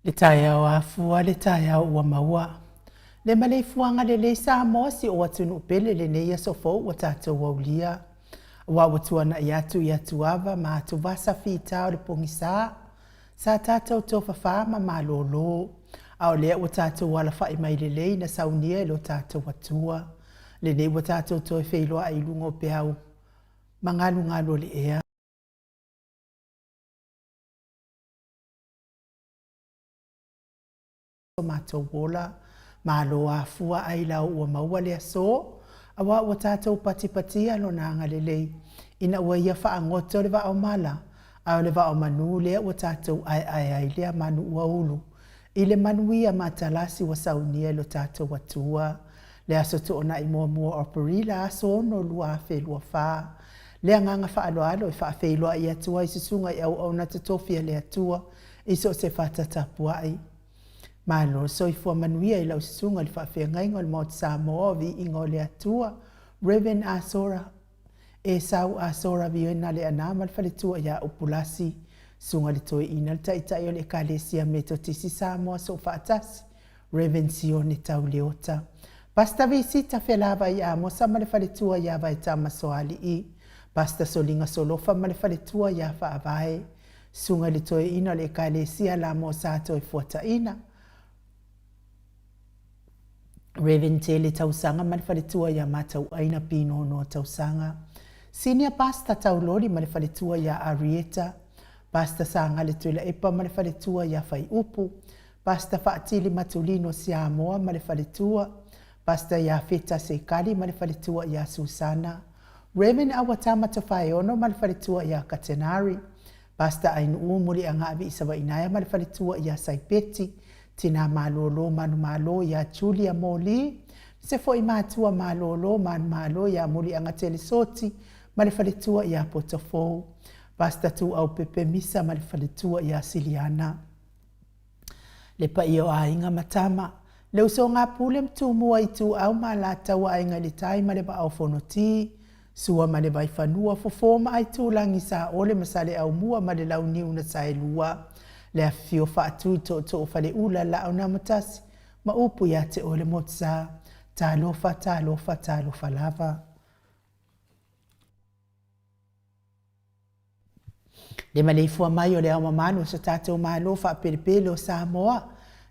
Le taeao afua, le taeao ua maua. Le maleifuaga lelei Samoa si ou atunuu pele lenei aso fou ua tatou aulia. Aua ua tuanai atu i atuava ma atuvasa fita o le pogisa, sa tatou tofafa ma malolo, a o lea ua tatou alafai mai lelei na saunia e lo tatou Atua. Lenei ua tatou toe feiloai i luga o peau magalugalu o le ea. So matou ola, malo afua ailao ua maua le aso, aua ua tatou patipatia Lona agalelei, ina ua Ia faagoto le vaaomala, a o le vaaomanu lea ua tatou aeae ai lea manu ua ulu i le manuia matalasi ua saunia e lo tatou Atua. Le aso Toonai muamua o Aperila, aso 6, 2024. Le agaga faaaloalo e faafeiloai atu ai susuga i auauna totofi a le Atua i so o se fata tapuai. Malo le soifua manuia i lau susuga i le faafeagaiga o le Maota Samoa o Viiga o le Atua, Rev. Asora Esau Asora Viena Leaana ma le faletua ia Upulasi, Susuga i le Toeaina le Taitai o le Ekalesia Metotisi Samoa Soofaatasi, Rev. Sione Tau Leota. Pastor Visita Felavai Amosa ma le faletua ia Vaetama Soalii, Pastor Soliga Solofa ma le faletua ia Faavae, Susuga i le Toeaina o le Ekalesia Lamo Sa Toefuataina, Rev. Tele Tausaga ma le faletua ia Matauaina Pinonoa Tausaga, Senior Pastor Tauloli ma le faletua ia Arieta, Pastor Sagale Tuilaepa ma le faletua ia Faiupu, Pastor Faatili Matulino Siamoa ma le faletua, Pastor Iafeta Sekali ma le faletua ia Susana, Rev. Awatama Tofaeono ma le faletua ia Katenari, Pastor Ainuu Muliagaavi Isavainaea ma le faletua ia Saipeti, Tina Malolo Manumalo ia Julia Moli, se foi matua malolo manumalo ia Muliagatele Soti ma le faletua ia Potofou, Pastor Tuau Pepe Misa ma le faletua ia Siliana. Le paia o aiga ma tama, le usoga Pule ma Tumua Ituau ma Alataua Aiga i le Tai ma le Vaa o Fonoti, Sua ma le Vaifanua, Fofo ma Aitulagi, Saole ma Saleaaumua ma le Launiu na Saelua, le afifio Faatui Tootoo Faleula, Laaunaamatasi ma upu ia te oe le Motusa. Talofa, talofa, talofa lava. Le maleifua mai o le Ao Mamalu o so tatou Malo faapelepele o Samoa,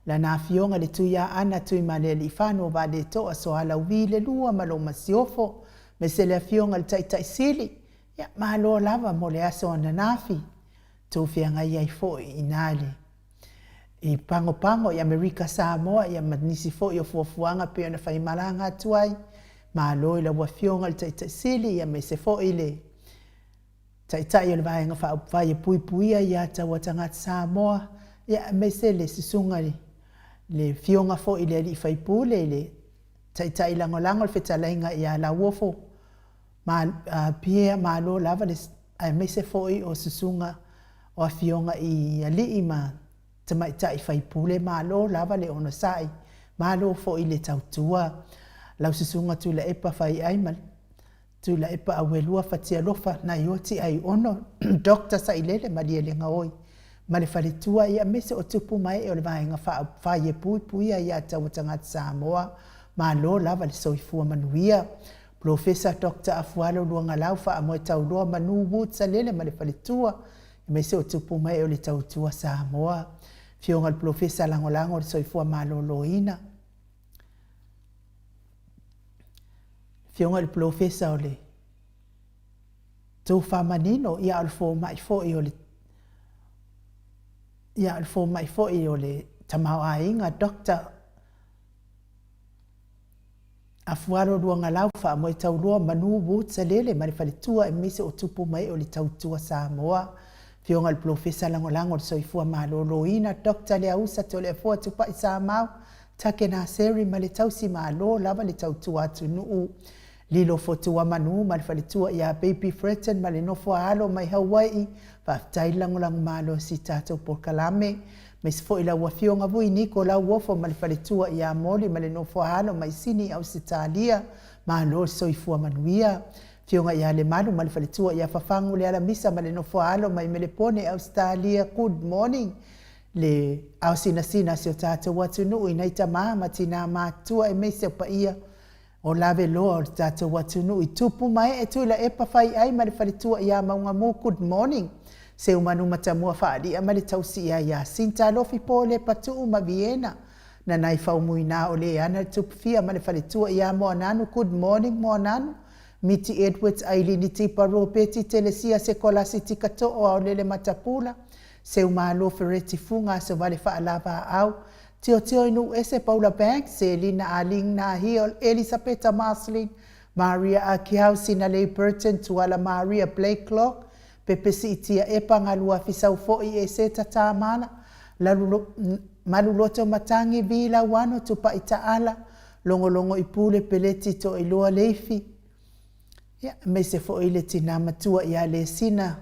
Lana Afioga le Tuiaana Tuimalealiifano Vaaletoa Soalauvi le Lua ma lou Masiofo, aemaise le Afioga i le Taitai Sili, ia, malo lava mo le aso ananafi, tou feagai ai foi i ina le i Pagopago i Amerika Samoa, ia ma nisi foi o fuafuaga pei ona faimalaga atu ai. Malo i lau Afioga i le Taitai Sili, ia aemaise foi le Taitai o le Vaega Faaupufai e Puipuia ia Taua Tagata Samoa, ia aemaise le susuga i le Afioga foi i le Alii Faipule, le Taitai Lagolago le Fetalaiga ia Lauofo Pierre, malo lava le aemaise foi o susuga o Afioga i Alii ma Tamaitai Faipule, malo lava le onosai, malo foi le tautua. Lau Susuga Tuilaepa Faiai ma Tuilaepa Auelua Fatialofa Naioti Aiono Doctor Sailele Malielegaoi ma le faletua ia aemaise o tupu ma ee o le Vaega Faaupufai e puipuia ia taua tagata Samoa. Malo lava le soifua manuia. Polofesa Doctor Afualo Luagalau Faamoetauloa Manu Wood Salele ma le faletua aemaise o tupu ma ee o le tautua Samoa. Afioga i le Polofesa Lagolago o le Soifua Maloloina. Afioga i le Polofesa o le Tofa Manino, ia a o le fomai foi o le ia a o le fomai foi o le tamaoaiga Doctor Afualo Luagalau Faamoetaulua Manu Woods Alele ma le faletua aemaise o tupu ma ee o le tautua Samoa. Afioga i le Polofesa Lagolago o le Soifua Maloloina Doctor Leausa Toleafoa Tupai Samau Take Naseri ma le tausi malo lava le tautua atunuu. Lilo Fotua Manu ma le faletua ia Baby Fretton ma le nofo a alo mai Hawai'i, faafetai le lagolago malosi i tatou polokalame. Aemaise foi lau Afioga Vui Niko Lauofo ma le faletua ia Moli ma le nofo a alo mai Sini Ausetalia, malo le soifua manuia. Afioga ia Lemalu ma le faletua ia Fafagu Lealamisa ma le nofo a alo mai Melepone Ausetalia, good morning. Le aosinasina a si o tatou atunuu i nai tama ma tina matutua aemaise o paia o laveloa o le tatou atunuu i tupu ma ee Tuilaepa Faiai ma le faletua ia Maugamu Good morning Seumanu Matamua Faalia ma le tausi ia Iasinta Alofi Polepa Tuu ma Viena Nanaifau-muina o le ana le Tupufia ma le faletua ia Moananu Good morning Moananu Miti Edwards Ailini Tipa Ropeti Telesia Sekolasi Tikatoo Aolele Matapula Seumalo Fereti Fuga Asovale Faalavaau Tiotio i Nuuese Paula Banks Selina Aling Nahia Elisapeta Marceline Maria Akiau Sinalei Burton Tuala Maria Blake Clark Pepe Siitia Epa Galuafi Saufo'i Eseta Tamala Lalu Maluloto Matangi Vi Lauano Tupai Taala Logologo i Pule Peleti Toailoa Leifi Ia, aemaise foi le tina matua ia Lesina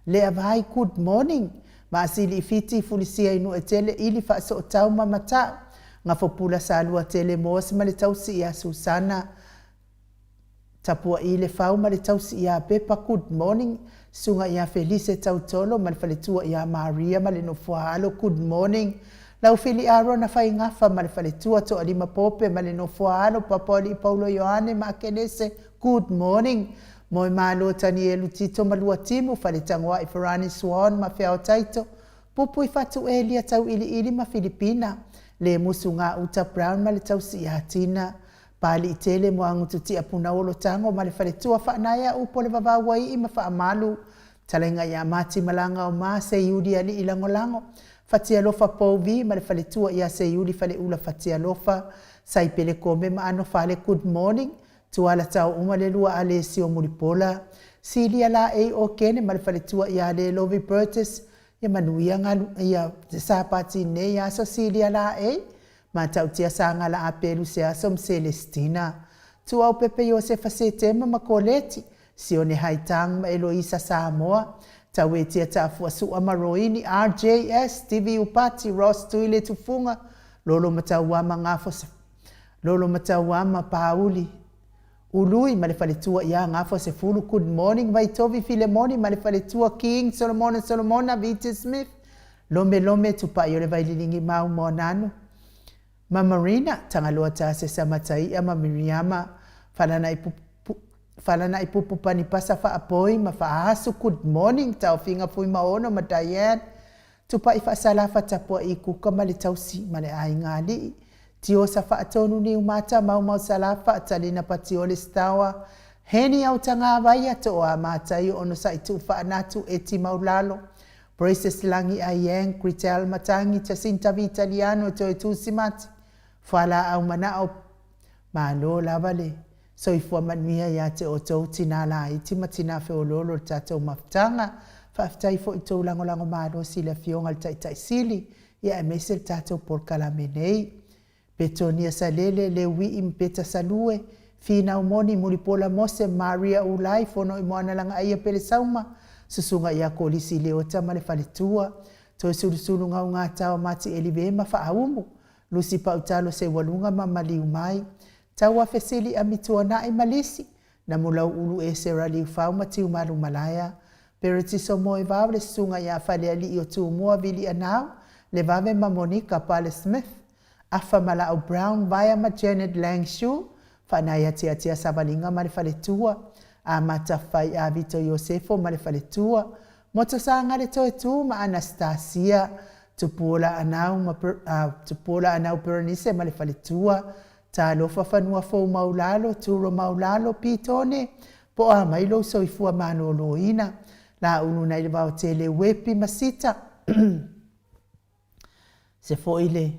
Leavai Good morning Maasili i Fiti Fulisia i Nuuetele Ili Faasootau ma Matau Gafopula Saluatele Moas ma le tausi ia Susana Tapua'i Lefau ma le tausi ia Pepa Good morning Susuga ia Felise Tautolo ma le faletua ia Maria ma le nofoaalo Good morning Laufili Arona Faigafa ma le faletua Toalima Pope ma le nofoaalo Papaolii Paulo Ioane ma Akenese Good morning Moemalo Tanielu Tito ma Luatimu Faletagoai Farani Swan ma Feaotaito Pupui Fatu Elia Tauiliili ma Filipina Lemusu Gauta Brown ma le tausi ia Tina Paliitele Moagutu Tiapunaolo Tago ma le faletua Faanaea Upu o le Vavau Aii ma Faamalu Talaiga ia Mati Malaga o Ma Seiuli Alii Lagolago Fatialofa Pouvi ma le faletua ia Seiuli Faleula Fatialofa Saipele Kome ma Anofale Good morning Tuala Tao uma le lua Alesio Mulipola Silia Laei Okene ma le faletua ia Lelovi Burgess Ia manuia galu ia Sapati nei aso Silia Laei Matautia Sagala Apelu Seaso ma Celestina Tuaupepe Iosefa Setema ma Koleti Sione Haitang ma Eloisa Samoa Tauetia Taafua Sua ma Roini RJS Stevie Upati Ross Tuile Tufuga Lolo Matauama Gafo Lolo Matauama Pauli Ului ma le faletua ia Gafo Sefulu Good morning Vaitovi Filemoni ma le faletua King Solomona Solomona Viti Smith Lomelome Tupai o le Vaililingi Mau Moananu ma Marina Tagaloa Tasesa Mataia ma Miriama Falana'i Pupu Panipasa Faapoi ma Faasu Good morning Taofiga Fuimaono ma Diane Tupai Faasalafa Tapua'i Kuka ma le Tausi ma le Aiga Alii Tiosa Faatonu Niumata Maumau Salafa Talina Patiole Stawa Heni Autagavaia Tooa Mataio Onosa'i Tuufaanatu Eti Maulalo Braces Lagi Aiang Gritel Matangi Jacinta Vitaliano Toetusi Mati Fualaau Manao Malo lava le soifua manuia ia te outou tina laiti ma tina feoloolo o le tatou mafutaga. Faafetai foi i tou lagolago malosi i le Afioga i le Taitai Sili ia aemaise le tatou polokalame nei. Petonia Salele, Leuii ma Peta Salue, Finau Moni, Mulipola Mose, Maria Ulai, Fonoimoana Lagaaia Pelesauma, Susuga ia Kolisi Leota ma le Faletua, Toesulusulu Gaugataoa Mati Elive ma Faaumu, Lusi Pautalo Seualuga ma Maliumai, Tauafesili Amituanai ma Lisi, Namulauulu Esera Liufau ma Tiumalu Malaea, Peretiso Moevao le Susuga ia Falealii o Tumua Vilianau, Levave ma Monika Pale Smith, Afa Malaau Brown Vaea ma Janet Lang Shu, Faanaiatiatia Savaliga ma le Faletua, Amata Fai'a Vito Iosefo ma le Faletua, Motosagale Toetu ma Anastasia Tupuola Anau ma Tupuola Anau Berenice ma le Faletua, Talofa Fanua Fou Maulalo, Turo Maulalo, Pitone, po o a mai lou soifua malōlōina, Laulu nai le Vaotele Uepi ma Sita. Se foi le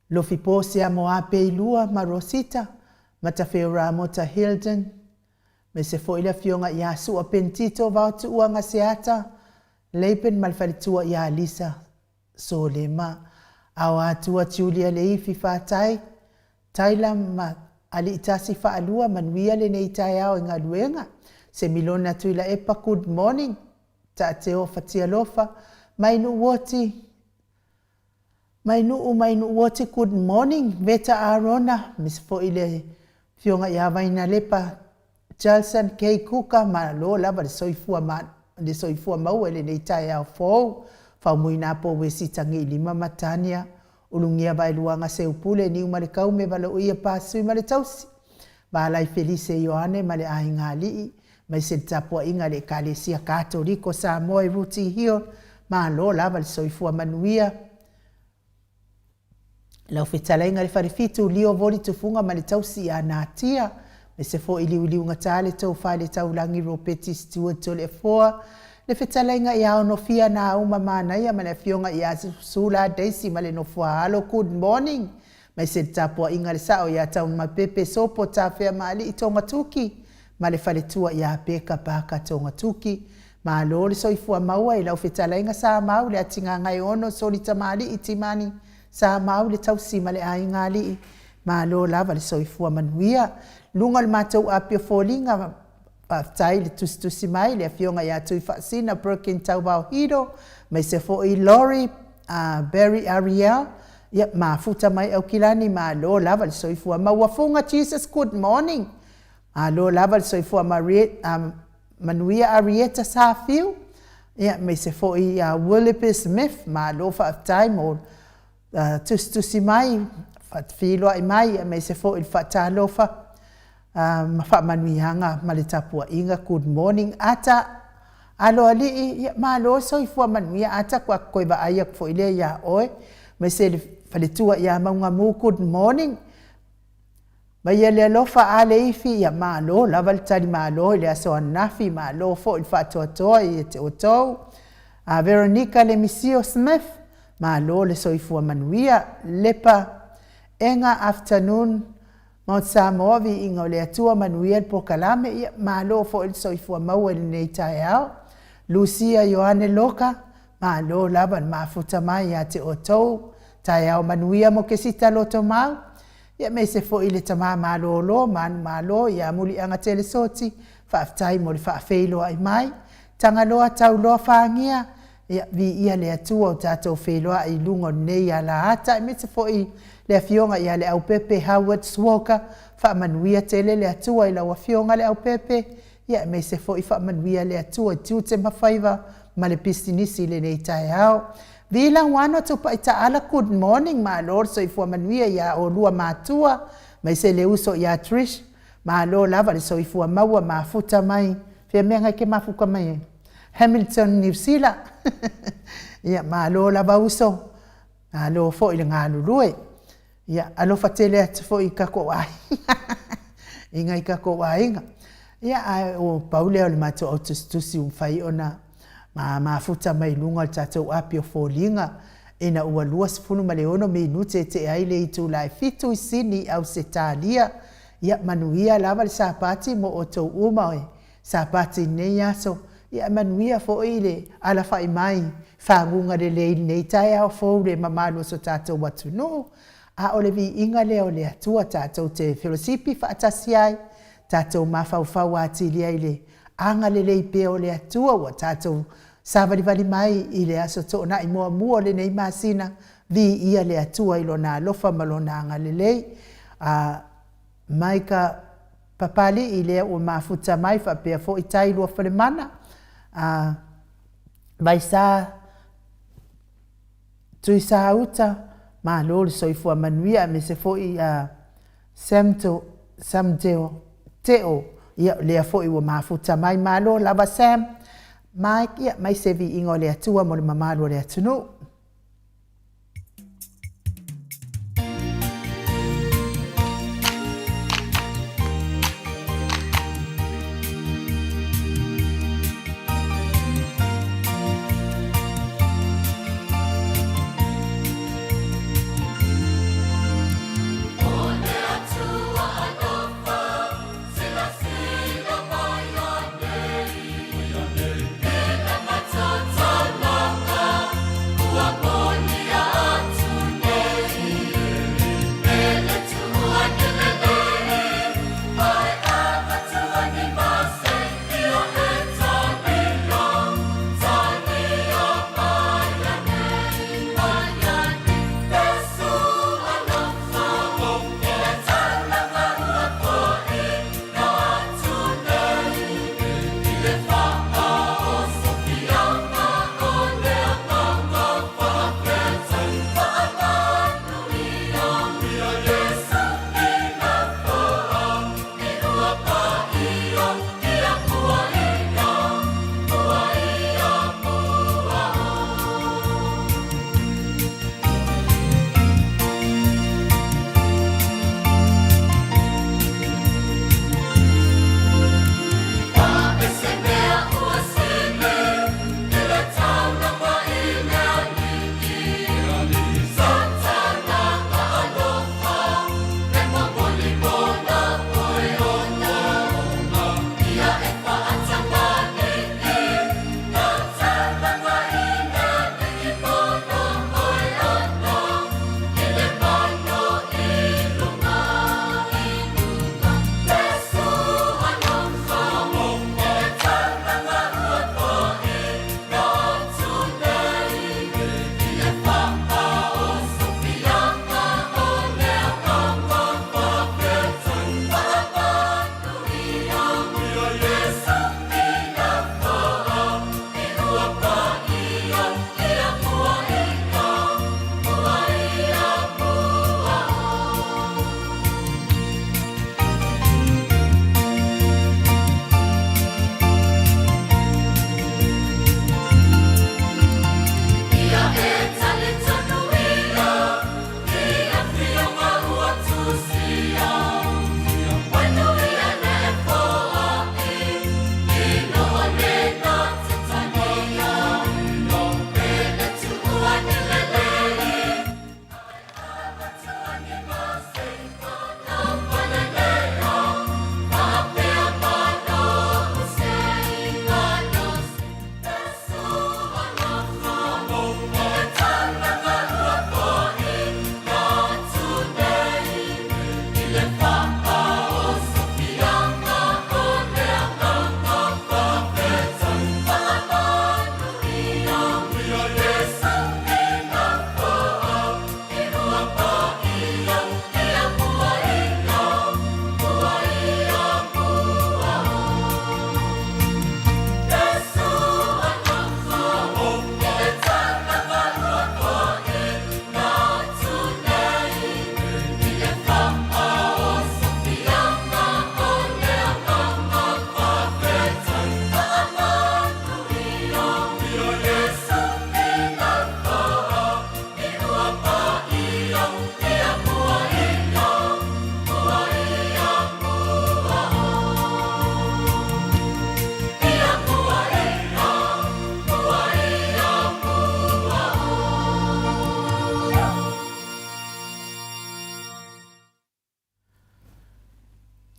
Lofi Posia Moape i lua ma Rosita, Matafeo Ramota Hilden, me se foi le afioga ia Sua Pentito Vaotuua Gaseata, Laban ma le faletua ia Lisa Solema, Aoatua Julia Leifi Fatai, Tyler ma Aliitasi Faalua manuia lenei taeao i galuega, Semilona Tuilaepa Good morning. Taateo Fatialofa, mai Nuuoti, mai Nuu, mai Nuuoti, good morning, Veta Arona, aemaise foi le Afioga ia Vainalepa Jalson K. Kuka, malo lava le soifua ma, le soifua maua i lenei taeao fou. Faumuina Apo Wesi Tagiilima ma Tania Ulugia Vaeluaga Seupule Niumalekaume Valaoia Pasui ma le Tausi Valai Felise Ioane ma le Aiga Alii aemaise le tapuaiga a le Ekalesia Katoliko Samoa i Rooty Hill. Malo lava le soifua manuia. Lau fetalaiga i le Falefitu, Lio Voli Tufuga ma le tausi ia Natia, aemaise foi Liuliugata le Tofa i le Taulagi Ropeti Stewart Toleafoa, le fetalaiga ia Onofia Nauma Manaia ma le afioga ia Sula Daisy ma le nofoaalo. Good morning. Aemaise le tapuaiga a le sao ia Taumapepe Sopo Tafeamaalii Togatuki ma le faletua ia Peka Paka Togatuki. Malo le soifua maua i lau fetalaiga Samau le Atigagaeono Soli Tamalii Timani Samau le tausi ma le aiga alii. Malo lava le soifua manuia. Luga o le matou api o foliga Faafetai i le tusitusi mai le Afioga ia Tuifaasina Perkin Tauvao Hiro, aemaise foi Lori Barry Ariel, ia mafuta mai Aukilani, malo lava le soifua maua. Fuga Jesus good morning, malo lava le soifua manuia Arieta Safiu, ia aemaise foi ia Willipe Smith, malo faafetai mo tusitusi mai, feiloai mai aemaise foi le faatalofa ma faamanuiaga ma le tapuaiga. Good morning Ata Aloalii, ia malo soifua manuia Ata, ua toe vaai atu foi lea ia oe, aemaise le faletua ia Maugamu, good morning. Maia le alofa a le ifi, ia malo lava le tali malo i le aso ananafi, malo foi le faatoatoa ia te outou. A Veronica Lemisio Smith, malo le soifua manuia. Lepa Ega afternoon Mount Samoa, viiga o le Atua, manuia le polokalame, ia malo foi le soifua maua i lenei taeao. Lucia Ioane Loka, malo lava le mafuta mai ia te outou. Taeao manuia mo Kesita Lotomau. Ia aemaise foi le tama malolo, manumalo ia Muliaga Telesoti, faafetai mo le faafeiloai mai. Tagaloa Tauloa Fagia, ia viia le Atua o tatou feiloai i luga o lenei alaata, aemaise foi le afioga ia Leaupepe Howard Swalker, faamanuia tele le Atua i lau afioga Leaupepe, ia aemaise foi faamanuia le Atua i tiute ma faiva ma le pisinisi i lenei taeao. Vila Uano Tupai Taala good morning malo le soifua manuia ia olua matua aemaise le uso ia Trish malo lava le soifua maua mafuta mai fea mea nai ke mafuta mai ai Hamilton Niu Sila ia malo lava uso malo foi le galulue. Ia, alofa tele atu foi i tatou aiga, i nai tatou aiga. Ia, ae ua pau lea o le matou au tusitusi ua mafai ona mafuta mai luga o le tatou api o foliga ina ua 26 minute e tea ai le itula e 7 i Sini i Ausetalia. Ia, manuia lava le Sapati mo outou uma e Sapati i lenei aso. Ia, manuia foi le alafai mai faguga lelei i lenei taeao fou le mamalu o so tatou atunuu. A o le viiga lea o le Atua tatou te felosipi faatasi ai, tatou mafaufau atili ai i le agalelei pea o le Atua ua tatou savalivali mai i le Aso Toonai muamua o lenei masina, viia le Atua i Lona alofa ma Lona agalelei. A mai ka Papalii lea ua mafuta mai faapea foi tai Luafalemana, a Vaisa Tuisauta, malo le soifua manuia aemaise foi a Samto Samdeo Teo, ia lea foi ua mafuta mai, malo lava Sam, Mike, ia mai se viiga o le Atua mo le mamalu o le atunuu.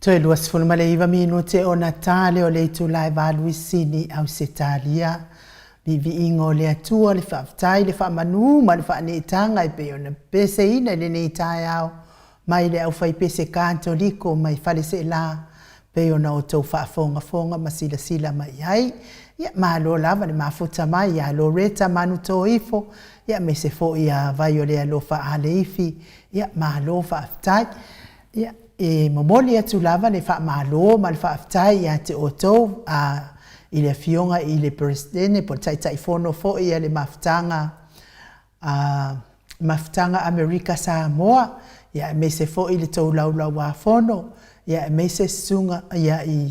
Toe 29 minute ona ta lea o le itula e 8 i Sini, Ausetalia. Viiviiga o le Atua, le faafetai, le faamanu ma le faaneetaga e pei ona peseina i lenei taeao mai le aufaipese Katoliko mai Faleseela, pei ona outou faafogafoga ma silasila mai i ai. Ia, malo lava le mafuta mai ia Loreta Manutoifo, ia aemaise foi ia Vaiolealofa Aleifi, ia malo faafetai. Ia, e momoli atu lava le faamalo ma le faafetai ia te outou a i le Afioga i le Peresetene po o le Taitaifono foi a le Mafutaga a Mafutaga Amerika Samoa, ia aemaise foi le tou Laulau-a-Fono, ia aemaise susuga ia i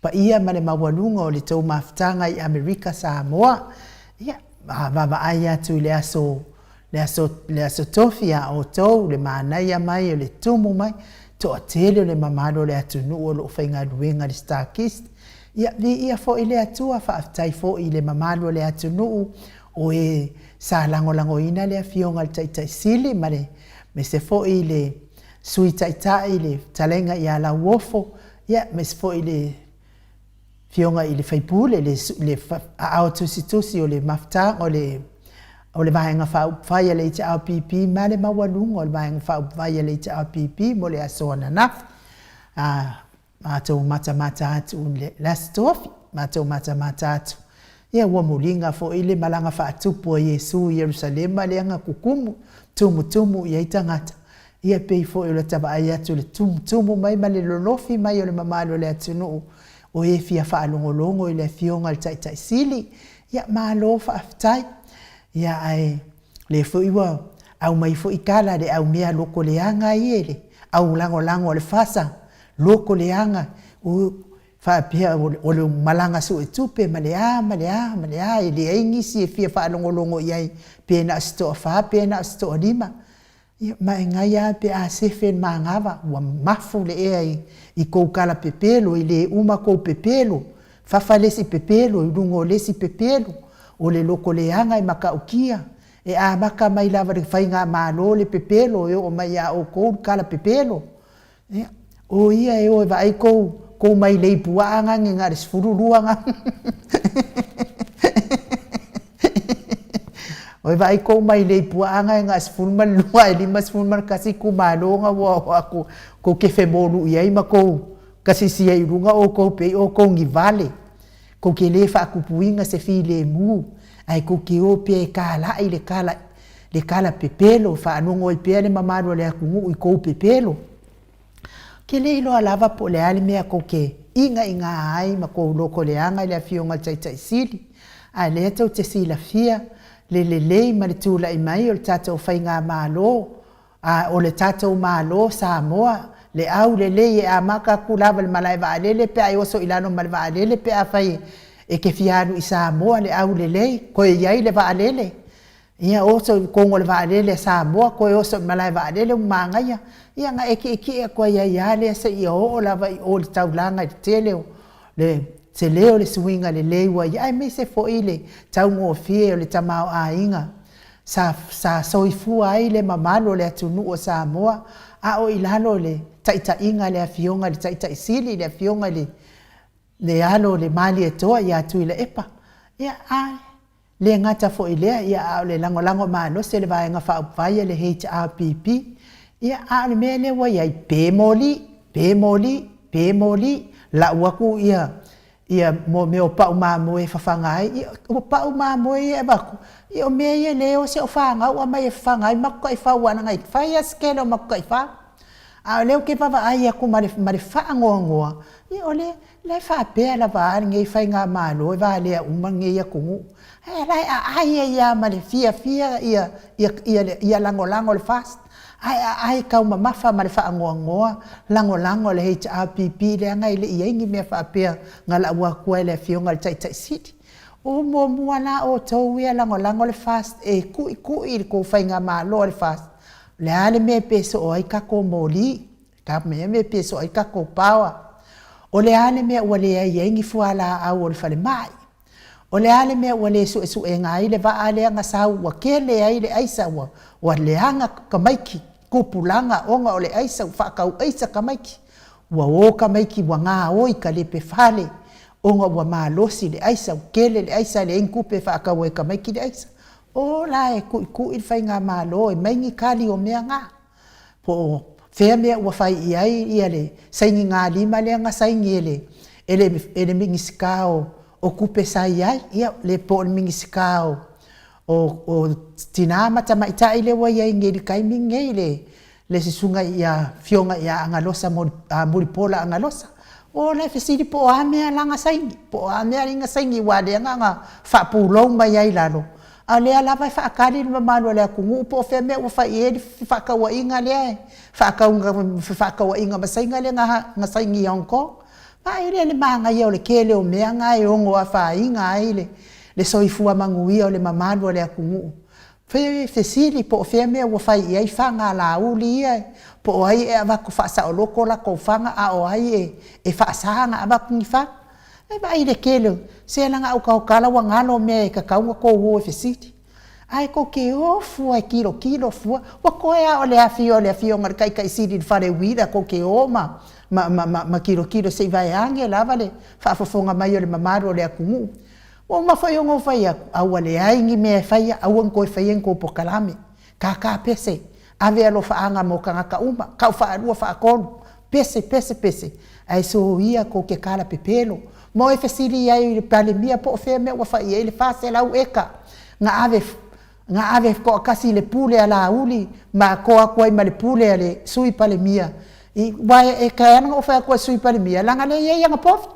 paia ma le maualuga o le tou mafutaga i Amerika Samoa. Ia, a vaavaai atu i le aso, le aso, le aso Tofi a outou, le manaia mai o le tumu mai, toatele o le mamalu o le atunuu o lo o faigaluega i le StarKist. Ia, viia foi le Atua, faafetai foi i le mamalu o le atunuu o e sa lagolagoina le Afioga i le Taitai Sili ma le, aemaise foi le Sui Taitai le Fetalaiga ia Lauofo, ia, aemaise foi le Afioga i le sui usufono, le aao tusitusi o le Mafutaga, o le o le Vaega Faaupufai a le HRPP ma le maualuga o le Vaega Faaupufai a le HRPP mo le aso ananafi. A matou matamata atu i le Aso Tofi, matou matamata atu, ia ua muliga foi le malaga faatupu a Iesu i Ierusalema lea na kukumu, tumutumu i ai tagata, ia pei foi o lata vaai atu i le tumutumu mai ma le lolofi mai o le mamalu o le atunuu o e fia faalogologo i le Afioga i le Taitai Sili. Ia malo faafetai. Ia ae o lea foi ua aumai foi tala a le au mea loko leaga ia i le au lagolago a le FASA, loko leaga, faapea o le malaga suetupe ma le a ma le a ma le a, e leai nisi e fia faalogologo i ai pe na o se toafa pe na o se toalima. Ia, ma e gai lava pe a sefe le manava, ua mafu le ea i kou kalapepelo, e le uma kou pepelo, fafa le isi pepelo i luga o le isi pepelo, o le loko leaga e matautia, e amata mai lava i le faigamalo le pepelo e oo mai ia outou le kalapepelo. Ia, o ia e o e vaai kou, kou mailei puaa na na o le 12 na. O e vaai kou mailei puaa na na o le 12 ae 51 itumalo na ua o atu kou te femolu'i ai ma kou kasisi ai i luga outou pei outou ni vale. Kou te le faatupuina se filemu, ae kou te o pea e kala'i le kala, le kala pepelo, faalogo ai pea le mamalu o le atunuu i kou pepelo. Ou te le iloa lava po o le a le mea tou te iga'iga ai ma kou loto leaga i le Afioga i le Taitai Sili, a o lea tou te silafia le lelei ma le tula'i mai o le tatou Faigamalo, a o le tatou Malo Samoa, le aulelei e amata atu lava i le malae vaalele pe a e oso i lalo ma le vaalele pe afai e te fia alu i Samoa, le aulelei, toe i ai le vaalele. Ia oso i totonu o le vaalele a Samoa, toe oso i le malae vaalele ua manaia. Ia ona e tietie atu ai ai lava lea seia oo lava i o i le taulaga i le tele o le tele o le suiga lelei ua i ai, aemaise foi le taugofie o le tamaoaiga sa sa soifua ai le mamalu o le atunuu o Samoa a o i lalo o le taitaiga a le Afioga i le Taitai Sili, le Afioga i le alo o le Malietoa ia Tuilaepa. Ia, a le gata foi i lea, ia, a o le lagolago malosi o le Vaega Faaupufai a le HRPP. Ia, a o le mea lea ua i ai, pe moli, pe moli, pe moli, lau atu ia ia mo mea o pau mamoe e fafaga ai. Ia, o pau mamoe ia e avatu, ia o mea ia e leai o si au fanau aumai e fafaga ai matou taifau aua leaga e fai lava si tele o matou taifau. A o lea ou te vaavaai atu ma le ma le faanoanoa, ia o lea la e faapea lava a lenei faigamalo e valea uma lenei atunuu, ae o la e aai ai lava ma le fiafia ia ia ia lagolago le FAST, ae aai taumamafa ma le faanoanoa lagolago a le HRPP leaga e le i i ai ni mea faapea na lau atu ai e le Afioga i le Taitai Sili. O muamua la outou ia lagolago le FAST e tuitui i le tou faigamalo a le FAST, o le a le mea e pe soo ai tatou moli, ka mea e pe soo ai tatou power, o le a le mea ua leai ai ni fualaau o le falemai, o le a le mea ua le suesuega ai le vaa lea na sau ua tele ai le aisa ua ua leaga tamaiti, tupulaga ona o le aisa ua faatau aisa tamaiti. ua o tamaiti ua gaoi talepe fale ona ua malosi le aisa, ua tele le aisa e leai ni tupe e faatau ai e tamaiti le aisa. O la e tuitui le Faigamalo e aumai ni tali o mea na, po o fea mea ua fai i ai le sainigalima lea na saini e le Minisita o Tupe sa i ai, ia po o le Minisita o Tina ma Tamaitai lea ua i ai nei i le taimi lenei, le Susuga ia Afioga ia Agalosa Mulipola Alosa. O la e fesili po o a mea la na saini, po o a mea ia na saini aua o lea na ona faapulou mai lava i lalo, a o lea lava e faatali le mamalu o le atunuu po o fea le mea ua fai i ai le fefaatauaiga lea faatau fefaatauaiga ma Saina lea na saini i Hong Kong. Vaai la i le manaia o le tele o mea na e ono afaina ai le soifua manuia o le mamalu o le atunuu. Fesili po o fea mea ua fai i ai fana a Laauli ia, po o ai e avatu faasaoloto latou fana a o ai e faasa ona avatu ni fana. Se i vaai i le tele o… se leaga a ou tautala ua galo mea e tatau ona outou o e fesili, ae tou te o fua e tilotilo fua, ua toe lava o le afio a le Afioga i le Taitai Sili i le fale uila tou te o ma tilotilo se i vaeane lava le faafofoga mai a le mamalu o le atunuu. Ua uma foi ona ou fai atu, a ua leai ni mea e faia, aua ne i toe faia ni tou polokalame, tata pese, ave alofaaga mo tagata uma, tau faalua faatolu, pese, pese, pese, ae soia tou te tala pepelo. Ma o e fesili i ai i le Palemia po o fea le mea ua fai i ai le 400 eka na ave na ave toatasi i le pule a Laauli ma atoa atu ai ma le pule a le Sui Palemia, aua e tatau lava ona ou fai atu i le Sui Palemia, leaga o lea e i ai ana povi,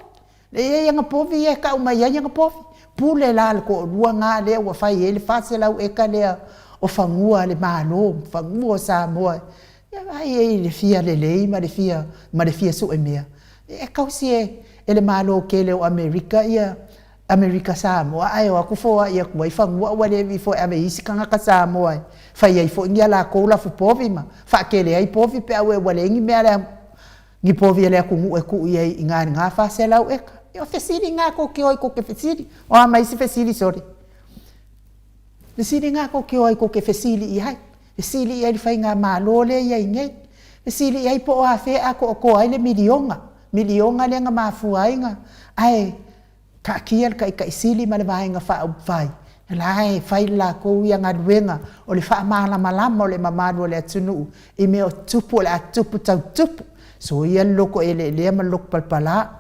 lea e i ai ana povi ia e tau mai ai ana povi. Pule la le toalua lena lea ua fai ai le 400 eka lea o fanua a le Malo, fanua o Samoa. Ia vaai i ai i le fia lelei ma le fia suemea? E tausi e le Malo tele o Amerika ia Amerika Samoa ae o atu foai atu ai fanua ae ua le vili foi e ave i isi tagata Samoa e fai ai foi ni a latou lafu povi ma faatele ai povi pe a ua leai ni mea ni povi a le atunuu e tuu i ai i ina i lena 400 eka. Ia o fesili na tou te o ai tou te fesili. O a ma isi fesili, sole? Fesili na tou te o ai tou te fesili i ai, fesili i ai i le faigamalo lea e i ai nei, fesili i ai po o afea e atoatoa ai le miliona, miliona lea na mafua ai ona, ae taatia le Taitai Sili ma le Vaega Faaupufai, o la e fai le latou ia galuega o le faamalamalama o le mamalu o le atunuu i mea o tutupu o le a tutupu tau tutupu. Soia le loto eleelea ma le loto palapala.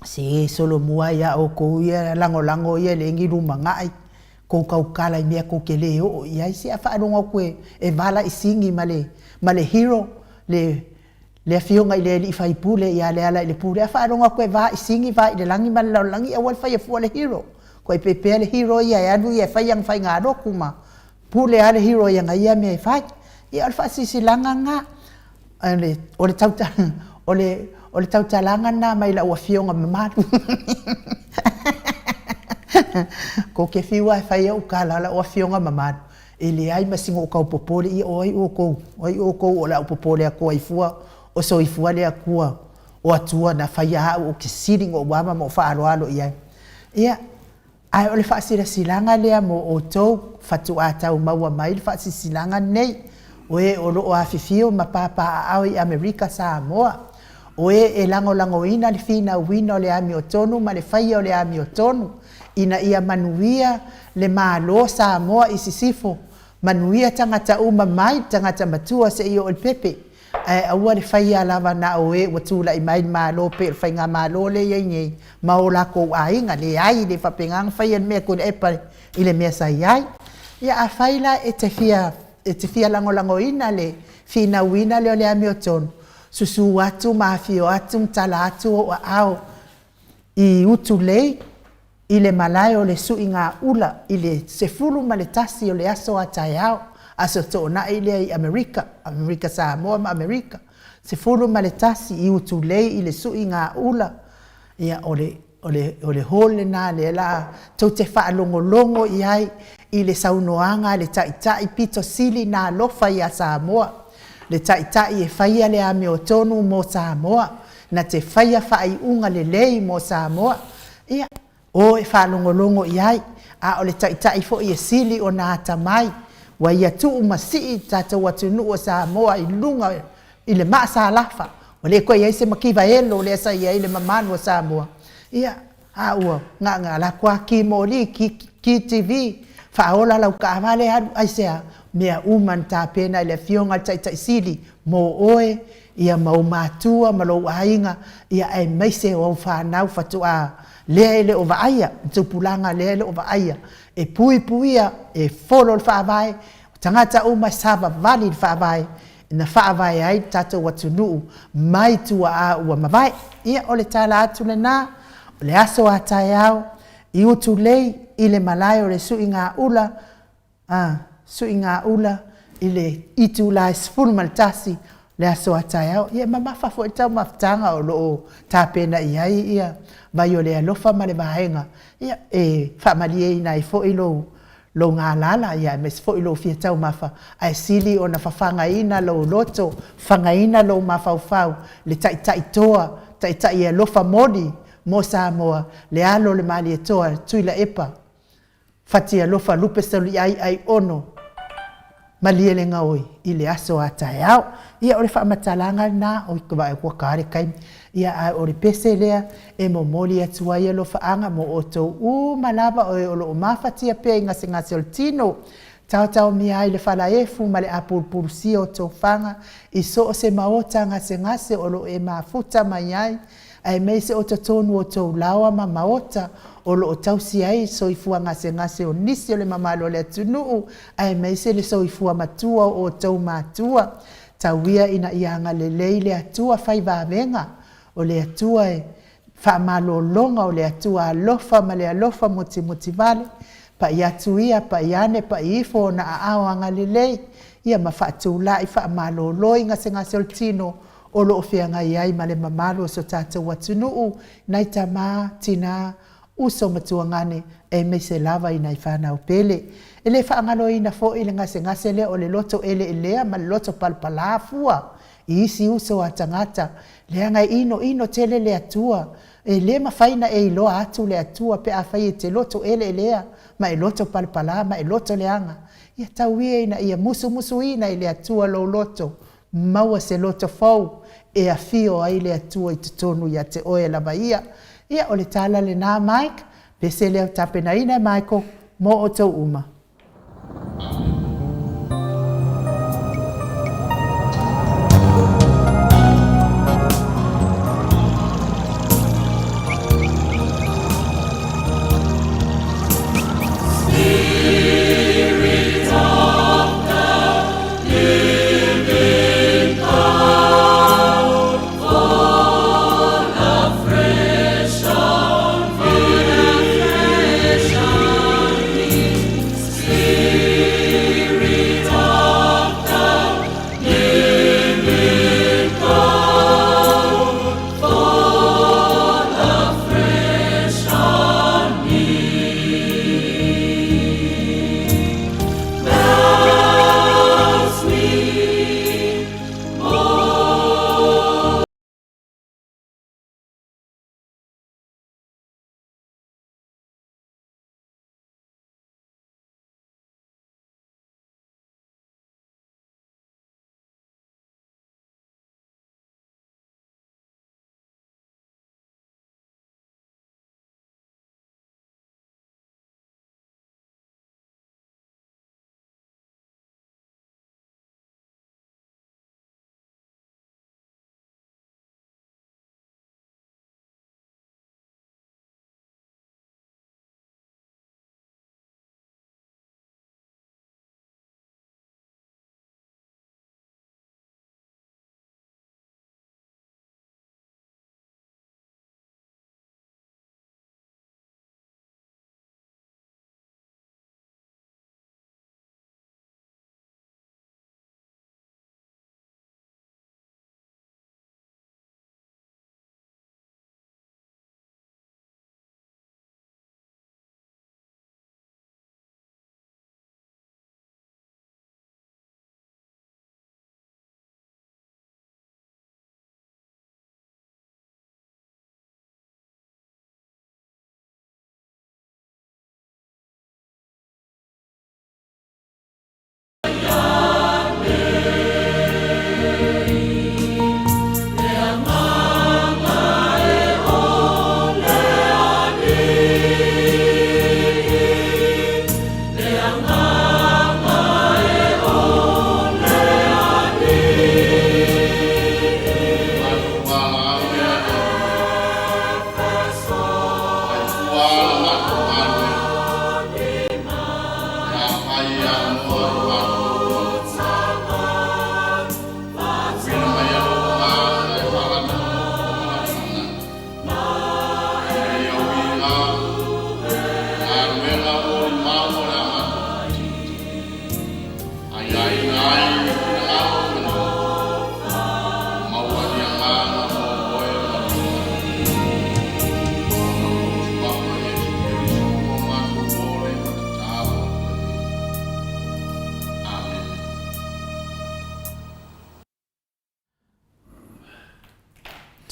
Se solomua ia outou ia lagolago ia e leai ni lumanai, tou tautala i mea tou te le oo i ai. Se a faalogo atu e vala i sini ma le ma le hero le le afioga i le alii faipule ia Lealailepule, a faalogo atu e va i sini va i le lagi ma le lalolagi, aua le faia fua le hero. Tuai pea le hero ia e alu ia e fai ana faigalotu ma pule lava le hero i ana ia mea e fai. Ia o le faasilasilaga lena, o le o le o le tautalaga lena mai lau afioga mamalu. Tou te fiu lava e fai au tala, o lau afioga mamalu, e leai ma sina ou tau popole, ia o ai outou, o ai outou o le a ou popole atu ai fua, o soifua le Atua, o Atua na faia au ou te sili ona ou ava ma ou faaaloalo i ai. Ia, ae o le faasilasilaga lea mo outou, faatoa tau maua mai le faasilasilaga lenei, o e o lo o afifio ma papaaao i Amerika Samoa, o e e lagolagoina le finauina o le amiotonu ma le faia o le amiotonu, ina ia manuia le Malo Samoa i Sisifo, manuia tagata uma mai le tagata matua seia oo i le pepe, ae aua le faia lava na o e ua tulai mai le Malo pei o le Faigamalo lea e i ai nei ma o latou aiga. Leai, e le faapena ona faia le mea Tuilaepa i le mea sa i ai. Ia afai la e te fia e te fia lagolagoina le finauina lea o le amiotonu, susu atu ma afio atu ma tala atu ou aao i Utulei i le malae o le Suigaula i le 11 o le aso a taeao, Aso Toonai lea i Amerika, Amerika Samoa ma Amerika, 11 i Utulei i le Suigaula, ia o le o le o le hall lena lea la tou te faalogologo i ai i le saunoaga a le Taitai pito sili ona alofa ia Samoa, le Taitai e faia le amiotonu mo Samoa, na te faia faaiuga lelei mo Samoa, ia, o e faalogologo i ai, a o le Taitai foi e sili ona atamai, ua ia tuu ma sii le tatou atunuu o Samoa i luga i le maasalafa. Ua le toe i ai se mativa elo lea sa i ai le mamalu o Samoa, ia, a ua na alu atu lava ki moli, ki TV, faaola lau taavale alu, aisea? Mea uma na tapena e le Afioga i le Taitai Sili mo oe, ia ma ou matua ma lou aiga, ia aemaise o au fanau faatoa lea e le o vaaia, le tupulaga lea e le o vaaia, e puipuia, e follow le faavae, o tagata uma e savavali i le faavae na faavae ai le tatou atunuu mai tuaa ua mavae. Ia, o le tala atu lena, o le aso a taeao i Utulei i le malae o le Suigaula, a, Suigaula i le itula e 11:00 le aso a taeao. Ia e mamafa foi le taumafataga o lo o tapena i ai ia Vai o le Alofa ma le vaega, ia e faamalieina ai foi lou galala aemaise foi lou fia taumafa, ae sili ona fafagaina lou loto, fafagaina lou mafaufau i le Taitai toa, Taitai e alofa moni mo Samoa, le alo o le Malietoa Tuilaepa Fatialofa Lupesoliai Aiono Malielegaoi i le aso a taeao. Ia o le faamatalaga lena, oi ou te vaai atu ua ta le taimi, ia ae o le pese lea e momoli atu ai alofaaga mo outou uma lava o e o lo o mafatia pea i gasegase o le tino, taotaomia ai i le falaefu ma le apulupulusia o tofaga i so o se maota gasegase o lo o e mafuta mai ai, aemaise o totonu o outou laoa ma maota o lo o tausi ai soifua gasegase o nisi o le mamalu o le atunuu, aemaise le soifua matua o outou matua. Tau ia ina ia agalelei le Atua fai vavega, o le Atua e faamalologa, o le Atua alofa ma le alofa mutimutivale, pai atu ia, pai ane, pai ifo ona aao agalelei, ia ma faatulai faamalolo i gasegase o le tino o lo o feagai ai ma le mamalu o si o tatou atunuu, nai tama, tina, uso ma tuagane, aemaise lava i nai fanau pele. E le faagaloina foi le gasegase lea o le loto eleelea ma le loto palapala fua i isi uso a tagata, leaga e inoino tele le Atua. E le mafai ona e iloa atu le Atua pe afai e te loto eleelea ma e loto palapala ma e loto leaga. Ia tau ia ina ia musumusuina e le Atua lou loto, maua se loto fou e afio ai le Atua i totonu ia te oe lava ia. Ia, o le tala lena Mike, pese lea ua tapenaina e Michael mo outou uma.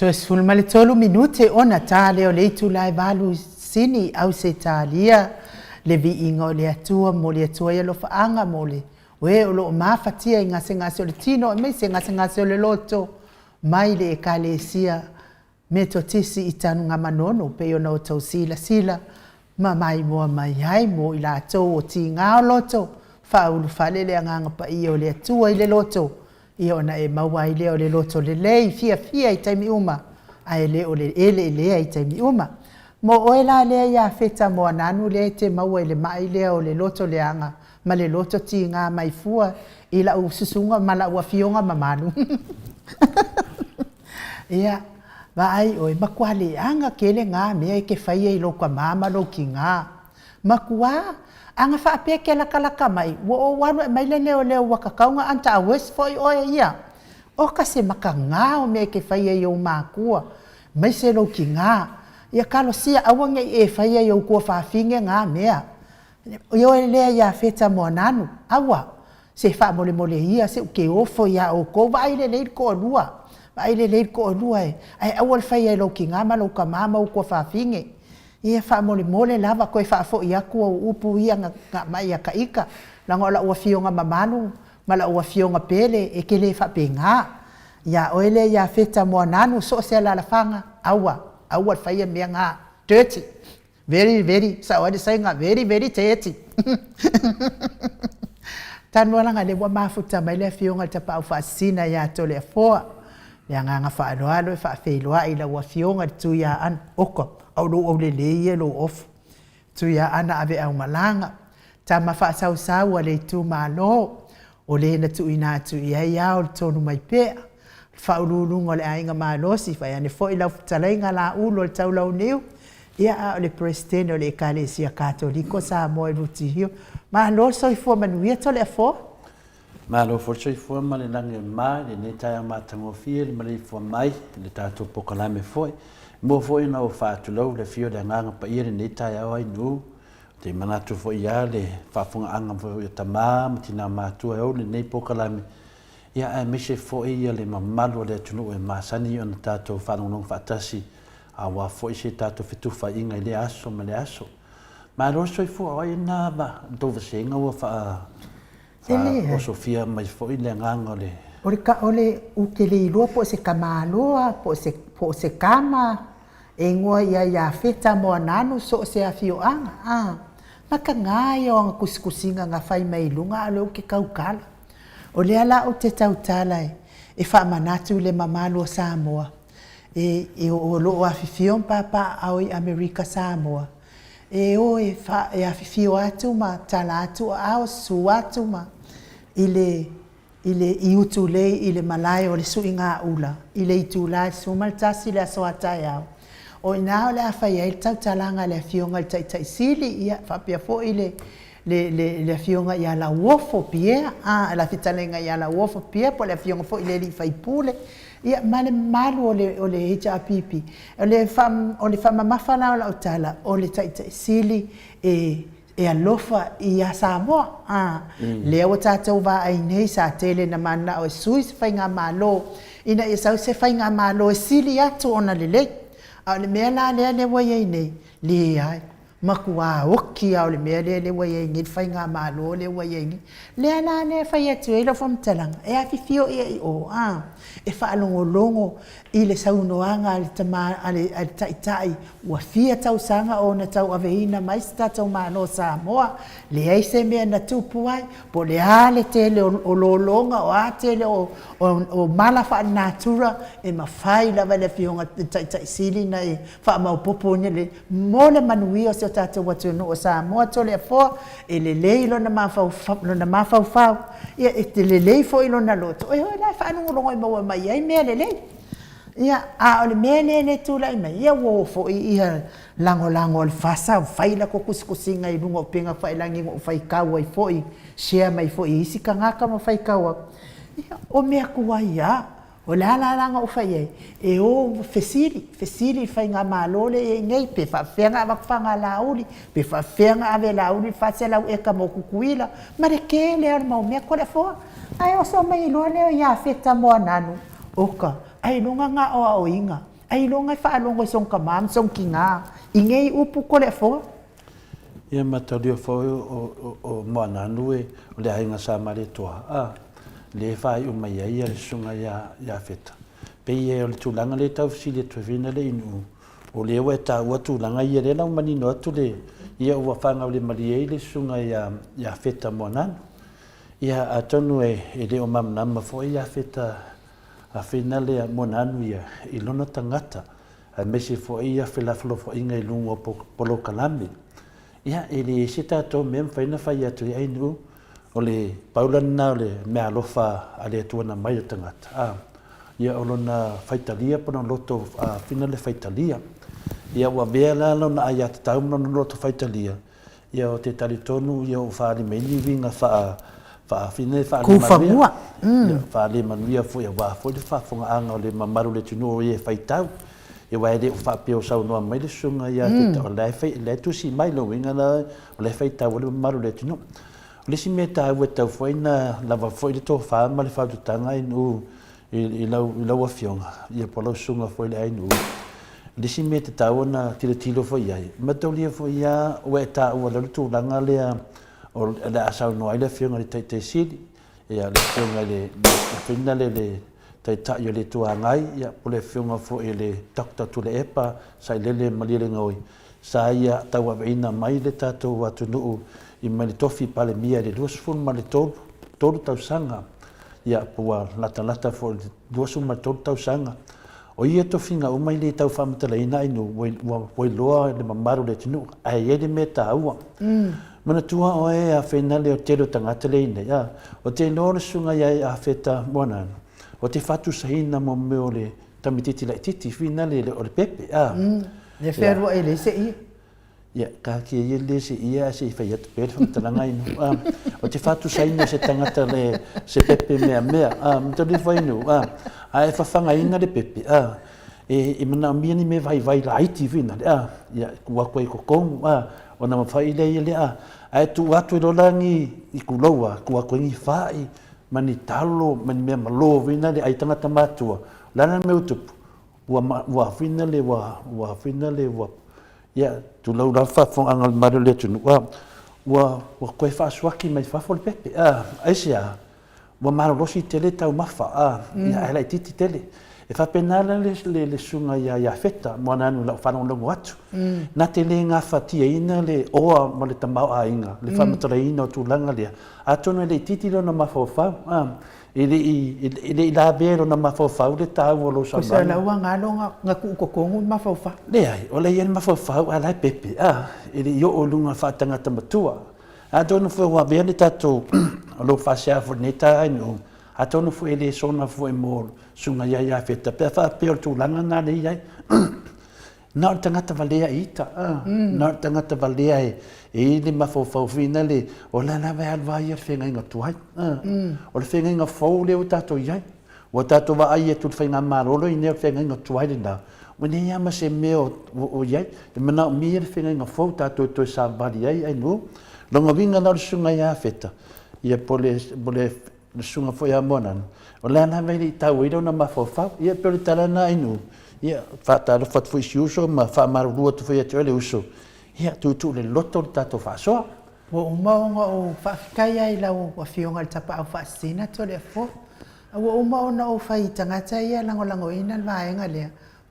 Toe 13 minute ona ta lea o le itula e 8 sini i Ausetalia. Le viiga o le Atua, momoli atu ai alofaaga mo le e o lo o mafatia i gasegase o le tino aemaise gasegase o le loto mai le Ekalesia Metotisi i Tanugamanono pei ona outou silasila ma maimoa mai ai mo i latou o tiga o loto, faaulufale le Agaga Paia o le Atua i le loto, ia ona e maua ai lea o le loto lelei, fiafia i taimi uma, ae le o le eleelea i taimi uma. Mo oe la lea ia Feta Moananu lea e te maua i le mai lea o le loto leaga ma le loto tiga mai fua i lau susuga ma lau afioga mamalu. Ia, vaai ʻoe, makuā leaga kele gā mea e ke faia i lou kamā ma lou kigā. Makuā, a na faapea e ke lakalaka mai, ua ou alu e aumai le leoleo ua tatau ona under arrest foi oe ia. Oka se makagā o mea e te faia i ou makua, aemaise lou kigā. Ia talosia aua ne i e faia i ou tuafafine gā mea. Ioe lea ia Feta Moananu, aua, se faamolemole ia se ou te ofo iā outou, vaai lelei le toalua, vaai lelei le toalua e, ae aua le faia e lou tinā ma lou tamā ma ou tuafafine. Ia faamolemole lava toe faafoi atu au upu ia na aumai ia taita, leaga o lau afioga mamalu ma lau afioga pele e te le faapena. Ia oe lea ia Feta Moananu, so o se alaalafaga, aua, aua le faia mea na, dirty. Very very, sao ai le Saina, very very dirty. Tanualaga lea ua mafuta mai le afioga i le Tapaau Faasisina ia Toleafoa. Le agaga faaaloalo e faafeiloai i lau afioga i le Tuiaana, oka, a o lou aulelei ia i lou ofu. Tuiaana Aveaumalaga, tama faasausau a le itumalo, o le na tuuina atu i ai ao le tonu mai pea, le Faauluuluga o le Aiga Malosi, vaeane foi lau fetalaiga Laulu o le Taulauniu, ia a o le Peresetene o le Ekalesia Katoliko o Samoa i Rutihio. Malo le soifua manuia Toleafoa. Malo foi le soifua ma le lagi e mama i lenei taeao matagofie le maleifua mai i le tatou polokalame foi. E mua foi ona ou faatulou le afio o le Agaga Paia i lenei taeao ai nuu. Ou te manatu foi ia le faafofogaaga foi a tama ma tina matua e ou lenei polokalame, ia aemaise foi ia le mamalu o le atunuu e masani ona tatou faalogologo faatasi aua foi se tatou fetufaaiga i lea aso ma lea aso. Malo le soifua, o ai lena la tou vasega ua faa faaosofia mai foi le agaga o le. O le ka, o le, ou te le iloa po o se tamaloa po o se, po o se tama e igoa ia Iafeta Moananu so o se afioaga, a. Mataga ia o ana tusitusiga na fai mai i luga a o lea ou te tautala. O lea la ou te tautala e faamanatu i le mamalu o Samoa, e, e o lo o afifio ma papaaao i Amerika Samoa, e o e, fa, e afifio atu ma tala atu aao, susu atu ma, i le, i le, i Utulei i le malae o le Suigaula, i le itula e 11 i le aso a taeao. O i ina o le a fai ai le tautalaga a le Afioga i le Taitai Sili, ia, faapea foi le, le, le, le Afioga ia Lauofo Pierre, a, la fetalaiga ia Lauofo Pierre, po o le Afioga foi i le Alii Faipule, ia, ma le mamalu o le, o le HRPP. O le, fa, o le faamamafa la o lau tala, o le Taitai Sili e, e alofa iā Samoa, a, lea ua tatou vaai nei sa tele na mananao e sui se faigamalo ina ia sau se faigamalo e sili atu ona lelei. A o le mea la lea lea ua i ai nei, leai, matua oki lava o le mea lea lea ua i ai nei le faigamalo lea ua i ai nei. Lea la lea e fai atu ai lau faamatalaga, e afifio ia i o, a, e faalogologo i le saunoaga a le tama, a le, a le Taitai ua fia tausaga ona tauaveina mai se tatou Malo o Samoa, leai se mea na tupu ai, po o le a le tele o, o lologa, o a tele o, o, o mala faalenatura, e mafai lava e le Afioga i le Taitai Sili ona e faamaopopo ina le, mo le manuia o si o tatou atunuu o Samoa. Toleafoa, e lelei lona mafaufau, lona mafaufau, ia e lelei foi lona loto, e o la e faalogologo e maua mai ai mea lelei. Ia, a o le mea lea e tulai mai, ia ua o foi ia lagolago a le FASA, ua fai latou tusitusiga i luga o upega tafailagi na ou faitau ai foi, share mai foi e isi tagata ma faitau atu. Ia, o mea tuai lava. O le a la la na ou fai ai? E o fesili, fesili i le faigamalo lea e i ai nei, pe faapefea ona avatu fagalauli, pe faapefea ona ave e Laauli le 400 eka mo Tutuila, ma le tele lava o le mau mea Toleafoa. Ae oso mai loa lea o Iafeta Moananu, oka, ailoga na aoaoina. Ailoga e faalogo e song tama ma song tina i nei upu Toleafoa. Ia mataulia foi o Moananu e o le aiga sa Malietoa, a, lea e faaiu mai ai le susuga ia Iafeta. Pei e o le tulaga lea e tau fesili atu ai foi na le Inuu, o lea ua e taua tulaga ia lea la ua manino atu le, ia ua faagaulemalie ai le susuga ia Iafeta Moananu. Ia atonu e le o malamalama foi Iafeta Finale Moananu ia i lona tagata, aemaise foi ia felafolafoaiga i luga o polokalame. Ia, e leai se tatou mea e mafai ona fai atu ai ainu, o le pau la lena o le meaalofa a le Atua na aumai i le tagata, a, ia o lona faitalia po o lona loto finale faitalia. Ia ua avea la lona aiatatau ma lona loto faitalia, Ia ou te talitonu ia ua faaali mai ni uiga faa faafine faale-manuia. Ia faale-manuia foi aua foi le faafofogaaga o le mamalu o le atunuu o e faitau. Ia aua e le o faapea o saunoa mai le susuga ia Pita o la e fai la e tusi mai lona uiga la o la e faitau ai le mamalu o le atunuu. O le isi mea taua e tatau foi ona lava foi le tofa ma le faautautaga i nuu i lau, i lau afioga, ia po o lau susuga foi i le Ainuu, le isi mea e tatau ona tilotilo foi i ai, mataulia foi lava ua e taua loa le tulaga lea o le a saunoa ai le afioga i le Taitai Sili, ia le afioga i le, le, le, le Taitai o le Itu Agai, ia po o le afioga foi i le Doctor Tuilaepa Sailele Malielegaoi, sa ia tauaveina mai le tatou atunuu i mai le tofi Palemia i le 23 tolu tausaga, ia ua latalata foi i le 23 tausaga. O ia tofiga uma e le tau faamatalaina ai nuu, ua iloa le mamalu o le atunuu, ae i ai le mea taua. Manatua oe a Feinale o le tele o tagata lea i inei, a, o te iloa o le susuga ia Afeta Moananu, o te faatusaina mo mea o le tamaititi laititi, finale o le pepe, a. Le fealuai e leai se ie. Ia, taatia ia le se ie ae se i fai atu pea le faamatalaga inu. A, o te faatusaina se tagata le se pepe meamea, a, mataulia fai inu, a, a e fafagaina le pepe, a, e, e manaomia ni mea vaivai laiti finale, a, ia, tuu atu ai i totonu, a, ona mafai lea ia lea, a, ae tuu atu ai loa la ni, i tulou a, tuu atu ai ni fai, ma ni talo, ma ni mea malo finale, ai tagata matua, o le a la le mea ua tupu? Ua ua finale ua ua finale ua ia tulou lava faafofogaaga a le mamalu o le atunuu a ua ua toe faasuaki mai fafo le pepe a aisea ua malolosi tele taumafa a ia ae laitiiti tele. E faapena la le le le susuga ia Iafeta Moananu i lau faalogologo atu na te le gafatiaina le oa ma le tamaoaiga le faamatalaina o tulaga lea atonu e laitiiti lona mafaufau a E le i, e le i lavea i lona mafaufau le taua o lou saunoaga. Ko sa ua galo na, na tuu totonu le mafaufau. Leai, o la e i ai le mafaufau ae la e pepe, a, e le i oo i luga faatagata matua. Atonu foi ua avea le tatou, o lou faasea foi i lenei taeao i atonu foi e le soona foi mo susuga ia Iafeta pe a faapea o le tulaga lena lea e i ai. Na o le tagata valea i ita, a, na o le tagata valea e i ai le mafaufau foi lea, o la lava e alu lava ia le feagaiga tuai. A, o le feagaiga fou lea ua tatou i ai. Ua tatou vaai atu i le faigamalo lea i ai o le feagaiga tuai lena, ua leai lava ma se mea o i ai. E manaomia le feagaiga fou tatou te toe savavali ai ainu. Lona uiga la o le susuga ia Feta, ia po o le le susuga foi ia Moananu, o le a lava e le i tau ai lona mafaufau. Ia, e pei o le tala lena Ainuu, ia, faatalofa atu foi i si uso ma faamalulu atu foi ia te oe le uso, ia, tuutuu loloto le tatou faasoa. Ua uma ona ou faafetai lava i lau Afioga i le Tapaau Faasisina Toleafoa. Ua uma ona ou fai i tagata ia e lagolagoina le vaega lea,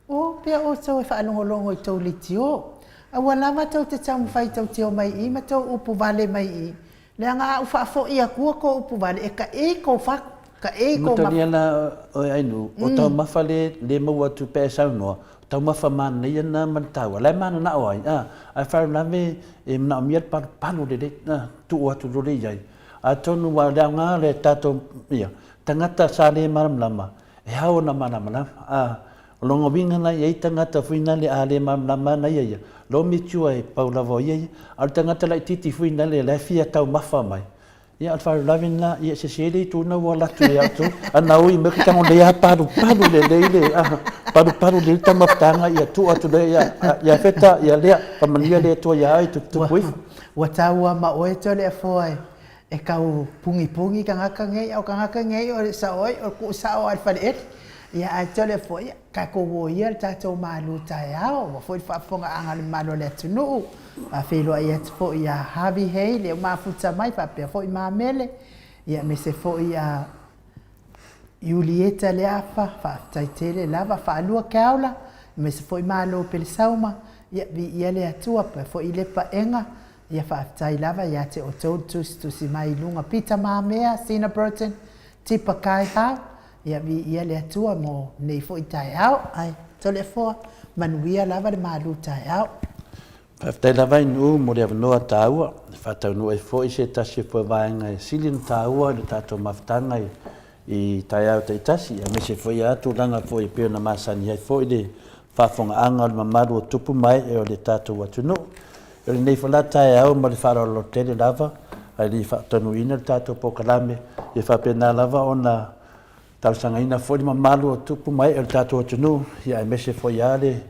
O pea outou e faalogologo i tou leitio. A ua lava tou te taumafai tou te omai i i ma tou upu vale mai i i, leaga a ou faafoi atua kou upu vale, e taei kou fatu, taei kou mafa. Matalia la oe Ainuu, o taumafa le le maua atu pe e saunoa, o taumafa manaia na ma le taua, la e mananao ai a, ae faalavelave e manaomia le palupalu lelei a, tuu atu loa le i ai. Atonu ua o le aoga le tatou ia, tagata sa le malamalama, E ao ona malamalama, a, o lona uiga la e i ai tagata foi nale a le malamalama ana ia ia, lomi tua e pau lava o ia ia, a o le tagata laitiiti foi nale la e fia taumafa mai, ia o le faalavelave lena, ia sese le itu lena ua alu atu ia outou, a na ui mai tago lea a palupalu lelei le, a, palupalu lelei le taumafataga, ia tuu atu loa ia, ia Feta, ia lea, faamanuia le Atua ia oe, tuputupu ifo. Ua taua ma oe Toleafoa e. E tau pugipugī tagata nei, a o tagata nei o le sao ai, o le tuu sao lava i le faleele. Ia, ae Toleafoa, ia, tatou o ia i le tatou malu taeao, aua foi le faafofogaaga a le mamalu o le atunuu. Faafeiloai atu foi ia Harvey Hay, lea ua mafuta mai, faapea foi Mamele, ia aemaise foi ia Iulieta Leafa, faafetai tele lava, Faalua Keaola, aemaise foi Malo Pelesauma, ia viia le Atua, faapea foi Lepa Ega, ia faafetai lava ia te outou le tusitusi mai i luga, Peter Mamea, Sina Burton, Tipa Kaihau, ia viia le Atua mo lenei foi taeao. Ae Toleafoa, manuia lava le malu taeao. Faafetai lava i Nuu mo le avanoa taua e faataunuu ai foi se tasi o vaega e sili ona taua i le tatou mafutaga i taeao taitasi, aemaise foi lava tulaga foi e pei ona masani ai foi le faafofogaaga o le mamalu o tupu ma ee o le tatou atunuu. O lenei foi la taeao ma le faaaloalo tele lava, ae le i faataunuuina le tatou polokalame, ia faapena lava ona talosagaina foi le mamalu o tupu ma ee o le tatou atunuu, ia aemaise foi lava le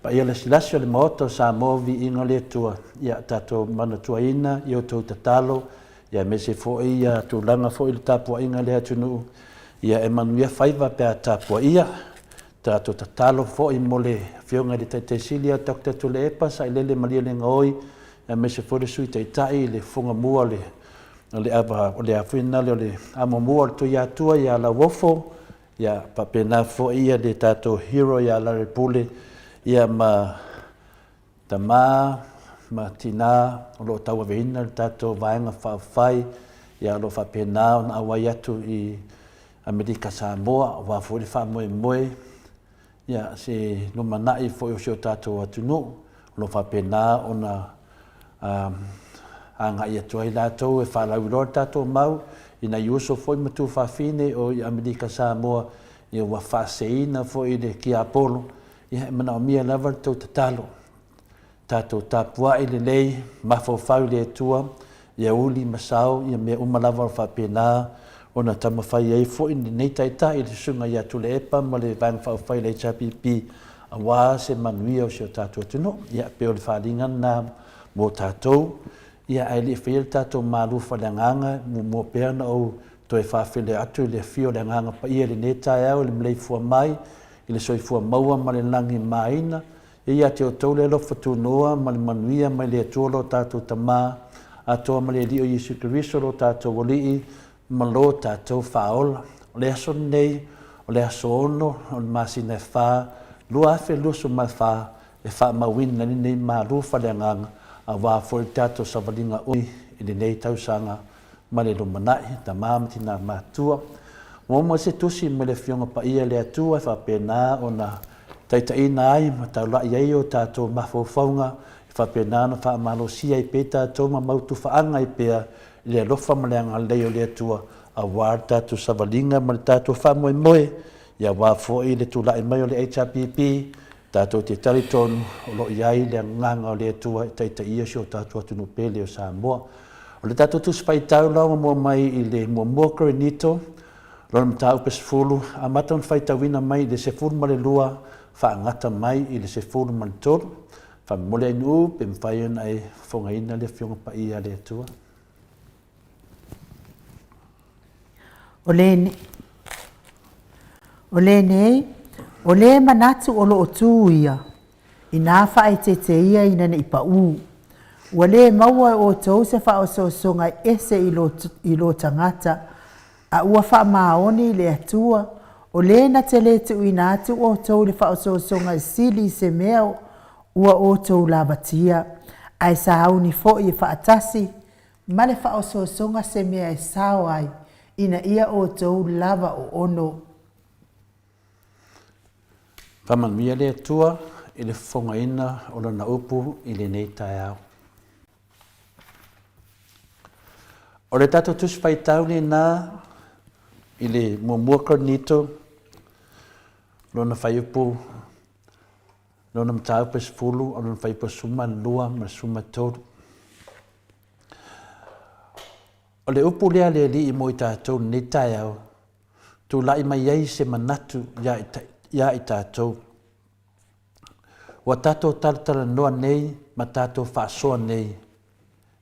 paia lasilasi o le Maota o Samoa, viiga o le Atua, ia tatou manatuaina i outou tatalo, ia aemaise foi ia tulaga foi i le tapuaiga a le atunuu, ia e manuia faiva pe a tapuaia. Tatou tatalo foi mo le Afioga i le Taitai Sili a Doctor Tuilaepa Sailele Malielegaoi, aemaise foi le Sui Taitai i le Fofoga Mua o le O le ava, o le a foi lena o le amomua o le Tuiatua ia Lauofo, ia faapena foi ia le tatou hero ia Larry Pule, ia ma tama ma tina o lo o tauaveina le tatou Vaega Faaupufai, ia o lo o faapena ona auai atu i Amerika Samoa aua foi le faamoemoe Ia, se lumanai foi o si o tatou atunuu, o lo o faapena ona agai atu ai latou e faalauiloa le tatou mau i nai uso foi ma tuafafine o i Amerika Samoa, ia ua faaseseina foi i le tiapolo, ia e manaomia lava le tou tatalo. Tatou tapuai lelei, mafaufau i le Atua, ia uli ma sao, ia mea uma lava o faapena ona taumafai ai foi lenei Taitai i le Susuga ia Tuilaepa ma le Vaega Faaupufai a le HRPP aua se manuia o si o tatou atunuu. Ia, pei o le faaaliga lena mo tatou, ia ae le i faia le tatou malu faaleagaga, e muamua pea ona ou toe faafeiloai atu i le afio o le Agaga Paia i lenei taeao i le maleifua mai i le soifua maua ma le lagi e mamaina, E ia te outou le alofa tunoa ma le manuia mai le Atua lo tatou Tama atoa ma le Alii o Iesu Keriso lo tatou Alii ma lo tatou Faaola. O le aso lenei, o le aso ono o le masina e fa, 2024, e faamauina ai lenei malu faaleagaga aua foi le tatou savaliga umi i lenei tausaga ma le lumanai, tama ma tina matua. Ua uma se tusi mai le Afioga Paia le Atua e faapena ona taitaiina ai ma taulai ai o tatou mafaufauga e faapena ona faamalosia ai pea tatou ma mautufaaga ai pea i le alofa ma le agalelei o le Atua aua le tatou savaliga ma le tatou faamoemoe, ia aua foi le tulai mai o le HRPP, tatou te talitonu o lo o i ai le agaga o le Atua e taitaia si o tatou atunuu pele o Samoa. O le tatou Tusi Faitau la ua mua mai i le muamua Korinito, lona mataupu e 10, amata ona faitauina mai i le 12, faagata mai i le 13. Faamomoli ai nuu pe mafai ona e fofogaina le Afioga Paia a le Atua. O le, o lenei, o le manatu o lo o tu ia, inā faaeteete ia ina ne i paū. Ua lē maua e outou se faaosoosoga e ese i lo, i lo tagata, a ua faamaoni i le Atua, o lē na te lē tuuina atu outou i le faaosoosoga e sili i se mea ua outou lavatia, ae sauni foi e faatasi ma le faaosoosoga se mea e sao ai, ina ia outou lava oono. Faamanuia le Atua i le fofogaina o Lana upu i lenei taeao. O le tatou Tusi Faitau lena i le muamua Korinito, lona fuaiupu, lona mataupu e 10, o lona fuaiupu e 12 ma le 13. O le upu lea a le Alii mo i tatou i lenei taeao, tulai mai ai se manatu ia i tatou. Ua tatou talatalanoa nei ma tatou faasoa nei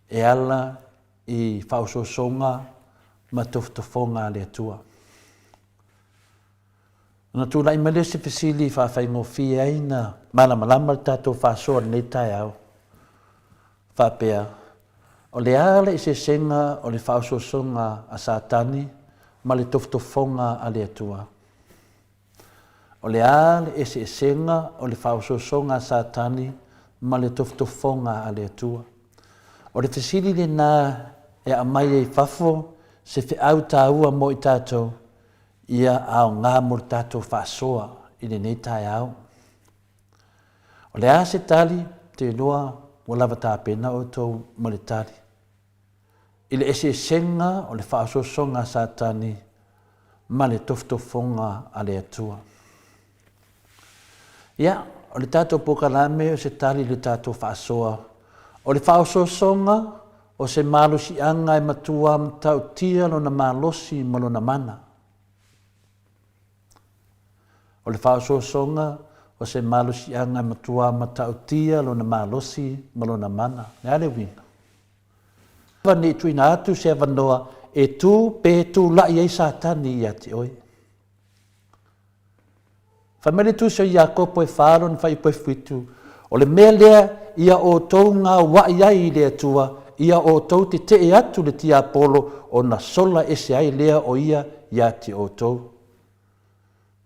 e ala i faaosoosooga ma tofotofoga a le Atua. Ona tulai mai lea o se fesili e faafaigofie ai na malamalama le tatou faasoa i lenei taeao, faapea, O le a le eseesega o le faaosoosoga a Satani ma le tofotofoga a le Atua? O le a le eseesega o le faaosoosoga a Satani ma le tofotofoga a le Atua? O le fesili lena e aumai ai i fafo se feau taua mo i tatou, ia aoga mo le tatou faasoa i lenei taeao. O le a se tali, ou te iloa ua lava tapena outou ma le tali. I le eseesega o le faaosoosoga a Satani ma le tofotofoga a le Atua. Ia, o le tatou polokalame o se tali i le tatou faasoa. O le faaosoosoga o se malosiaga e matua matautia lona malosi ma lona mana. O le faaosoosoga o se malosiaga e matua matautia lona malosi ma lona mana. O le a le uiga? Ne i tuuina atu se avanoa e tu pe tulai ai Satani ia te oe. Fai mai le Tusi o Iakopo e fa lona fuaiupu e fitu, O le mea lea ia outou gaua'i ai i le Atua, ia outou tetee atu le tiapolo ona sola ese ai lea o ia ia te outou.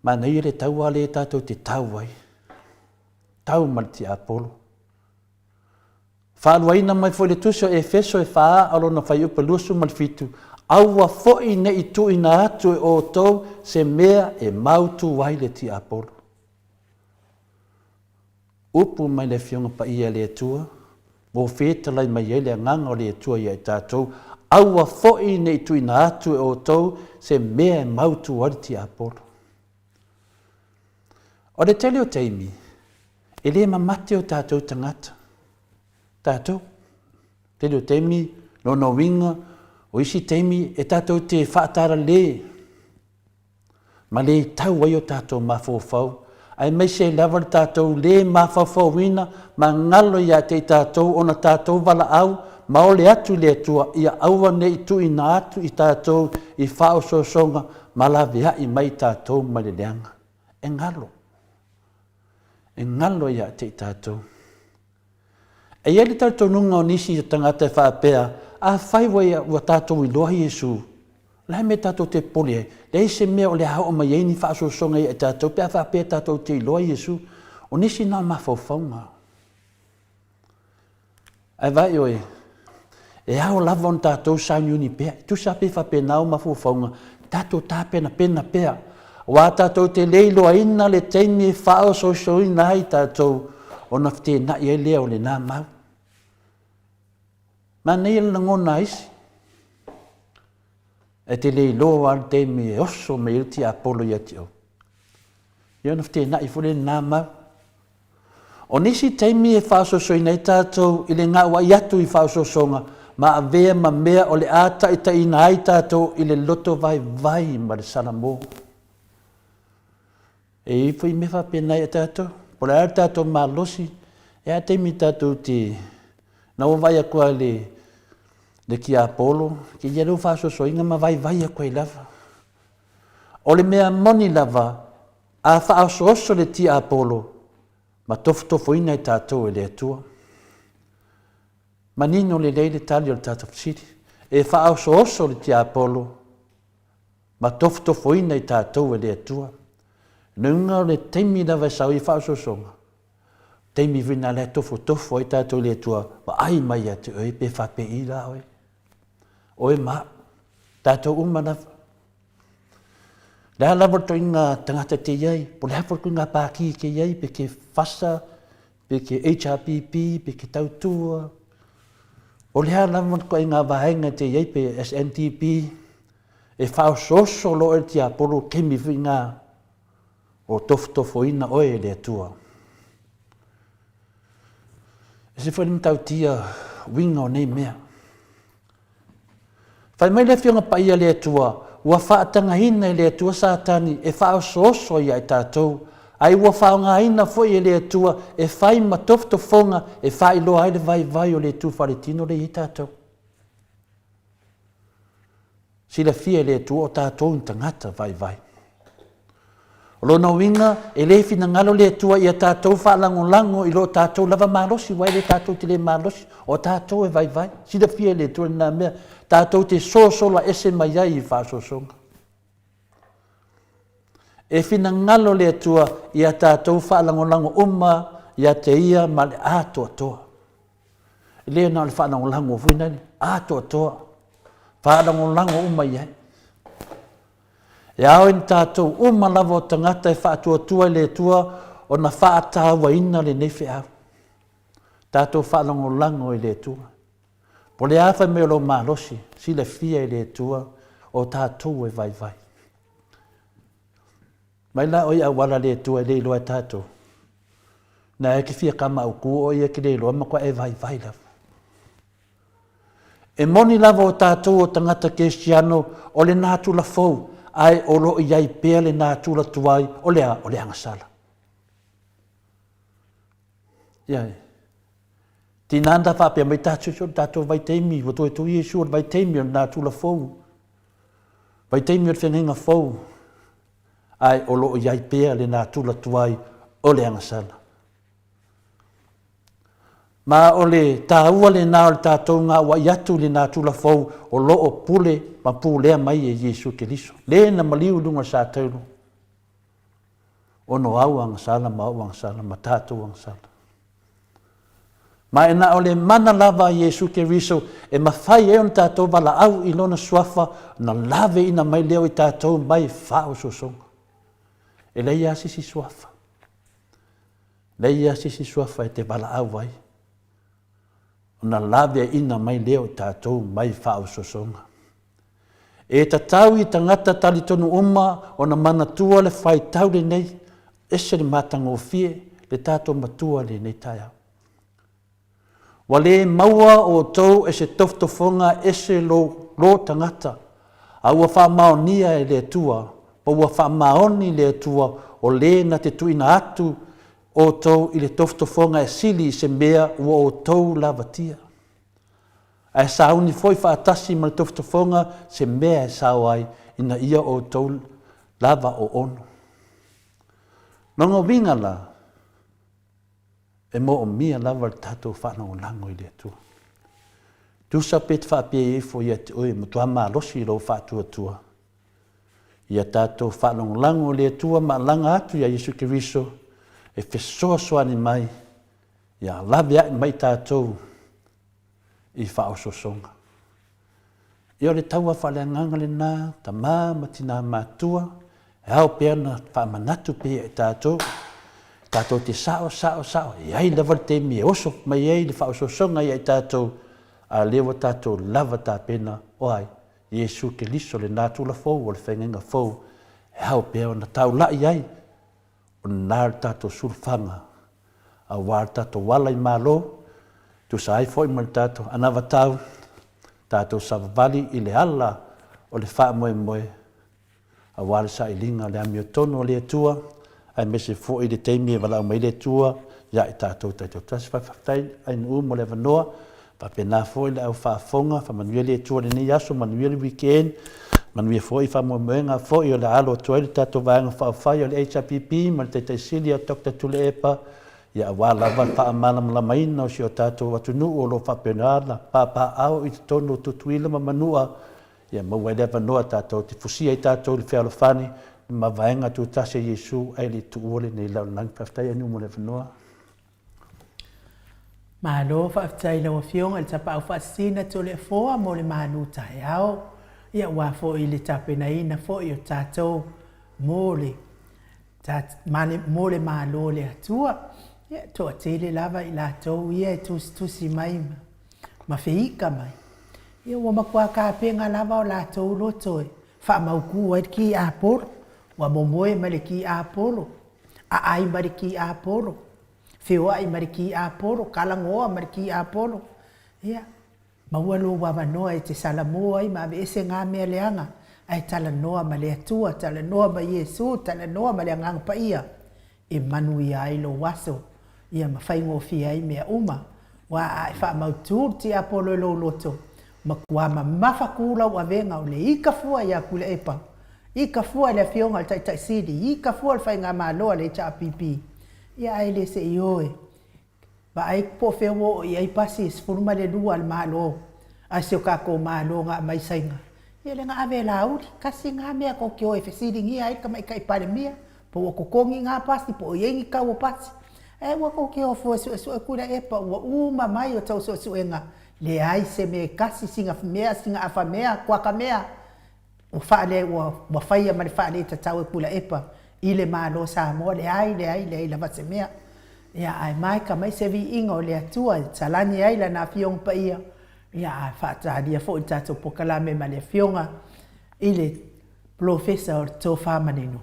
Manaia le taua lea tatou te tau ai, tau ma le tiapolo. Faaluaina mai foi le Tusi o Efeso e fa a o lona fuaiupu e 27, Aua foi ne i tuuina atu e outou se mea e mautu ai le tiapolo. Upu mai le Afioga Paia a le Atua, ua fetalai mai ai le Agaga o le Atua ia i tatou, Aua foi ne i tuuina atu e outou se mea e mautu ai le tiapolo. O le tele o taimi, e le mamate o tatou tagata, tatou. Tele o taimi, lona uiga, o isi taimi e tatou te faatalale ma le tau ai o tatou mafaufau, aemaise ai lava le tatou le mafaufauina ma galo ia te i tatou ona tatou valaau ma ole atu i le Atua ia aua ne i tuuina atu i tatou i faaosoosoga ma laveai mai i tatou mai le leaga. E galo. E galo ia te i tatou. E i ai le talitonuga o nisi o tagata e faapea, afai ua, ua tatou iloa Iesu, o le a mea tatou te popole ai? Leai se mea o le a oo mai ai ni faaosoosoga ia i tatou pe a faapea tatou te iloa Iesu. O nisi na o mafaufauga. Ae vaai oe, e ao lava ona tatou sauniuni pea, e tusa pe faapena ou mafaufauga, tatou tapenapena pea, aua tatou te le iloaina le taimi e faaosoosoina ai tatou ona feteenai ai lea o lena mau. Manaia le lagona a isi, e te le iloa lava le taimi e oso mai ai le tiapolo ia te oe. Ia ona feteenai foi lea i lena mau. O nisi taimi e faaosoosoina ai tatou i le gauai atu i faaosoosoga ma avea ma mea o le a taitaiina ai tatou i le loto vaivai ma le salamo. E i ai foi mea faapena ia tatou. Po o le a le tatou malosi, e a taimi tatou te... Na ua vaai atu lava i le, le tiapolo, ia lea ua faaosoosoina ma vaivai atu ai lava. O le mea moni lava, A faaosooso le tiapolo, ma tofotofoina i tatou e le Atua. Manino lelei le tali o le tatou fesili. E faaosooso le tiapolo, ma tofotofoina i tatou e le Atua. Lona uiga o le taimi lava e sau ai faaosoosoga, taimi foi lena la e tofotofo ai tatou i le Atua, vaai mai ia te oe pe faapei la oe. Oe ma au, tatou uma lava. Le a lava le ituaiga tagata e te i ai, po o le a foi le ituaiga pāti e te i ai, pe te FASA, pe te HRPP, pe te Tautua, po o le a lava le ituaiga vaega e te i ai, pe SNDP, e faaosooso loa oe e le tiapolo i le taimi foi lena o tofotofoina oe e le Atua. E ese foi le matautia uiga o nei mea. Fai mai le Afioga Paia a le Atua, ua faatagaina e le Atua Satani e faaosooso ai ia i tatou, ae ua faaaogaina foi e le Atua e fai ma tofotofoga e faailoa ai le vaivai o le itu faaletino lea e i ai tatou. Silafia e le Atua o tatou ni tagata vaivai. O lona uiga, e le finagalo le Atua ia tatou faalagolago i lo tatou lava malosi, aua e le tatou te le malosi, o tatou e vaivai. Silafia e le Atua lena mea, tatou te sosola ese mai ai i faaosoosoga. E finagalo le Atua ia tatou faalagolago uma ia te Ia ma le atoatoa. E le na o le faalagolago foi lea, atoatoa, faalagolago uma i ai. E ao i tatou uma lava o tagata e faatuatua i le Atua ona faatauaina lenei feau. Tatou faalagolago i le Atua. Po o le a fai mai o lou malosi, silafia e le Atua o tatou e vaivai. Mai la o i auala le Atua e le iloa e tatou. Na e te fia kamaʻuku o ia e te le iloa matua e vaivai lava. E moni lava o tatou o tagata kerisiano o le natura fou, ae o lo o i ai pea le natura tuai o le a? O le agasala. Ia, tinā na faapea mai tatou, o le tatou vaitaimi, ua toe tu Iesu o le vaitaimi o le natura fou, vaitaimi o le feagaiga fou, ae o lo o i ai pea le natura tuai o le agasala. Ma o le taua lena o le tatou gauai atu i le natura fou o lo o pule ma pulea mai e Iesu Keriso, le na maliu i luga o le satauro, ona o au agasala ma ou agasala ma tatou agasala. Ma e na o le mana lava a Iesu Keriso e mafai ai ona tatou valaau i Lona Suafa ona laveina mai lea o i tatou mai faaosoosoga. E leai lava se isi suafa. Leai lava se isi suafa e te valaau ai, ona laveaiina mai lea o tatou mai faaosoosoga. E tatau i tagata talitonu uma ona manatua le faitau lenei, ese le matagofie le tatou Matua i lenei taeao. Ua le maua outou e se tofotofoga ese lo, lo tagata, a ua faamaonia e le Atua, ma ua faamaoni le Atua o le na te tuuina atu outou i le tofotofoga e sili i se mea ua outou lavatia. Ae sauni foi faatasi ma le tofotofoga se mea e sao ai ina ia outou lava oono. Lona uiga la, E moomia lava le tatou faalagolago i le Atua. Tusa pe te faapea ifo ia te oe, matua malosi i lou faatuatua. Ia tatou faalagolago i le Atua ma alaga atu ia Iesu Keriso e fesoasoani mai ia laveai mai tatou i faaosoosoga. Ia o le taua faaleagaga lena, tama ma tina matua, e ao pea ona faamanatu pea ia i tatou, tatou te sao, sao, sao, e i ai lava le taimi e oso mai ai le faaosoosoga ia i tatou, a o lea ua tatou lava tapena, o ai? Iesu Keriso, le natura fou o le feagaiga fou, e ao pea ona taulai ai, o lena le tatou sulufaga aua le tatou ala i Malo, tusa ai foi ma le tatou anavatau, tatou savavali i le ala o le faamoemoe aua le sailiga o le amiotonu a le Atua, aemaise foi le taimi e valaau mai ai le Atua ia i tatou taitoatasi. Faafetai Ainuu mo le avanoa. Faapena foi le au faafofoga, faamanuia le Atua i lenei aso, manuia le weekend, manuia foi faamoemoega foi o le a alo atu ai le tatou Vaega Faaupufai o le HRPP ma le Taitai Sili ia Doctor Tuilaepa, ia aua lava le faamalamalamaina o si o tatou atunuu o lo o faapena ona papaaao i totonu o Tutuila ma Manua, ia maua ai le avanoa tatou te fusia ai tatou i le fealofani ma vaega tutasi a Iesu ae le i tuua lenei lalolagi. Faafetai Anuu mo le avanoa. Malo faafetai i lau Afioga i le Tapaau Faasisina Toleafoa mo le malu taeao, ia aua foi le tapenaina foi o tatou mo le mo le Malo o le Atua. Ia, toatele lava i latou ia e tusitusi mai ma feika mai, ia ua matua tapena lava o latou loto e faamautu ai le tiapolo, ua momoe mai le tiapolo, aai mai le tiapolo, feoai ma le tiapolo, talanoa ma le tiapolo, ia, maua lou avanoa e te salamo ai ma aveese na mea leaga, ae talanoa ma le Atua, talanoa ma Iesu, talanoa ma le Agaga Paia, e manuia ai lou aso, ia ma faigofie ai mea uma. Aua a e faamautu le tiapolo i lou loto, matua mamafa tu lau avega o le ita fua ia Tuilaepa. Ika fua i le Afioga i le Taitai Sili, ika fua le Faigamalo a le HRPP, ia ae le se i o e vaai po o fea ua oo i ai pasi e 12 a le Malo, a si o tatou Malo na aumai Saina, ia lea na ave e Laauli. Tasi lena mea tou te o e fesiligia ai le Tamaitai Palemia, po ua totogi na pasi, po o i ai ni tau o pasi. Ae aua tou te o fua e suesue Tuilaepa ua uma mai a outou suesuega, leai se mea e tasi, sina mea, sina afa mea, kuata mea ua faale, ua faia ma le faaletatau e Tuilaepa i le Malo o Samoa, leai, leai, leai lava se mea. Ia, ae maika mai se viiga o le Atua e salani ai Lana Afioga Paia, ia ae faatalia foi le tatou polokalame ma le Afioga i le Polofesa o le Tofa Manino.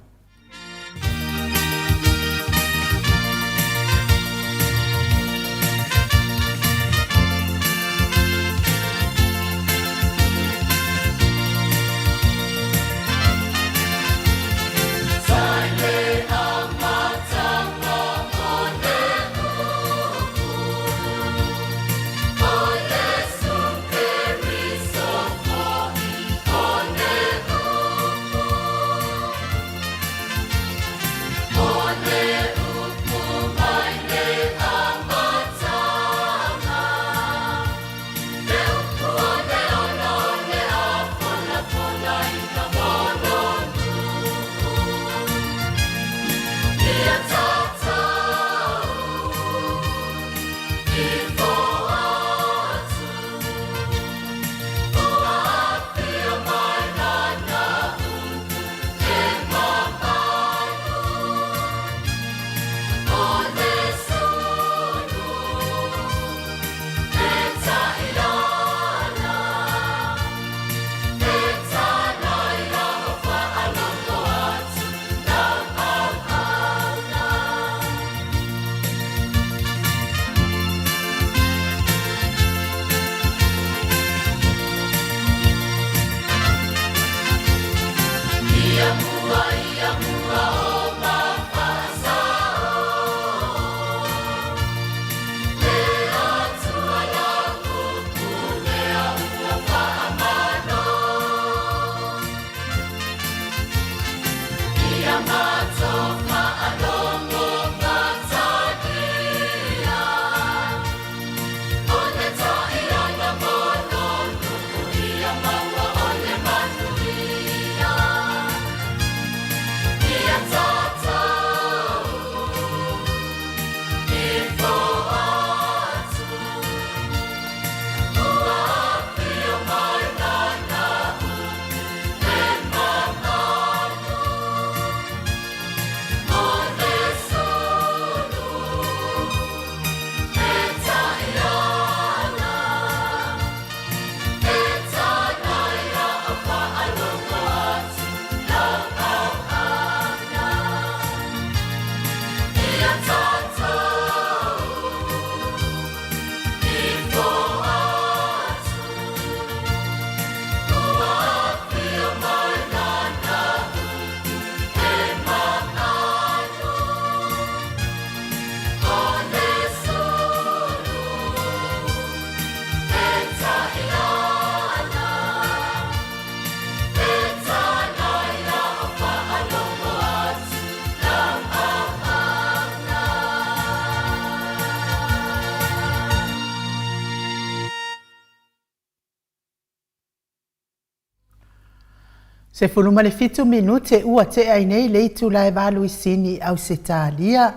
17 minute ua tea ai nei le itula e valu i Sini, Ausetalia.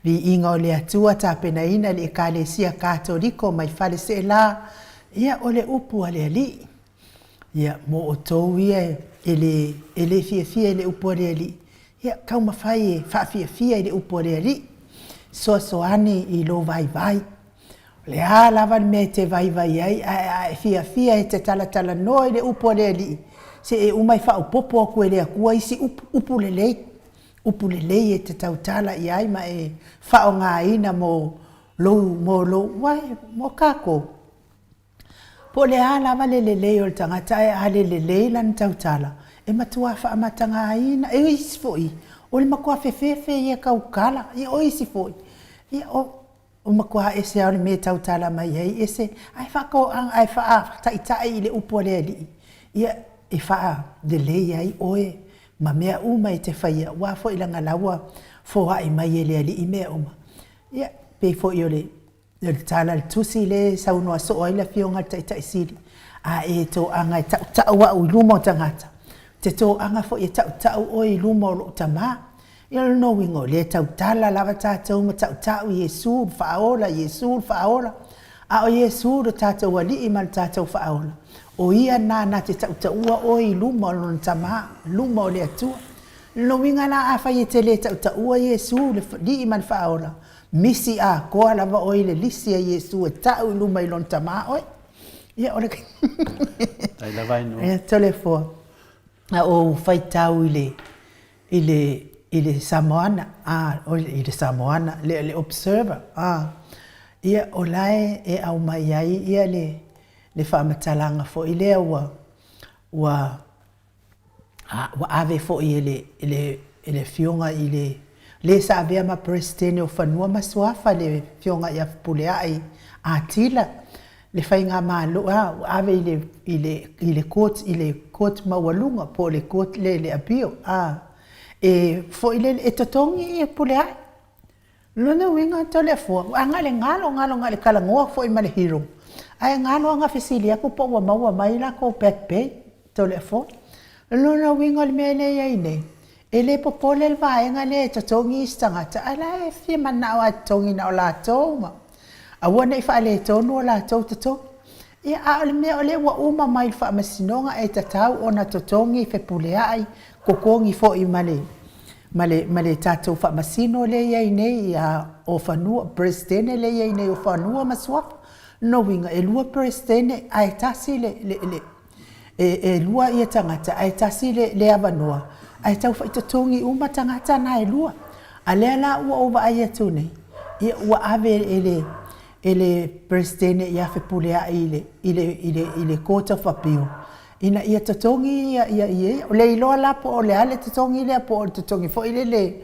Viiga o le Atua tapenaina e le Ekalesia Katoliko mai Faleseela, ia o le upu a le Alii. Ia, mo outou ia e le, e le fiafia i le upu a le Alii, ia taumafai e faafiafia i le upu a le Alii. Soasoani i lou vaivai. O le a lava le mea e te vaivai ai, ae a e fiafia e te talatalanoa i le upu a le Alii, se e uma e faaopoopo atu e le Atua isi upu, upu lelei, upu lelei e te tautala i ai ma e faaaogaina mo lou, mo lou, uae, mo tatou. Po o le a lava le lelei o le tagata ae a le lelei lana tautala, e matua faamatagaina. E isi foi, o le matua fefefe ia tautala. Ia o isi foi, ia o, o matua ese lava o le mea e tautala mai ai, ese, ae faatoaga, ae faataitai i le upu a le Alii, ia e faalelei ai oe. ma mea uma e te faia, aua foi leaga la ua foai mai e le Alii mea uma. Ia, pei foi o le O le tala a le Tusi lea e saunoa soo ai le Afioga i le Taitai Sili, A e toaga e tautau au i luma o tagata, ou te toaga foi e tautau oe i luma o lou Tama. Ia o lona uiga, o lea e tautala lava tatou ma tautau Iesu le Faaola, Iesu le Faaola, a o Iesu lo tatou Alii ma le tatou Faaola, o Ia lena na te tautaua oe i luma o Lona Tama, luma o le Atua. O lona uiga la afai e te le tautaua Iesu le Alii ma le Faaola, Misi atoa lava oe i le lisi a Iesu e tau i luma i lona Tama oe. Ia o le Tai lava ai no. Toleafoa, a ou faitau i le i le i le Samoana, a i le Samoana, le le Observer, a ia o la e e aumai ai ia le le faamatalaga foi lea ua ua ua ave foi e le, e le, e le Afioga i le, le sa avea ma Peresetene o Fanua ma Suafa, le Afioga ia Fepuleai Atilla, le Faigamalo, a, ua ave i le, i le, i le Court, i le Court Maualuga po o le Court lea i le Appeal, a, e foi lele, e totogi ia Fepuleai. Lona uiga Toleafoa, ua agai le galo, galo na o le talanoa foi ma le hero, ae galo lava na fesili atu po ua maua mai latou back pay, Toleafoa. O lona uiga o le mea lea e i ai nei, e le popole le vaega lea e totogi isi tagata, ae la e fia manao lava e totogi na o latou ma aua ne i faaletonu o latou totogi. Ia, a o le mea o lea ua uma mai le Faamasinoga e tatau ona totogi Fepuleai, totogi foi ma le ma le ma le tatou Faamasino lea e i ai nei ia o Fanua, Peresetene lea e i ai nei o Fanua ma Suafa. O lona uiga, e lua Peresetene ae tasi le le le e e lua ia tagata ae tasi le le avanoa, ae tau fai totogi uma tagata na e lua. A lea la ua ou vaai atu nei, ia ua ave e le e le Peresetene ia Fepuleai i le i le i le i le Court of Appeal ina ia totogi ia ia ia. E le iloa la po o le a le totogi lea po o le totogi foi lele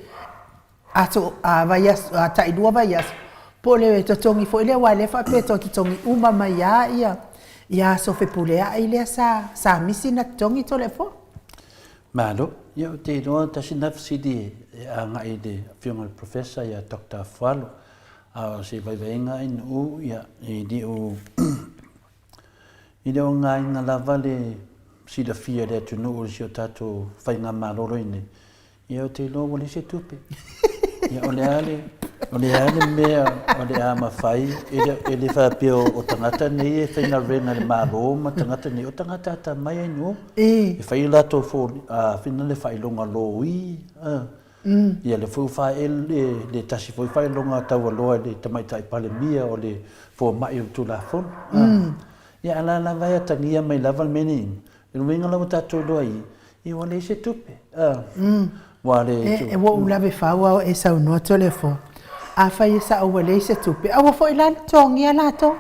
aso a vaiaso a tailua vaiaso po o le totogi foi lea aua o lea e faapea e toe totogi uma mai lava ia ia aso Fepuleai lea sa sa misi ona totogi Toleafoa. Malo. Ia ou te iloa tasi lena fesili e agai i le Afioga i le Professor ia Doctor Afualo. A o se vaivaiga i ia, e le o e le o gaina lava le silafia e le atunuu i si o tatou faigamalo nei, ia ou te iloa ua leai se tupe. Ia o le a le, o le a le mea o le a mafai, e le, e le faapea o tagata nei e faigaluega i le Malo ma tagata nei, o tagata atamai ai nō. E fai o latou le faailoga lōi, Ia le foi faaele, le tasi foi faailoga taualoa i le Tamaitai Palemia o le fomai o le Tulafono. Ia a la lava e atagia mai lava le mea nei, o le uiga la ua tatou iloa i i, ua leai se tupe. Ua le E, ua ou lave fau a o e saunoa Toleafoa. Afai e sao ua leai se tupe, aua foi la le totogia latou.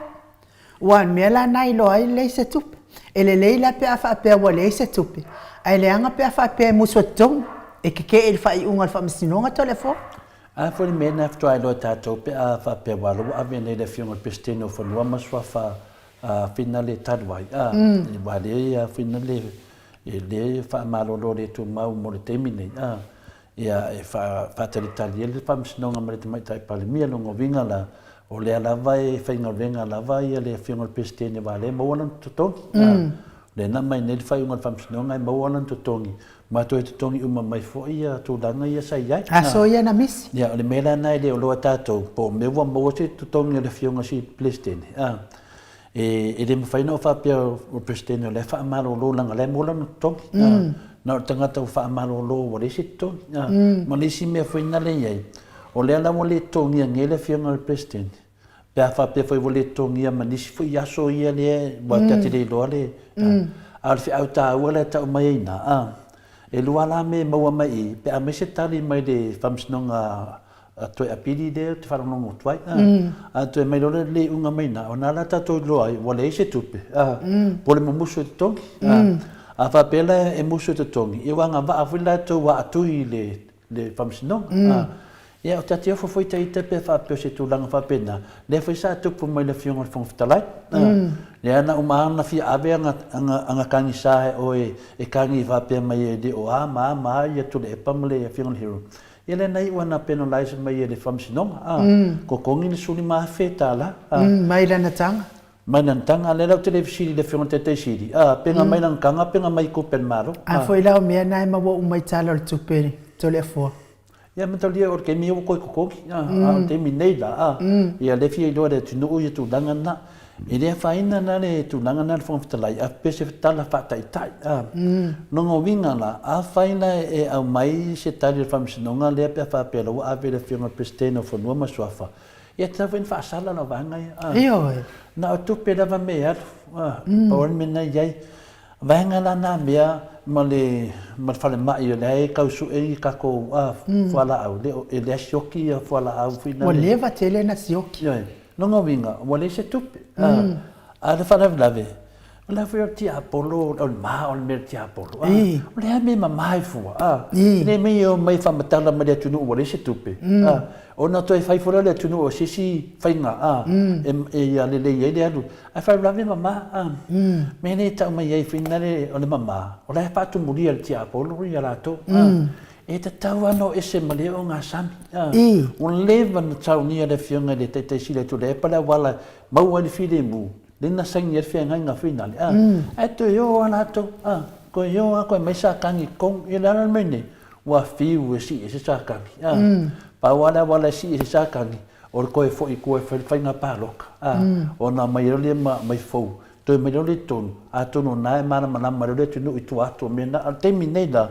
Aua o le mea la lena e iloa ai le leai se tupe. E lelei la pe a faapea ua leai se tupe, ae leaga pe a faapea e musu e totogi, e tetee i le faaiuga a le Faamasinoga Toleafoa. A foi le mea lena faatoa iloa e tatou pe a faapea aua o la ua ave nei le Afioga i le Peresetene o Fanua ma Suafa Finale talu ai, a, aua lea Finale e le faamalolo le tumau mo le taimi nei, a. Ia, e faatalitali ai le Faamasinoga ma le Tamaitai Palemia. Lona uiga la, o lea lava e faigaluega lava ia le Afioga i le Peresetene aua o lea e maua lana totogi. O lea na aumai nei le faaiuga a le Faamasinoga e maua lana totogi, ma toe totogi uma mai foi ia tulaga ia sa i ai. Aso ia na misi. Ia, o le mea la lena e le o iloa e tatou, po o mea ua maua se totogi o le Afioga i le Peresetene, E le mafai ona ou faapea o le Peresetene o la e faamalolo leaga o la e maua lana totogi. Na o le tagata ua faamalolo ua leai se totogi. Ma le isi mea foi na lea e i ai, o lea la ua le totogia nei le Afioga i le Peresetene, pe a faapea foi ua le totogia ma nisi foi aso ia lea aua ta te le iloa le... A o le feau taua la e tau mai ai i ina, e lua la mea e maua mai i i pe a aumai se tali mai le Faamasinoga a toe apili lea ou te faalogologo atu ai. A toe aumai loa le iuga mai ina, ona la tatou iloa ai ua leai se tupe, po o le mumusu e totogi. A faapea la e musu e totogi, ia ua agavaa foi latou aatui i le faamasinoga. Ia, o ta te ofo foi ita pe faapea o se tulaga faapena, lea foi sa tupu mai le Afioga i le Fofoga Fetalai. Lea na uma lava ona fia ave aga kagisa e oe e kagi faapea mai e le o a ma a ma a ia Tuilaepa ma le Afioga i le Hero. Ia lea na iu lava na penalize mai e le Faamasinoga, totogi le $15,000. Mai lana taga. Mai lana taga, a lea la ou te le fesili i le Afioga i le Taitai Sili, pe na mai lana taga pe na mai i tupe a le Malo. A foi la o mea na e maua uma i tala o le tupe i Toleafoa. Ia mataulia o le taimi ia ua toe totogi, a o le taimi nei la, a, ia lea e fia iloa e le atunuu ia tulaga na. E le afaina la le tulaga na le Fofoga Fetalai, a pe se tala faataitai, a. Lona uiga la, afai la e aumai se tali a le Faamasinoga lea pe a faapea la ua ave i le Afioga i le Peresetene o Fanua ma Suafa, ia e tatau foi ona faasala lau vaega ia, a. Ioe. Na o tupe lava mea e alu, a, pau lava le mea na i ai. Vaega la na mea ma le ma le falemai o lea e tau sue ni tatou fualaau le e lea sioki ia fualaau foi na. Ua leva tele na sioki. Ioe. Lona uiga ua leai se tupe. A o le faalavelave o le a foi o le tiapolo o le ma o le mea o le tiapolo o le a mea e mama ai fua e le mea e omai e faamatala mai le atunuu ua leai se tupe ona toe fai foi lea o le atunuu o se isi faiga e ia lelei ai le alu. Ae faalavelave mama a. Mea lea e tau mai ai foi lale o le mama, o la e faatumulia e le tiapolo ia latou a. E tatau lava ona o ese ma lea ogasami a. Ua leva ona saunia e le Afioga i le Taitai Sili o Tuilaepa le auala e maua ai le filemu, lea na saini ai le feagaiga foi lale a. Ae toe o lava latou a, toe o lava toe aumai satani i totonu. Ia o le a la le mea nei? Ua fiu e sii ai se satani a. Pau lava le auala e sii ai se satani, o le toe foi i tua e fai le faiga palota, a, ona aumai ai loa lea ma aumai fou, toe aumai loa lea i totonu, atonu o lena e malamalama loa le atunuu i tua atu o mea na. A o le taimi nei la,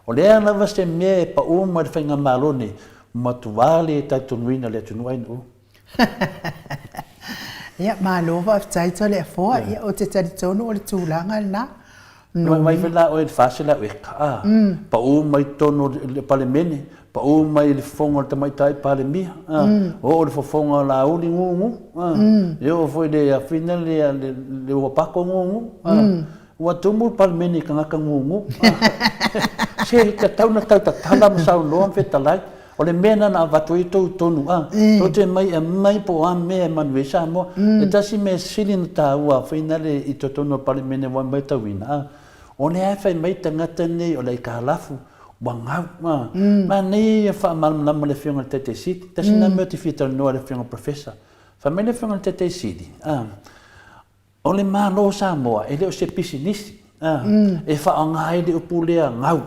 o le a lava se mea e pau mai le faigamalo nei, matua le talitonuina e le atunuu ai nuu. Ia, malo faafetai Toleafoa. Ia, ou te talitonu o le tulaga lena. Mai mai foi la oe i le 400 eka, a, pau mai totonu o le Palemene, pau mai i le fofoga o le Tamaitai Palemia, a, oo i le fofoga o Laauli gugu, a, e oo foi i le afina le, le, le Uapato gugu, a, ua tumu le Palemene i tagata gugu, a, se tatau ona tau tatala ma saunoa ma fetalai. O le mea lena na avatu ai tou tonu a, tou te mai e aumai po o a mea e manuia ai Samoa. E tasi mea sili ona taua foi nale i totonu o le Palemene ua matauina a, o lea e fai mai tagata nei o le aitalafu ua gau a. Manaia ia faamalamalama e le Afioga i le Taitai Sili. Tasi lena mea ou te fia talanoa i le Afioga i le Professor. Fai mai le Afioga i le Taitai Sili a, O le Malo o Samoa, e le o se pisinisi, e faaaoga ai le upu lea gau.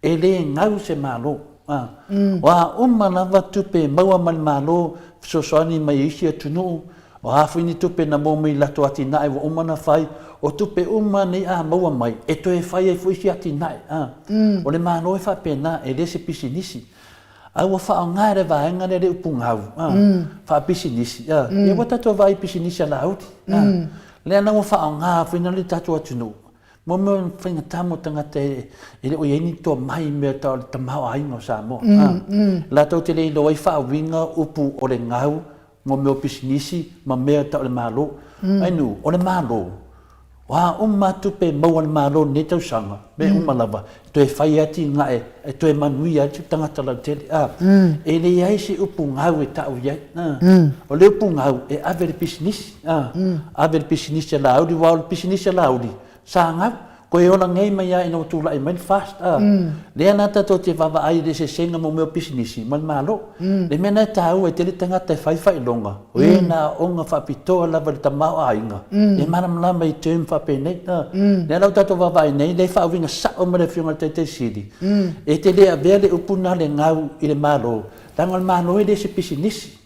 E le gau se Malo. O a uma lava tupe e maua mai le Malo, fesoasoani mai e isi atunuu, o a foi ni tupe na maua mai i latou atinae ua uma ona fai, o tupe uma nei a maua mai, e toe fai ai foi isi atinae. O le Malo e faapena, e le se pisinisi. A ua faaaoga e le vaega lea le upu gau, a, faapisinisi, a, ia ua tatou vaai i pisinisi a Laauli, a, lea la ua faaaoga foi na le tatou atunuu, mo mea o faigata mo tagata e le o i ai ni tomai i mea tau o le tamaoaiga o Samoa, a, latou te le iloa ai faauiga upu o le gau mo mea o pisinisi ma mea tau o le Malo. Ainu, o le Malo, o a uma tupe e maua e le Malo i lenei tausaga, mea uma lava, e toe fai ai atinae, e toe manuia ai tagata lautele. A, e leai se upu gau e tau i ai. A, o le upu gau, e ave i le pisinisi. A, ave i le pisinisi a Laauli, aua o le pisinisi a Laauli, Sa gau, koe ola nei mai a ina ua tulai mai le FAST, a. Lea la tatou te vaavaai i le eseesega mo mea o pisinisi ma le Malo. Le mea lena e taua e tele tagata e fai faailoga, o e na aoga faapitoa lava i le tamaoaiga, e malamalama i term faapenei, a. Lea la ua tatou vaavaai nei, lea e faauiga sao mai le Afioga i le Taitai Sili, e te le avea le upu lena le gau i le Malo, leaga o le Malo e le se pisinisi.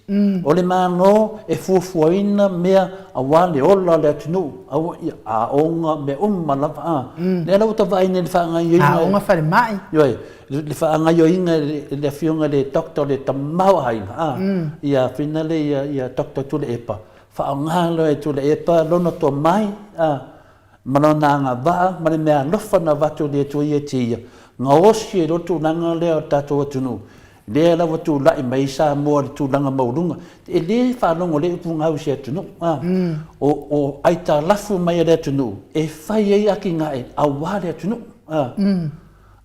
O le Malo e fuafuaina mea aua le ola o le atunuu, aua ia aoga, mea uma lava a. Lea la ua ta vaai nei i le faagaoioiga. Aoga falemai. Ioe, le faagaoioiga e le Afioga i le Doctor o le tamaoaiga a, ia finale ia Doctor Tuilaepa, faaaoga loa e Tuilaepa lona tomai a, ma lona agavaa ma le meaalofa na avatu e le Atua ia te ia, gaosi ai loa le tulaga lea o le tatou atunuu, lea la ua tulai mai ai Samoa i le tulaga maualuga. E le faalogo le upu gau i se atunuu, a. O, o aitalafu mai a le atunuu e fai ai atinae aua le atunuu, a.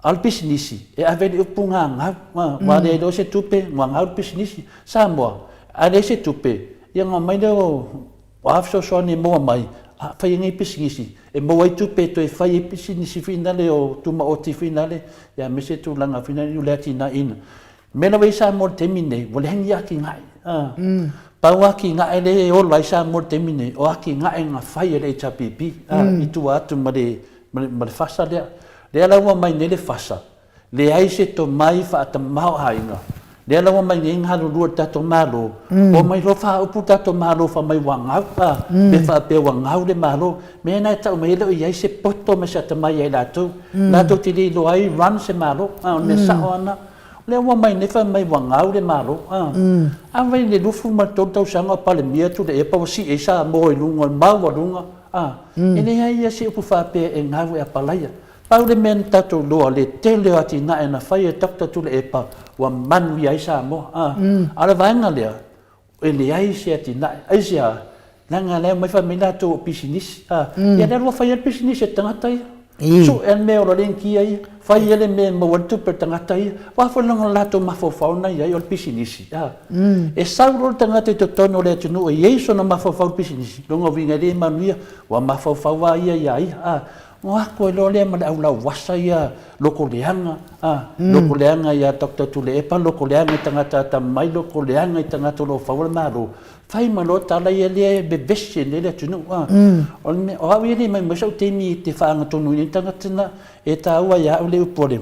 A o le pisinisi, e ave i le upu gagau, ua leai loa se tupe, ua gau le pisinisi. Samoa, a leai se tupe, ia ona omai lea o a fesoasoani e maua mai, a fai ai nei pisinisi, e maua ai tupe e toe fai ai pisinisi foi nale o tumaoti foi nale, ia aemaise tulaga foi nale o le atinaeina. O le mea la ua i ai Samoa i le taimi lenei, ua leai ni atinae. Pau atinae lea e ola ai Samoa i le taimi lenei, o atinae na fai e le HRPP i tua atu ma le FASA lea. Lea la ua aumai nei le FASA, leai se tomai faatamaoaiga, lea la ua aumai nei galulue i le tatou Malo, omai loa faaupu le tatou Malo fai mai ua gau, pe faapea ua gau le Malo. Mea na e tau mai e le o i ai se poto ma se atamai ia i latou, latou te le iloa ai run se Malo, o le mea sao lava lena. O lea ua aumai nei fai mai ua gau le Malo, a fai i le 23 tausaga o Palemia Tuilaepa ua sii ai Samoa i luga o le maualuga, e leai lava se upu faapea e gau e apalaia. Pau le mea na tatou iloa, le tele o atinae na fai e Doctor Tuilaepa ua manuia ai Samoa. A o le vaega lea, e leai se atinae. Aisea? Leaga la e omai fai mai latou o pisinisi. Ia lea ua fai ai le pisinisi e le tagata ia. Sue le mea e ola ai le initia ia, fai ai le mea e maua ai le tupe a le tagata ia. Aua foi leaga o le latou mafaufau lena e i ai o le pisinisi. E sau loa le tagata i totonu o le atunuu e i ai sona mafaufau i le pisinisi, lona uiga e le manuia, ua mafaufau lava ia ia ia. Ona o atu ai loa lea ma le au lauasa ia loto leaga, loto leaga ia Doctor Tuilaepa, loto leaga i tagata atamamai, loto leaga i tagata o lo o faua le Malo, fai mai loa tala ia lea e vevesi ai nei le atunuu. O le mea, o au ia e le mai mai sou taimi e te faagatonuina ai tagata na, e taua ia au le upu a le,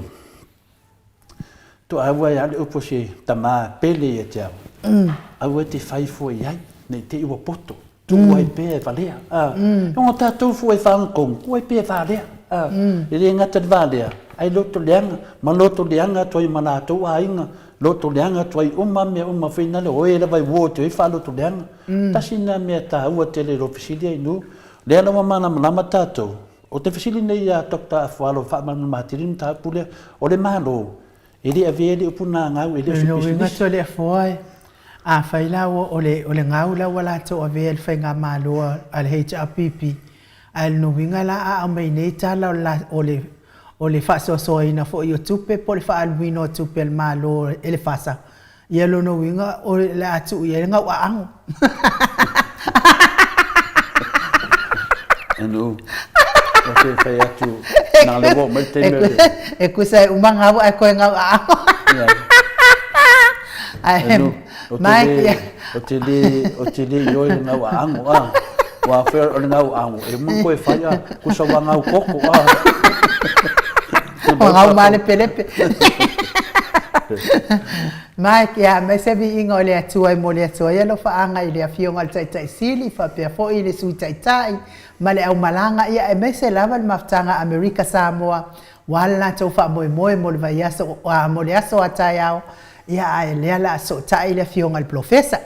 toaua ia au le upu a se tama pele ia te au, aua e te fai fua i ai, ne i te i ua poto. Tuu ai pea e valea. Ona tatou fua e faagatonu, tuu ai pea e valea. E le gata i le valea, ae loto leaga, ma loto leaga atu ai ma latou aiga, loto leaga atu ai uma mea uma foi nale, o e lava e uo atu ai faaloto leaga. Tasi lena mea taua tele i lou fesili Ainuu, lea la ua malamalama tatou, ou te fesili nei ia Doctor Afualo e faamalamalama atili le mataupu lea, o le Malo, E le avea le upu gagau, e le o se pisinisi. Lona uiga Toleafoa, afai la ua o le o le gau la ua latou avea i le faigamalo a le HRPP, ae o lona uiga la a aumai nei tala o le o le o le faasoasoaina foi o tupe po o le faaaluina o tupe a le Malo e le FASA, Ia lona uiga o le a tuu i ai le gau aago. Anu, ou te fai atu, na le ua mai le taimi o le... E kusa e uma gau ae koe gau aago. Ae, Anu, ou te le, ou te le, ou te le ioe le gau aago, a. Ua afea o le gau aago, e uma koe fai a, kusa ua gau koko, a. Ua gau malepelepe. Mike, ia, aemaise viiga o le Atua e momoli atu ai alofaaga i le Afioga i le Taitai Sili faapea foi le Sui Taitai ma le aumalaga, ia, aemaise lava le Mafutaga Amerika Samoa ua le latou faamoemoe mo le vaiaso, mo le aso a taeao, ia, ae lea la a sootai le Afioga i le Polofesa.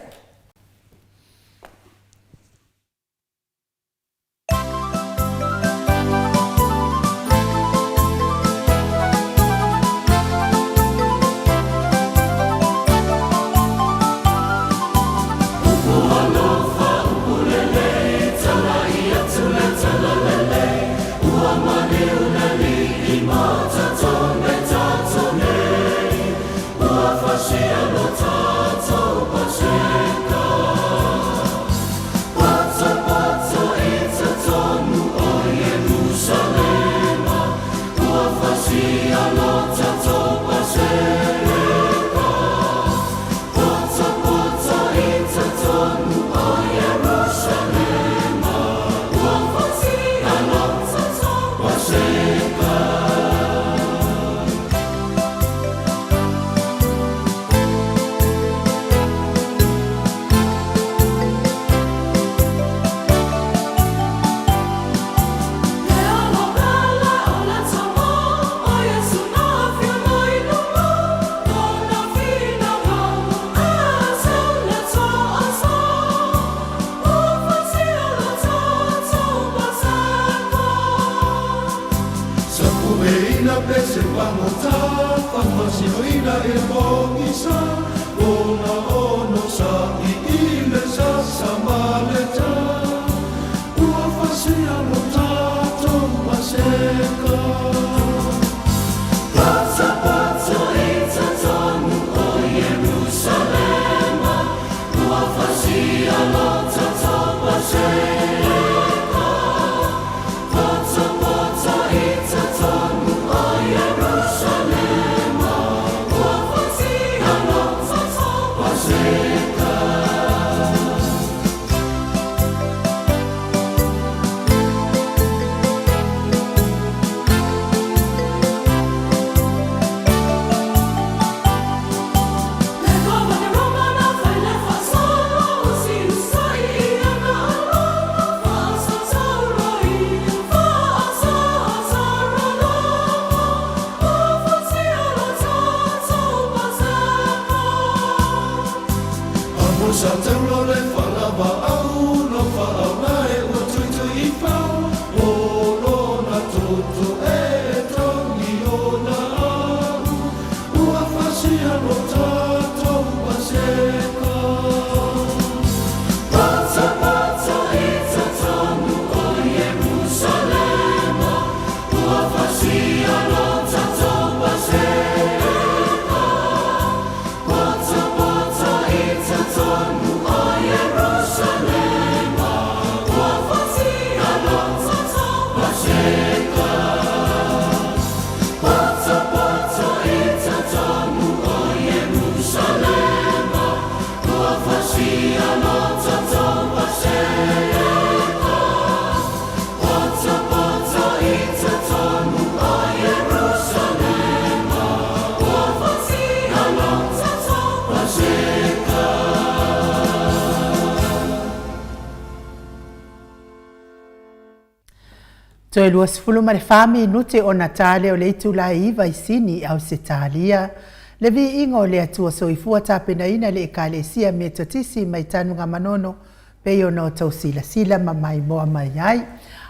Toe 24 minute ona ta lea o le itula e 9 i Sini, Ausetalia. Le viiga o le Atua Soifua tapenaina e le Ekalesia Metotisi mai Tanugamanono pei ona outou silasila ma maimoa mai ai.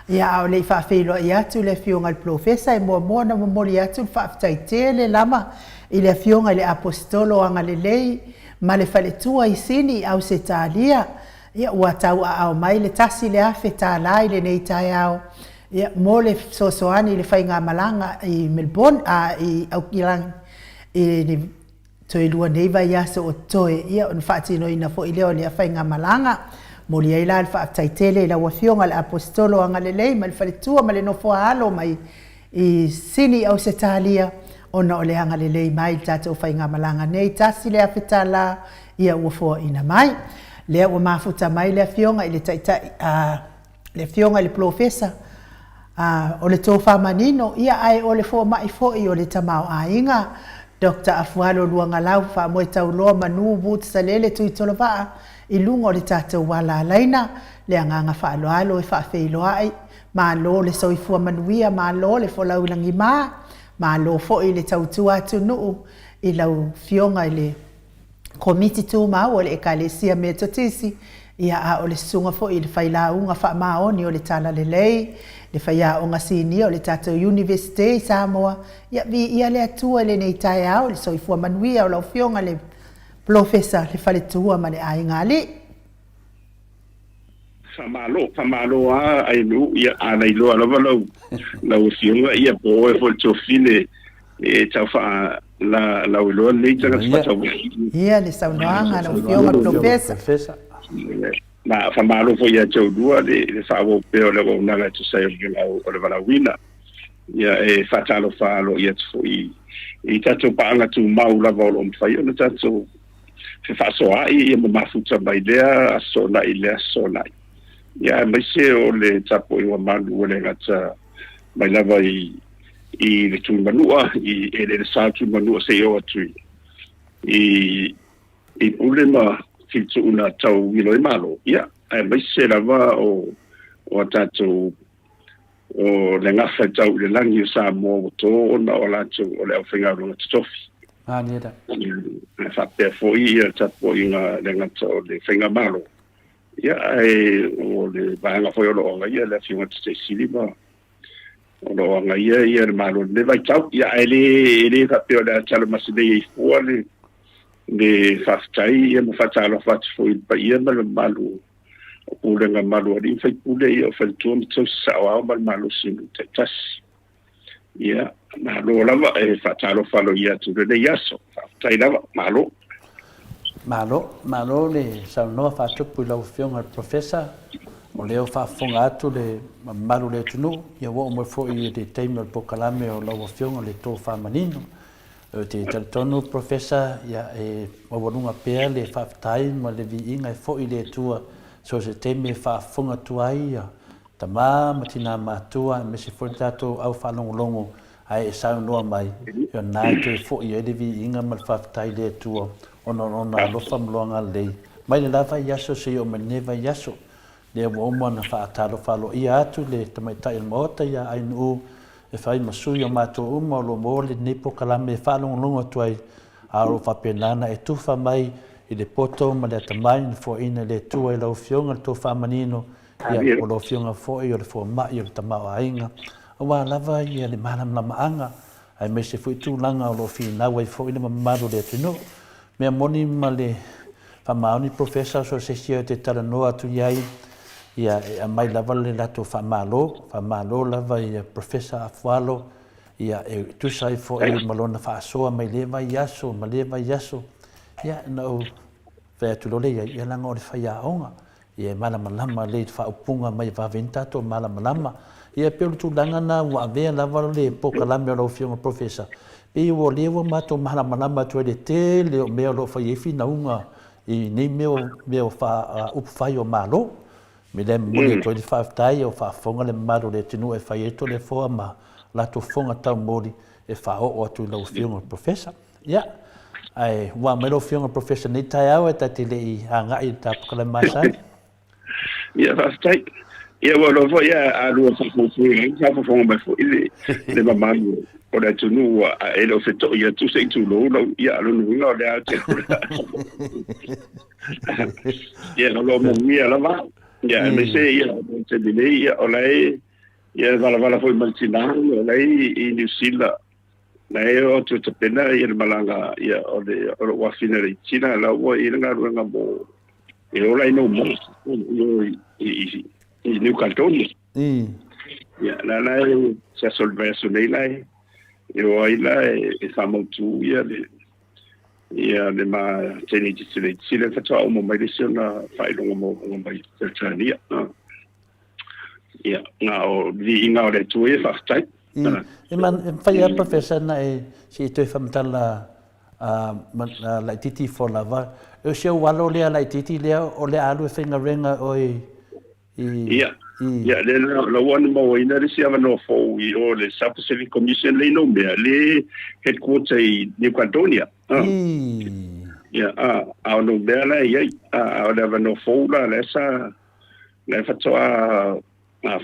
Ia, a o le i faafeiloai atu le Afioga i le Polofesa, e muamua ona momoli atu le faafetai tele lava i le Afioga i le Aposetolo Agalelei ma le Faletua i Sini, Ausetalia, Ia, ua tauaao mai le $1,000 i lenei taeao, ia, mo le fesoasoani i le faigamalaga i Melbourne, a, i Aukilani, i le toe lua nei vaiaso o totoe, ia, ona faatinoina foi lea o lea faigamalaga. Momoli ai la le faafetai tele i lau Afioga i le Aposetolo Agalelei ma le faletua ma le nofo-a-alo mai i Sini, Ausetalia, ona o le agalelei mai i le tatou faigamalaga nei, $1,000 ia ua foaina mai. Lea ua mafuta mai le Afioga i le Taitai, a, le Afioga i le Polofesa, a, o le tofa manino, ia ae o le fomai foi o le tamaoaiga, Doctor Afualo Luagalau Faamoetauloa Manu Woods Salele Tuitolovaa, i luga o le tatou ala alaina, le agaga faaaloalo e faafeiloai, Malo le soifua manuia, malo le folau i lagima, malo foi le tautua atunuu i lau Afioga i le Komiti Tumau o le Ekalesia Metotisi, ia a o le susuga foi i le Failauga Faamaoni o le Talalelei, le Faiaoga Sinia o le tatou Iunivesite i Samoa, ia viia le Atua i lenei taeao i le soifua manuia o lau Afioga i le Polofesa, le faletua ma le aiga alii. Faamalo, faamalo a Ainuu, ia a na iloa lava lau lau afioga ia po o oe foi le Tuafafine e tau faa la lau iloa lenei tagata faatauvaa. Ia le saunoaga a lau afioga le Polofesa. Ma faamalo foi ia te oulua le le faaauau pea o le auaunaga e tusa ai o le valaau o le valaauina. Ia e faatalofa aloaia atu foi i tatou paaga tumau lava o lo o mafai ona tatou fefaasoaai ia ma mafuta mai lea aso Toonai i lea aso Toonai. Ia aemaise o le tapuaiga malu ua le gata mai lava i i le Tuimanua, i eleele sa o Tuimanua seia oo atu i i Pule ma Filituuna tau ilo ai Malo, ia aemaise lava o o a tatou O le gafa e tau i le lagi o Samoa ua to ona o latou o le aufaigaluega totofi. Malie. Ae faapea foi ia tapuaiga le gata o le Faigamalo, ia ae o le vaega foi o lo o agaia le Afioga i le Taitai Sili ma o lo o agaia ia le Malo i lenei vaitau. Ia ae le e le faapea o le a talamasi nei ai fua le le faafetai ia ma faatalofa atu foi i le paia ma le mamalu o pulega malu a alii ma faipule, ia o faletua ma tausi saoao ma le malosi o nuu taitasi. Ia, malo lava e faatalofa aloaia atu i lenei aso. Faafetai lava, malo. Malo, malo le saunoa faatupu i lau Afioga i le Professor. O lea ua faafofoga atu le mamalu o le atunuu, ia ua oo mai foi i le taimi o le polokalame o lau Afioga le tofa manino. Ou te talitonu Professor, ia e maualuga pea le faafetai ma le viiga e foi i le Atua so o se taimi e faafofoga atu ai ia tama ma tina matua aemaise foi le tatou au faalogologo ae e saunoa mai, ia na e toe foi ai le viiga ma le faafetai i le Atua ona o Lona alofa ma Lona agalelei mai le la vaiaso seia oo mai lenei vaiaso. Lea ua uma ona faatalofa aloaia atu le tamaitai o le Maota ia Ainuu e fai ma sui o matou uma o lo o maua lenei polokalame e faalogologo atu ai, a o lo o faapena ona e tufa mai i le poto ma le atamai na foaiina e le Atua i lau Afioga le tofa manino, ia, o lau Afioga foi o le fomai o le tamaoaiga, aua lava ia le malamalamaaga aemaise foi tulaga o lo o finau ai foi le mamalu o le atunuu. Mea moni ma le faamaoni Professor so o se isi ou te talanoa atu i ai, ia e aumai lava le latou faamalo, faamalo lava i Professor Afualo, ia e tusa ai foi ma lona faasoa mai lea vaiaso ma lea vaiaso. Ia na ou fai atu loa lea i ai, ia leaga o le faiaoga, Ia e malamalama lelei i le faaupuga mai e vave ai ona tatou malamalama. Ia e pei o le tulaga lena ua avea lava le polokalame a lau Afioga i le Professor, pei ua lea ua matou malamalama atu ai i le tele o mea o lo o fai ai finauga i nei mea o mea o upufai o Malo. O le mea lea e momoli atu ai le faafetai, o faafofoga le mamalu o le atunuu e fai ai Toleafoa ma latou fofoga taumoli e faaoo atu i lau Afioga i le Professor. Ia, ae ua mai lau Afioga Professor nei taeao e ta te le i agai i le ta polokalame masani. Ia, faafetai. Ia ua iloa foi a lua faafofoga ai, faafofoga mai foi le le mamalu o le atunuu ua e le o feto'i atu se i tulou lau ia a o lona uiga o lea ou te Ia o lo o manuia lava. Ia aemaise ia o le taimi nei ia o la e ia e valavala foi ma le tina o la e i Niu Sila la e o atu e tapena ia le malaga ia o le o lou afine le tina la ua i le galuega mo e ola i Noumea i i i New Caledonia. Ia la la e se aso o le vaiaso nei la e e o ai la e faamautu ia le ia le ma teine titi le faatoa uma mai le isi ona faailoga maualuga mai Peretania. Ia, na o viiga o le Atua ia, faafetai. E mafai lava Professor na e se i toe faamatala laitiiti ifo lava. O si ou alo lea laitiiti lea o le a alu e faigaluega oe i... Ia, ia lea la ua na mauaina le isi avanoa fou i o le South Pacific Commission lea i Noumea, le headquarter i New Caledonia. Ia, a o Noumea la e i ai, a o le avanoa fou la lea sa Na e faatoa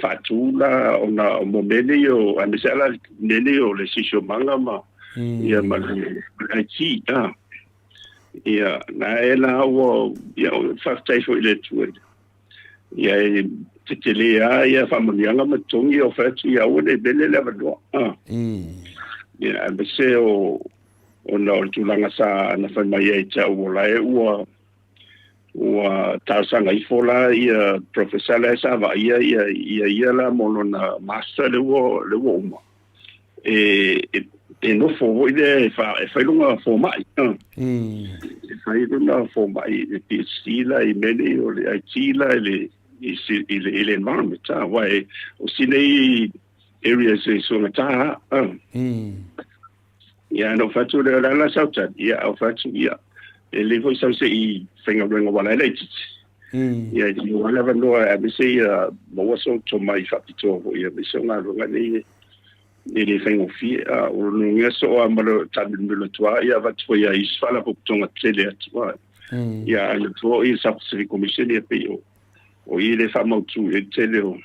faatu la ona o mea nei o, aemaise lava la mea nei o le siosiomaga ma ia ma le IT. Ia, na e la ua, ia, faafetai foi i le Atua. Ia e tetele lava ia faamanuiaga ma totogi o fai atu ia aua ne i vele le avanoa. Ia, aemaise o ona o le tulaga sa na fai mai ai te au o la e ua Ua talosaga ifo la ia Professor la e sa vaaia ia ia ia la mo lona Master le ua le ua uma e e, e nofo foi lea e, fa, e fai lona fomai e fai lona fomai le PhD la i mea nei o le IT la i le i, i le, i le environment ah, wa e o si nei areas e suagata ah. Ia, na ou fai atu lea, o le a la sau tali? Ia, ou fai atu, ia, e lelei foi sau se i faigaluega aua la e laitiiti. Ia, e maua le avanoa aemaise ia maua sou tomai faapitoa foi aemaise o galuega nei e le faigofie. A o lona uiga soo lava ma le taamilomilo atu lava, ia avatu foi ia isi faalapotopotoga tele atu lava. Ia, ae manatua o i le South Pacific Commission ia pei o i le faamautu i ai le tele o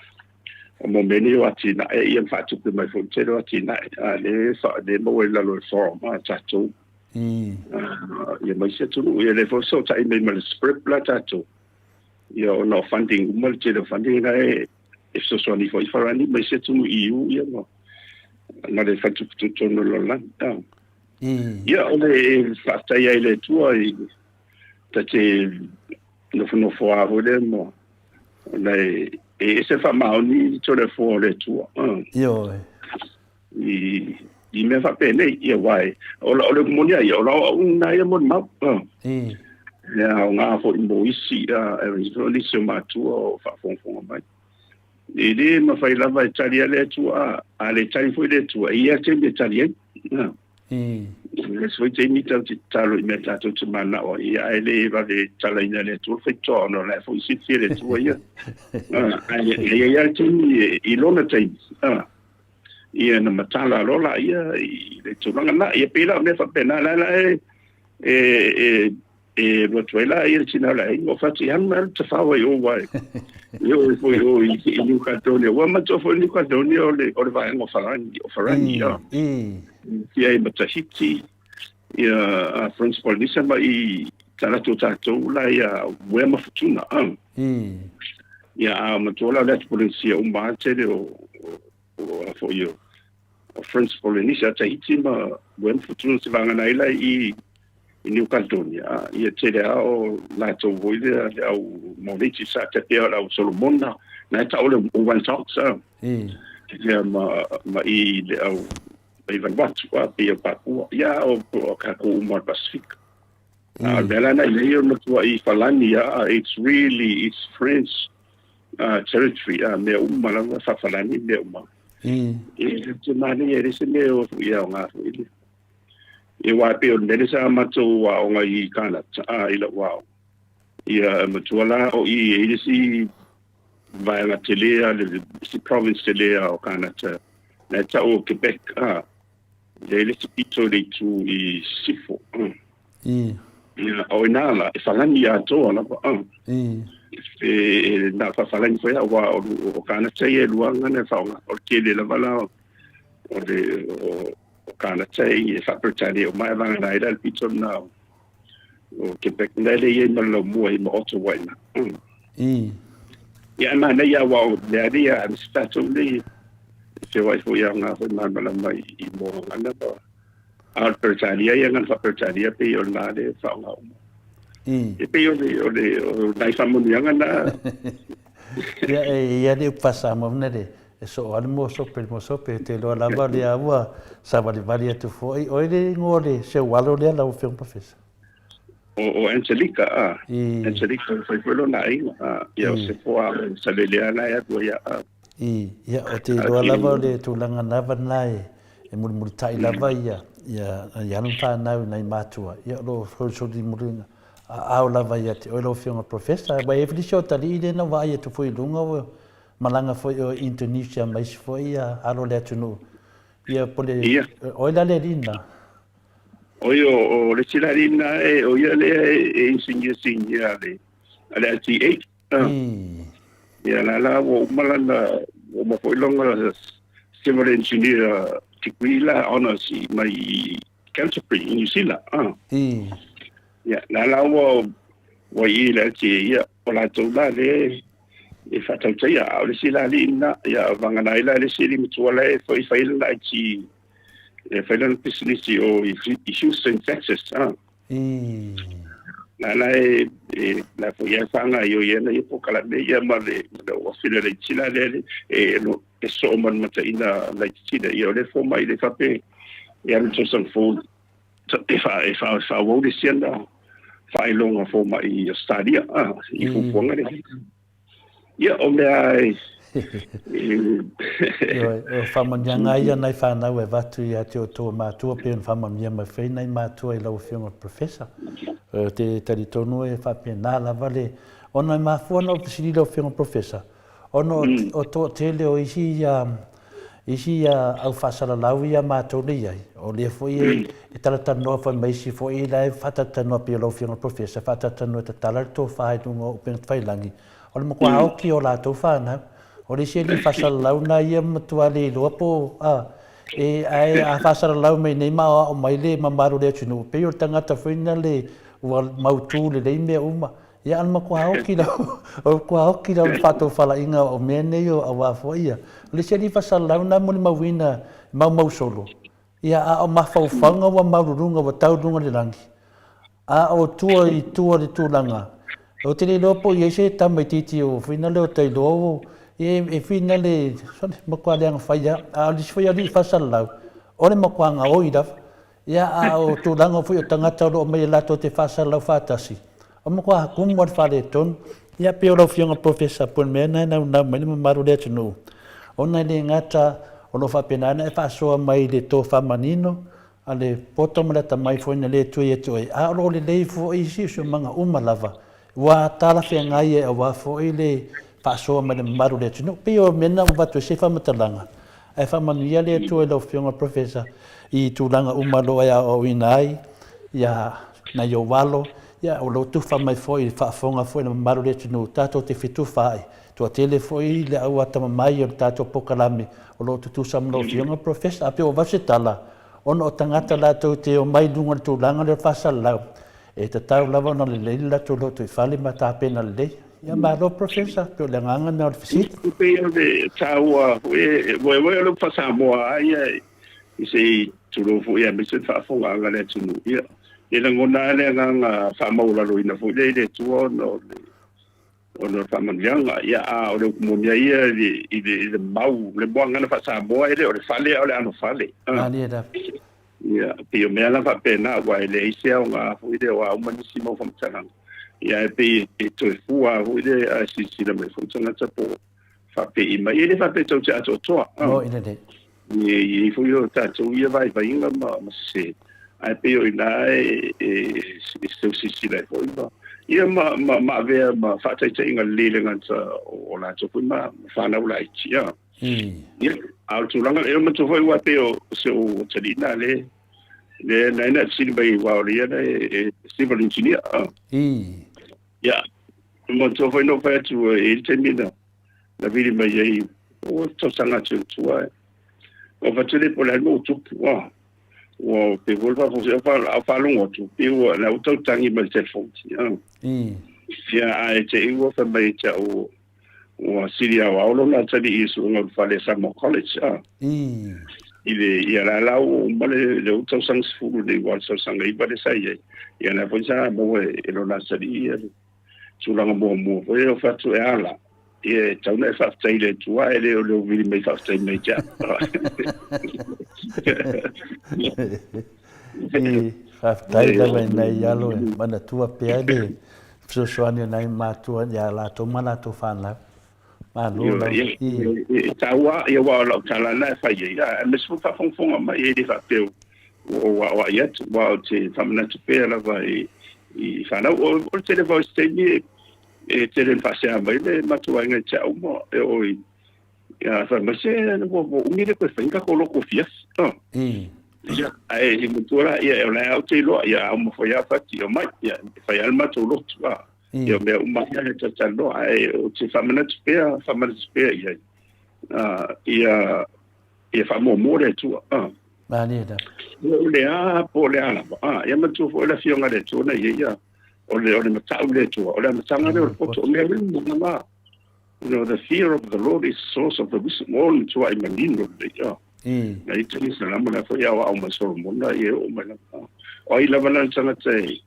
o mea nei o atinae ia ma faatupe mai foi le tele o atinae a lea lea maua i lalo o le forum a tatou ia ma isi atunuu ia lea foi fesootai mai ma le SPRIP la tatou ia ona o funding uma le tele o funding la e e fesoasoani foi i Farani ma isi atunuu EU ia ma ma le faletupe tutotonu o le lalolagi ia o le faafetai ai i le Atua i ta te nofonofo lava foi lea ma ona e ese faamaoni i tole fua o le Atua. Ioe. I, i mea faapenei, ia aua e, o la, o le upu moni a ia, o la o au na ia molimau. Ia aoga foi mo isi, e foi nisi o matua o faafogafoga mai. E le mafai lava e tali a le Atua, a le tali foi le Atua, e i ai lava taimi e tali ai. Le isi foi taimi tatou te tatalo i mea tatou te mananao ai, ia ae le vave talaina e le Atua le faitotoa ona o la e foi silafia e le Atua ia. Ae e i ai lava le taimi i lona taimi, ia na matala loa laia i le tulaga lena. Ia pei la o mea faapena, la la e e e e alu atu ai la ia le tina o le aiga o fatu i alu mai alu tafao ai o aua e oo ifo i o i New Caledonia. Ua manatua foi New Caledonia o le o le vaega o Farani, o Farani ia. Ia i ma Tahiti, ia a French Polynesia ma i talaatu o tatou la ia Uea ma Futuna. Ia a matua la o le atu Polynesia uma lava tele o o a foi o o French Polynesia, Tahiti ma Uea ma Futuna seiavagana ai la i i New Caledonia, a ia tele lava o latou foi lea le au Mauritius a tai pei o le au Solomona, na e tau o le One Talks a. Ia ma ma i le au i Vanuatu a pei o Papua, ia o o tatou uma o le Pasefika. A o le mea la lena i nei o le matuai falani a, it's really it's French territory a mea uma lava faafalani mea uma. E te manaia e le se mea o foi e aoga foi le. Ia aua e pei o le mea lea sa matou aoga i Kanata a i lau aoga. Ia e matua la o i e i le isi vaega tele a le isi province tele a o Kanata na e tau o Quebec a. Ia i le isi pito i le itu i Sisifo. Ia o i ina la e falani atoa lava a. E na o faafalagi foi aua o Kanata ia e lua gagana e faaaoga. O le tele lava la o le o Kanata e faa-Peretania uma ae vagana ai la le pito lena o Quebec na e le i ai ma le laumua i ma Ottawa i ina. Ia ae manaia aua o le alii a se tatou nei e feoai foi aoga foi malamalama i moa gagana ma a o le Peretania ia gagana faa-Peretania pei o lena le faaaoga uma. E pei o le o le o nai faamanuiaga na. Ia e i ai le upu faa-Samoa foi lele, e soo lava le moa sope i le moa sope, ou te iloa lava o lea ua savalivali atu foi. Oi le igoa o le seualo lea lau Afioga Professor? O Angelica, a. Angelica, ua fai foi lona aiga, a. Ia o Sefoa o Salelea la e alu ai a. Ia, ou te iloa lava o le tulaga lava lena e mulimulitai lava ia alo ma fanau i nai matua, ia o lo o solisoli aao lava ia te oe lau Afioga Professor. Aua e i ai foi nisi o atalii lea na ou vaai atu foi i luga ua malaga foi o Indonesia ma isi foi alo o le atunuu. Ia po o le, o ai la le alii lena? Oi o le isi la alii lena o ia lea e inisinia sinia a le LTA. Ia la la ua uma lana ua uma foi lona civil engineer degree la honors mai i Canterbury i New Zealand. Ia la la ua ua i le LTA ia o latou la le e faatautaia a o le isi la alii lena ia vagana ai la le isi alii matua la e foi fai lana IT e fai lana pisinisi o i Houston, Texas. La la e la foi e faagaoioi ai ana ia polokalame ia ma le uafi laiti la lea e e soo ma le mataina laitiiti lea. Ia o lea e fua mai le faapea e alu i le tausaga fou e faaauau le isi ana faailoga fomai i Ausetalia i fuafuaga lea. Ia, o mea e... Ioe, o faamanuiaga ia nai fanau e avatu ia te outou matua pei ona faamanuia mai foi nai matua i lau Afioga i le Professor. Ou te talitonu e faapena lava le... Ona e mafua ona ou fesili i lau Afioga i le Professor, ona o toatele o isi isi au faasalalau ia matou na i ai, o lea foi e talatalanoa foi ma isi foi la e faatalatalanoa pei o lau Afioga i le Professor, faatalatalanoa e tatala le tofa i luga o upega tafailagi, o le matua oki o latou fanau. O le isi alii faasalalau na ia matua le iloa po o, e, ae a faasalalau mai nei ma aoao mai le mamalu o le atunuu, pei o le tagata foi na le ua mautu lelei mea uma. Ia a o le matua oki lava, o le matua oki lava o le faatofalaiga o mea nei o aua foi ia. O le isi alii faasalalau na e molimauina e maumau solo, ia a o mafaufauga ua maululuga ua tau i luga o le lagi, a o tua i tua le tulaga, ou te le iloa po o i ai se tamaitiiti o fina lea o Tailoa o e fina le, sole, matua leaga fai lava. A o le isi foi alii faasalalau, o le matua gaoi lava. Ia, a o tulaga foi o tagata o lo o omai e latou te faasalalau faatasi, o matua tumu lava le faaletonu. Ia, pei o lau Afioga Professor po o le mea lena e naunau mai ai le mamalu o le atunuu, ona e le gata o lo o faapena ona e faasoa mai i le tofa manino a le poto ma le atamai foi na le tua ia te oe, a o lo o lelei foi siosiomaga uma lava Ua talafeagai ai aua foi le faasoa mai le mamalu o le atunuu. Pei o mea na ua avatu ai se faamatalaga, ae faamanuia le Atua i lau Afioga Professor i tulaga uma o lo o e aoaoina ai ia nai ou alo, ia o lo o tufa mai foi i le faafofoga foi a le mamalu o le atunuu tatou te fetufaai. Toatele foi le au atamamai o le tatou polokalame o lo o tutusa ma lau Afioga Professor. Ae pei ua avatu se tala, ona o tagata latou te omai i luga o le tulaga lea o le faasalalau, E tatau lava ona lelei le latou lotoifale ma tapena lelei. Ia malo Professor, pei o le agaga lena o le fesili. E pei o le taua foi e moemoe o le upu faa-Samoa lava ia i se i tulou foi aemaise le faafofogaaga a le atunuu. Ia, e lagona lava le agaga faamaualaloina foi lea i le Atua ona o le ona o le faamanuiaga. Ia, a o le upu moni lava ia i le, i le mau, le muagana faa-Samoa e le o le fale a o le anofale. Malie lava. Ia, pei o mea la faapena, aua e leai se aoga foi lea o a uma nisi mau faamatalaga. Ia, ae pei e toe fua lava foi lea a silasila mai foi tagata po o faapei mai. E le faapea tou te atoatoa. Moni lelei. E i ai foi o tatou ia vaivaiga ma sese, ae pei o i ina e seu silasila ai foi ma, ia ma, ma, ma avea ma faataitaiga lelei e le gata o latou foi ma fanau laiti. Ia, a o le tulaga, e manatua foi aua pei o se ou atalii lena le, le na ina fesili mai aua o le ia e civil engineer. Ia, Manatua foi na ou fai atu e i ai le taimi na na vili mai ai ua tausaga atu i tua e. Ua fai atu le po o le a le mea ua tupu a. Ua pei foi le faafofoga a o faalogo atu pei ua la ua tautagi mai le telefoni. Ia ae te i ua fai mai ia te au ua sili aoao lona atalii i suega o le fale Samoa College a. I le ia la la ua uma le le tausaga 10 nei ua le tausaga 9 le sa i ai. Ia la foi sa maua e lona atalii ia le tulaga muamua foi o fatu e ala. Ia e tau na e faafetai i le Atua e le o le vili mai faafetai mai te au. I faafetai lava i nai alo e manatua pea le fesoasoani a nai matua ia latou ma latou fanau. Malo lava. E taua ia aua o lau tala lena e fai ai, aemaise foi faafogafoga mai e le faapea ua ou aoai atu, aua ou te faamanatu pea lava i fanau. O le tele foi o isi taimi e tele ina faasea mai le matou aiga i te au ma e oo i ia fai mai se ua umi le toe fai ni tatou lotu afiafi. Ia, ae i matua la, ia, o la ou te iloa, ia, a uma foi lava fati, omai, ia, e fai lava le matou lotu, a. Ia, o mea uma ia e talatalanoa, ae ou te faamanatu pea, faamanatu pea i ai, ia, ia faamuamua le Atua, a. Malie lava. Po o le a, po o le a lava, a. Ia manatua foi le Afioga a le Atua na i ai, ia, o le, o le matau i le Atua, o le amataga lea o le poto, o mea uma lava. You know, the fear of the Lord is source of the wisdom. O le matuai manino lelei, a. Na i te salamo la foi aoao mai Solomona ia e oo mai lava. O ai lava la le tagata e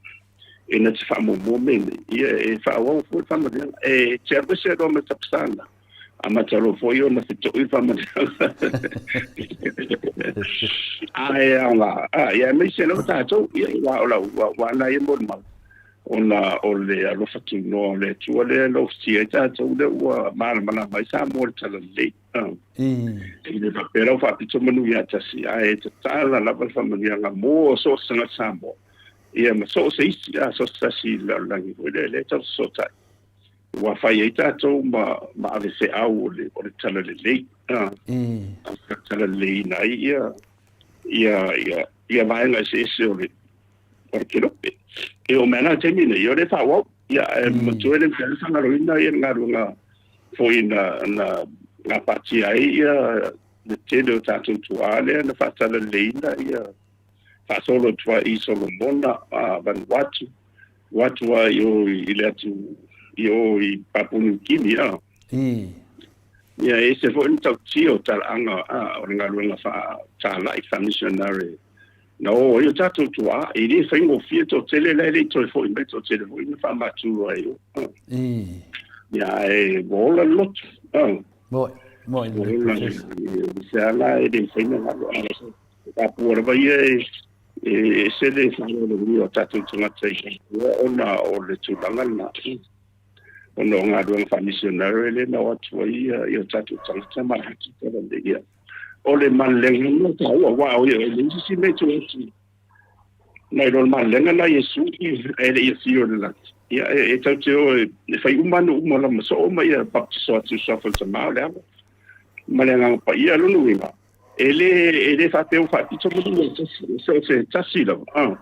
e na te faamuamua mea nei, ia e faaauau foi le faamanuiaga. E te alu ese loa ma le tapasana, amata loa foi ona feto'i le faamanuiaga. Ae aoga, a, ia aemaise lava tatou, ia aua o lau uaua ia molimau. Ona o le alofa tunoa o le Atua lea e lofitia ai tatou lea ua malamalama ai Samoa i le talalelei. E le faapea la ua faapito manu ia tasi, ae tatala lava le faamanuiaga mo so o se tagata Samoa, ia ma so o se isi, a so o se tasi i le lalolagi foi lea, lea e tau fesootai. Ua fai ai tatou ma, ma ave feau o le, o le talalelei, a, talaleleiina ai ia, ia, ia, ia vaega eseese o le, o le kelope. E oo mai ana taimi nei, o le faaauau. Ia, e matua e le mafai ona faagaloina ia le galuega foi na, na gapatia ai ia le tele o tatou tuaa lea na faatalaleleiina ia faasolo atu ai i Solomona, a Vanuatu, o atu ai i o i le atu i o i Papua New Guinea, a. Ia, e ese foi le matautia o talaaga a, o le galuega faatalai, faa-missionary Na o ai o tatou tuaa, e le faigofie toatele la e le i toe foi mai, toatele foi na faamatu ai o. Ia, ae ua ola le lotu. Moe, moe le Professor. Se ala e le mafai ona galo, a pua lava ia e ese le faaaloalogia o tatou tagata i ona o le tulaga lena. Ona o galuega faamisionare lea na o atu ai ia o tatou tagata ma le tala ia. O le malelega na taua, aua o ia e leai se isi mea i tua atu nai lo le malelega na Iesu e le i afio i le lagi. Ia, e tatou te o e fai uma nuu uma lava ma soo ma ia baptiso atu i le suafa o le Tama, o le Alo ma le Agaga Paia. Lona uiga, e le, e le faapea ua faapito manu e tasi, so o se tasi lava.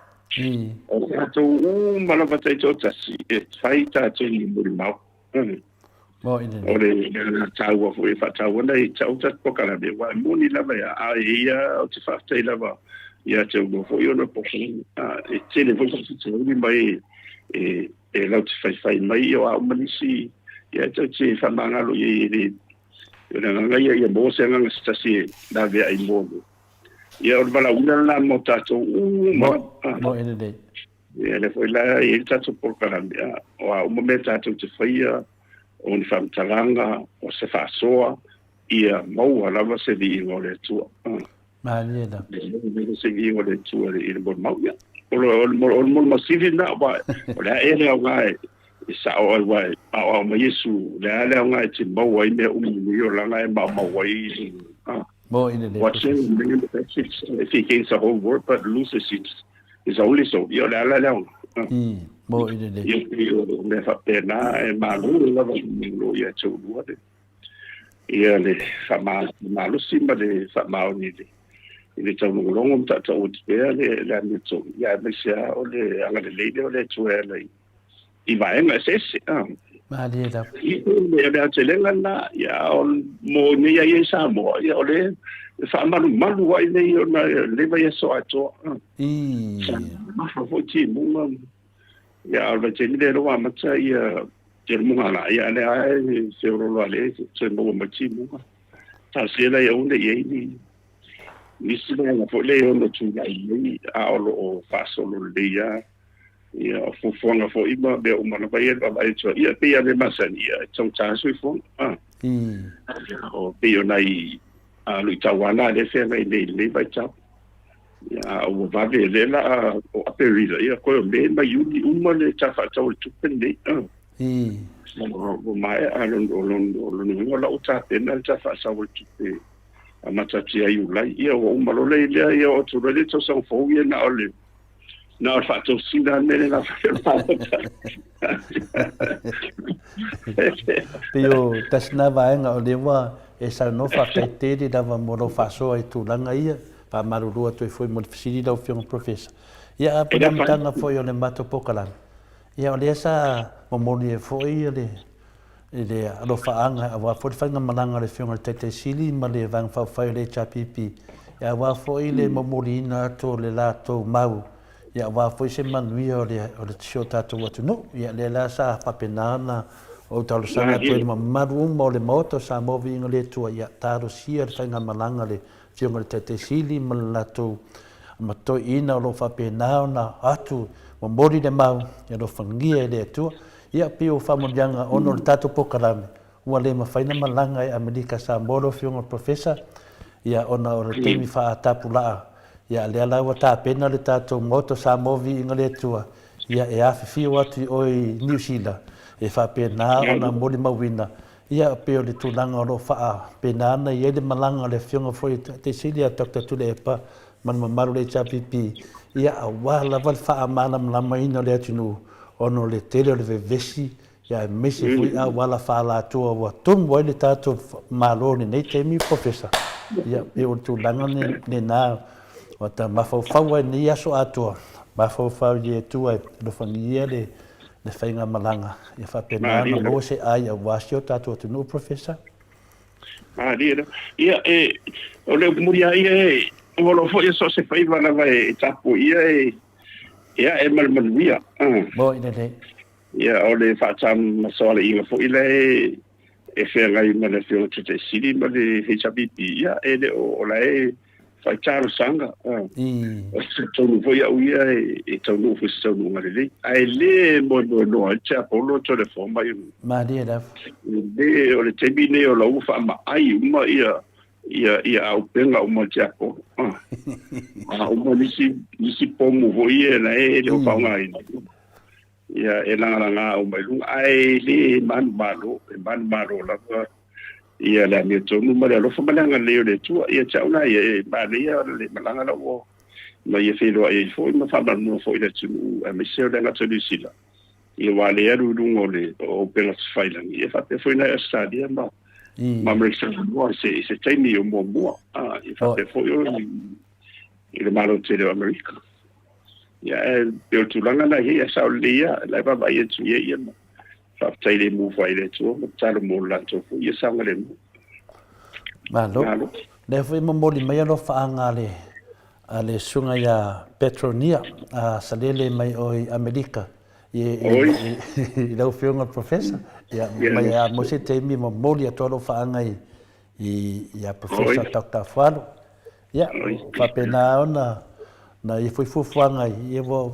O tatou uma lava taitoatasi e fai tatou ma molimau. O le mea taua foi e faataua nei tau tatou polokalame, aua e moni lava ia, a e ia ou te faafetai lava ia te oulua foi ona o polokalame. E tele foi faafitauli mai e e latou te faifai mai ia o a uma nisi ia e tou te faamagalo i ai e le o le agaga ia ia maua se agaga se tasi e laveai mo le ia o le valaauina lena mo tatou uma. Mo e lelei. Ia lea foi la e i ai le tatou polokalame, a, o a uma mea tatou te faia, o ni faamatalaga, o se faasoa, ia maua lava se viiga o le Atua. Malie lava. Maua se viiga o le Atua i le molimau. Ia, o le, o le, o le molimau sili lena, aua o le a ea le aoga e, e sao ai, aua e aoao mai Iesu, o le a le aoga e te maua ai mea uma i lenei olaga e maumau ai. Mo i lelei. What shall a man benefit if he gains the whole world but loses his His only soul. Ia, o le ala lea ona. Mo i lelei. Ia, pei o mea faapena e malo lava malo ia te oulua le ia le faamalosi ma le faamaoni i le i le taulogologo ma tautau atu pea le le amiotonu ia aemaise lava o le agalelei lea o le Atua e ala i i vaega eseese. Malie lava. Ia, o le aotelega lena, ia, o mo nei ai i Samoa, ia, o le faamalumalu ai nei ona le vaiaso atoa. I. Sa mafa foi timuga. Ia, o le vaitaimi lea ua amata ia te muga la, ia, lea e feololo a le toe maua mai timuga. Talosia la ia aua ne i ai ni nisi vaega foi lea e ono tulai mai a o lo o faasolo lelei lava ia o fuafuaga foi ma mea uma lava ia e vaavaai atu ai. Ia pei lava o le mea masani, ia e taugata le soifuaga. A. O pei o nai luitau lava na lea e feagai nei i lenei vaitau. Ia, a ua vave lea la o Aperila, ia toe o Me ma Iuni uma le Tala Faatatau o le Tupe lenei. Ua maea o lona uiga o la ua tapena le Tala Faatatau o le Tupe amata atu ia Iulai. Ia ua uma loa lea, ia oo atu loa le tausaga fou, ia na o le na o le faatosina lava le mea lea na fai o le palota. Pei o tasi na vaega o lea ua e saunoa faafetai tele lava mo lou faasoa i tulaga ia. Faamalulu atu ai foi mo le fesili lau Afioga Professor. Ia a po o le amataga foi o le matou polokalame, ia o lea sa momoli ai foi le i le alofaaga aua foi le faigamalaga a le Afioga i le Taitai Sili ma le Vaega Faaupufai o le HRPP, aua foi le momoliina atu o le latou mau, aua foi se manuia o si o tatou atunuu. Ia, lea la sa faapena ona ou talosaga atu ai i le mamalu uma o le Maota o Samoa Viiga le Atua, ia talosia le faigamalaga a le Afioga i le Taitai Sili ma le latou matoeaina o lo o faapena ona atu momoli le mau, ia alofagia e le Atua. Ia, pei o faamanuiaga ona o le tatou polokalame, ua le mafai ona malaga i Amerika Samoa lau Afioga i le Professor, ia, ona o le taimi faatapulaa, ia, lea la ua tapena le tatou Maota o Samoa Viiga le Atua, ia, e afifio atu i o i Niu Sila, e faapena ona molimauina, ia, pei o le tulaga o lo o faapena ona i ai le malaga a le Afioga foi i le Taitai Sili ia Doctor Tuilaepa ma le mamalu o le HRPP, ia, aua lava le faamalamalamaina o le atunuu, ona o le tele o le vevesi aemaise foi auala faaalatua ua tumu ai le tatou Malo i lenei taimi Professor. Ia, pei o le tulaga lena ua ta mafaufau ai i lenei aso atoa, mafaufau i le Atua e alofagia le faigamalaga ia faapena ona maua se ai aua si o tatou atunuu Professor. Malie lava. Ia, e, o le upu moni lava ia, e, ua loa foi so o se faiva lava e tapuaia e, e ae ma le manuia. Moni lelei. Ia, o le faatamasoalaiga foi lea e, e feagai ma le Afioga Taitai Sili ma le HRPP, ia, e le o, o la e fai talosaga. O se taunuu foi au ia e taunuu foi se taunuuga lelei. Ae le moemoenoa ai le tiapolo toe mai. Malie lava. Le, o le taimi nei o la ua faamaai uma ia ia ia auupega uma le tiapolo. A uma nisi nisi pomu foi ia na e le o faaaogaina. Ia e lagalaga uma i luga ae le manumalo, e manumalo lava ia le amiotonu ma le alofa ma le agalelei o le Atua. Ia te au la ia, e manaia le malaga la ua ma ia feiloai ai foi ma faamanuia foi i le atunuu aemaise o le agata o Niu Sila. Ia aua o lea e alu i luga o le o upega tafailagi, ia faapea foi nai Ausetalia ma ma Amerika Samoa i se taimi o muamua, ia faapea foi o i le Malo tele o Amerika. Ia e pei o le tulaga lena e i ai, ae sao lelei lava, o la e vaavaai atu i ai ia ma faafetai lemu foi i le Atua ma tatalo mo le latou foi ia saogalemu. Malo. Malo. Lea foi e momoli mai alofaaga a le a le susuga ia Petronia a Salele mai o i Amerika i, i, i lau Afioga le Professor. Ia, mai a mo se taimi momoli atu alofaaga i, i, ia Professor Dr. Afualo. Ia, faapena ona na ia foi fuafuaga ia ua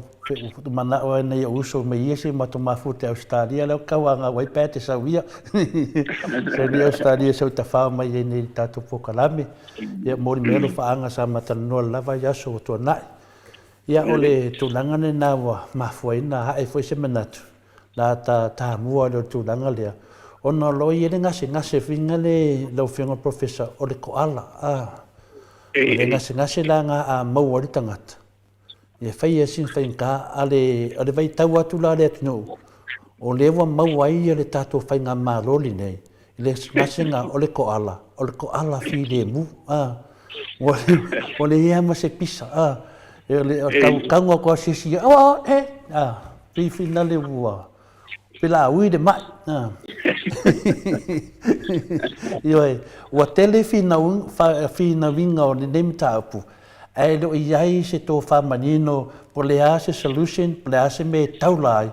manao ai nai ou uso mai ia se matou mafuta i Ausetalia lea kau a ngau ai pe te sau ia. Sau ni Ausetalia sau tafao mai ai nei tatou polokalame. Ia moli mai alofaaga sa ma talanoa lava i aso ua tuanai. Ia o le tulaga lena ua mafua ai ona ae foi se manatu la ta tamua lea o le tulaga lea ona o lo o i ai le gasegase foi lea lau Afioga Professor o le koala a. O le gasegase la na a maua ai le tagata e fai ai sina faigata a le o le vaitau atu la a le atunuu o lea ua maua ai le tatou faigamalo lenei i le gasega o le koala o le koala filemu a. Ua leai lava ma se pisa a. E o le tau tago atu a se isi, a e a. Pei finale ua. Pe la ui le mai. Ioe, ua tele finauiga o lenei mataupu, ae le o i ai se tofa manino po o le a se solution, po o le a se mea e taula ai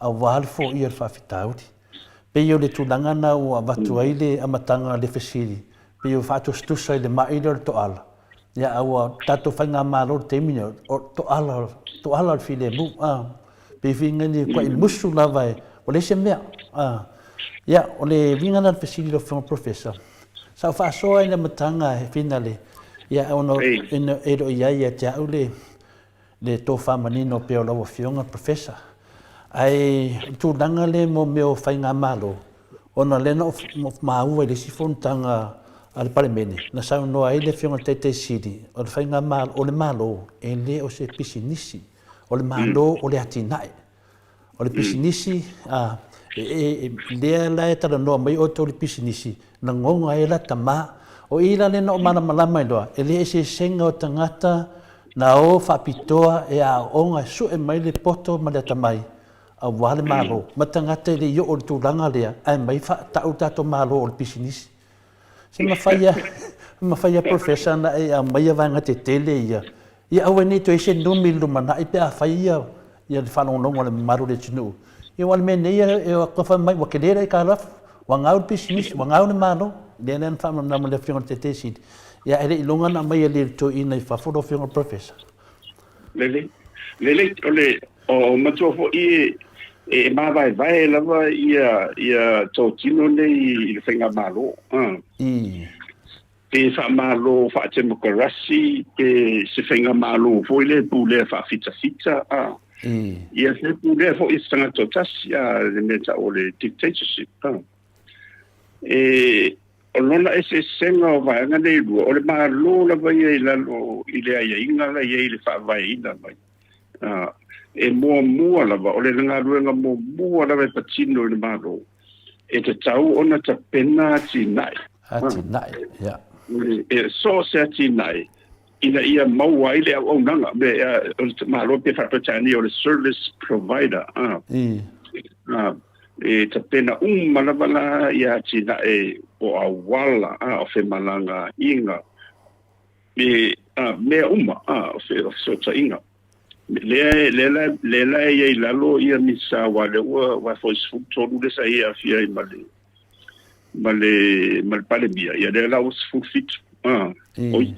aua le foia o le faafitauli. Pei o le tulaga lena ua avatu ai le amataga o le fesili, pei ua faatusatusa i le mai lea o le toala, Ia, a ua tatou faigamalo i le taimi lenei, o toala, toala o le filemu, a. Pei foi ni kuai musu lava e, ua leai se mea, a. Ia, o le uiga lena o le fesili i lau Afioga Professor, sa ou faasoa i le amataga e finale, ia, ona e le o i ai ia te au le, le tofa manino pei o lau Afioga Professor. Ae o le tulaga lea mo mea o faigamalo, ona lea na ou maua i le isi fonotaga a le Palemene, na saunoa ai le Afioga i le Taitai Sili, o le faigamalo, o le Malo e le o se pisinisi, o le Malo o le atinae. O le pisinisi, a, e, lea la e talanoa mai outou i le pisinisi, lagona ai la tama. O i la lea na ou malamalama ai loa, e le eseesega o tagata na o faapitoa e aooga e sue mai le poto ma le atamai aua le Malo, ma tagata e le i oo i le tulaga lea ae mai faatau le tatou Malo o le pisinisi. Se mafai a, mafai a Professor ona e aumaia vaega tetele ia, ia aua ne i toe i ai se numi i le lumanai pe a fai ia ia le faalogologo a le mamalu o le atunuu. Ia aua o le mea nei e o atu fai mai ua tele le aitalafu, ua gau le pisinisi, ua gau le Malo. Lea la na faamalamalama e le Afioga i le Taitai Sili, ia ae le i iloga ona aumai e le toeaina i fafo lau Afioga i le Professor. Lelei, lelei, o le, o matua foi e, e mavaevae lava ia, ia totino nei i le faigamalo. Pe faamalo faatemokarasi, pe se faigamalo foi lea e pulea faafitafita. Ia pe pulea foi e se tagata o tasi, le mea tau o le dictatorship. E, o lona eseesega o vaega nei e lua, o le Malo lava ia i lalo i le aiaiga la e i ai i le faavaeina mai. E muamua lava, o le galuega muamua lava e patino i le Malo, e tatau ona tapena atinae. Atinae, ia. E so o se atinae, ina ia maua ai le auaunaga. Me, o le Malo pe faa-Peretania o le service provider. E tapena uma lava la ia atinae o auala, o femalagaaiga, me mea uma, o fesootaiga. Lea, lea la, lea la e i ai i lalo ia Minisita aua o lea ua, aua foi 13 lea sa ia aafia ai ma le, ma le, ma le Palemia, ia lea la ua 17, oi,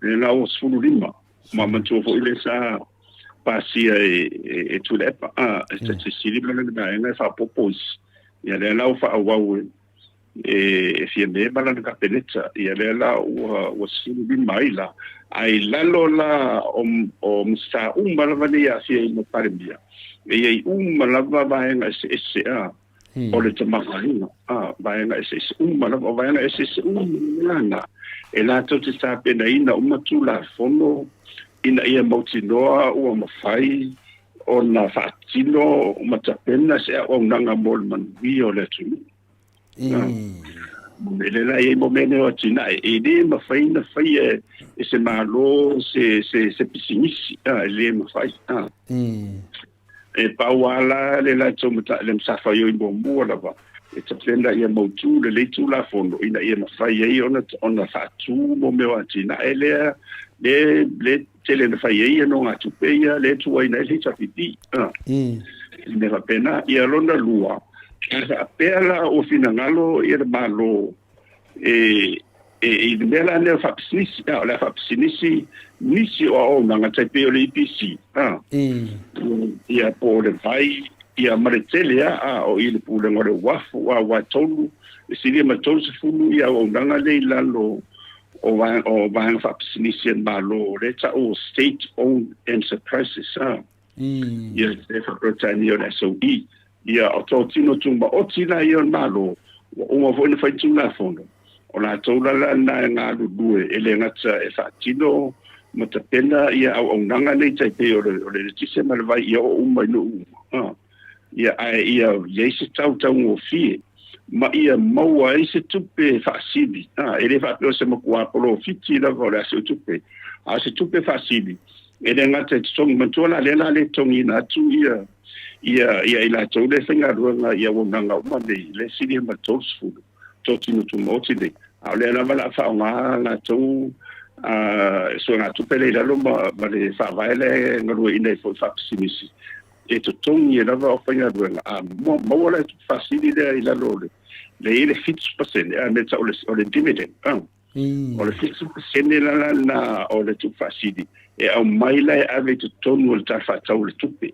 lea la ua 15. Ma manatua foi lea sa pasia e, e, e Tuilaepa, e Sisili ma lana vaega e faaopoopo isi. Ia lea la ua faaauau e, e, e Fiame ma lana Kapeneta. Ia lea la ua, ua 15 ai la. Ae i lalo la o, o Minisita uma lava nei e aafia i le Palemia, e i ai uma lava vaega eseese a o le tamaoaiga, a, vaega eseese uma lava, o vaega eseese uma lana, e latou te tapenaina uma Tulafono ina ia mautinoa ua mafai ona faatino ma tapena se auaunaga mo le manuia o le atunuu. Le la e i ai mo mea nei o atinae, e le mafai ona faia e se Malo se, se, se pisinisi, a, e le mafai. A. E pau lava la le latou le matafaioi muamua lava, e tapena ia mautu lelei Tulafono ina ia mafai ai ona, ona faatu mo mea o atinae lea, le, le tele na fai ai ia nogatupe ia, lea e tuaina ai le HRPP. A. I mea faapena. Ia lona lua, a faapea la ua finagalo ia le Malo e, e, i le mea la lea o faapisinisi, a, o le a faapisinisi nisi o auaunaga tai pei o le EPC, a, ia po o le vai, ia ma le tele a, a, o i le pulega o le uafu, a, aua e tolu, e silia ma le 30 ia auaunaga lea i lalo o vaega, o vaega faapisinisi a le Malo, lea e tau o State Owned Enterprises, a. Ia te faa-Peretania o le SOE. Ia, o totino tumaoti la ia o le Malo, ua uma foi ona fai Tulafono, o latou la lena e galulue, e le gata e faatino ma tapena ia auaunaga nei tai pei o le, o le eletise ma le vai ia oo uma i nuu uma. Ah. Ia, ae ia i ai se tau taugofie ma ia maua ai se tupe faasili. Ah, e le faapea o se matua polofiti lava o le a se tupe, a o se tupe faasili e le gata e totogi, manatua la lea la le totogiina atu ia Ia, ia i latou lea e faigaluega i auaunaga uma nei, lea e silia ma le 30 totino tumaoti nei, a o lea lava o le a faaaoga latou suegatupe lea i lalo ma, ma le faavae lea e galueaiina ai foi faapisinisi, e totogi ai lava aufaigaluega, a maua la le tupe faasili lea i lalo o le, lea e i ai le 7%, a mea e tau o le dividend, O le 7% la lena o le tupe faasili e aumai la e ave i totonu o le Tala Faatatau o le Tupe.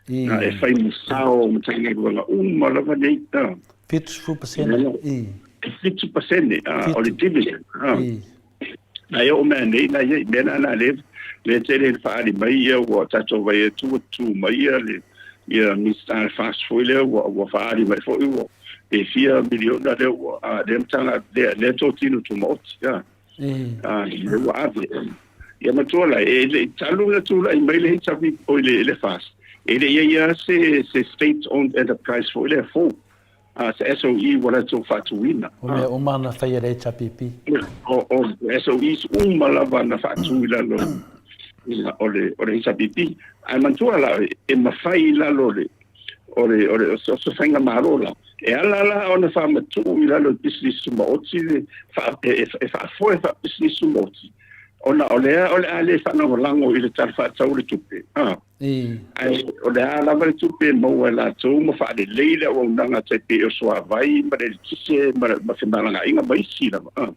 Na e fai ma sao o Matagaluega uma lava nei. 70%. E 7% o le dividend. Na e oo mai nei na iai mea na na le le tele le faaali mai ia ua tatou vai atu ua tu mai ia le ia Minisita le FAST foi lea ua ua faaali mai foi ua pe fia miliona lea ua a lea matanga lea lea totino tumaoti a a lea ua ave ia matua la e le talu na tulai mai le HIV oi le le FAST e le iai a se se state owned enterprise foi lea fou a se SOE ua latou faatuina. O mea uma na fai e le HRPP. O, o SOEs uma lava na faatu i lalo o le, o le HRPP. Ae manatua la, e mafai i lalo o le, o le, o le, o se faigamalo la, e ala la ona faamatuu i lalo o le pisinisi tumaoti le, fa, e, e, e faafoe faapisinisi tumaoti, ona o lea o le a le faalagolago i le Tala Faatatau o le Tupe. Ah. Ae o le a lava le tupe e maua e latou ma faalelei le auaunaga tai pei o suavai ma le eletise ma, ma femalagaaiga ma isi lava. Ah.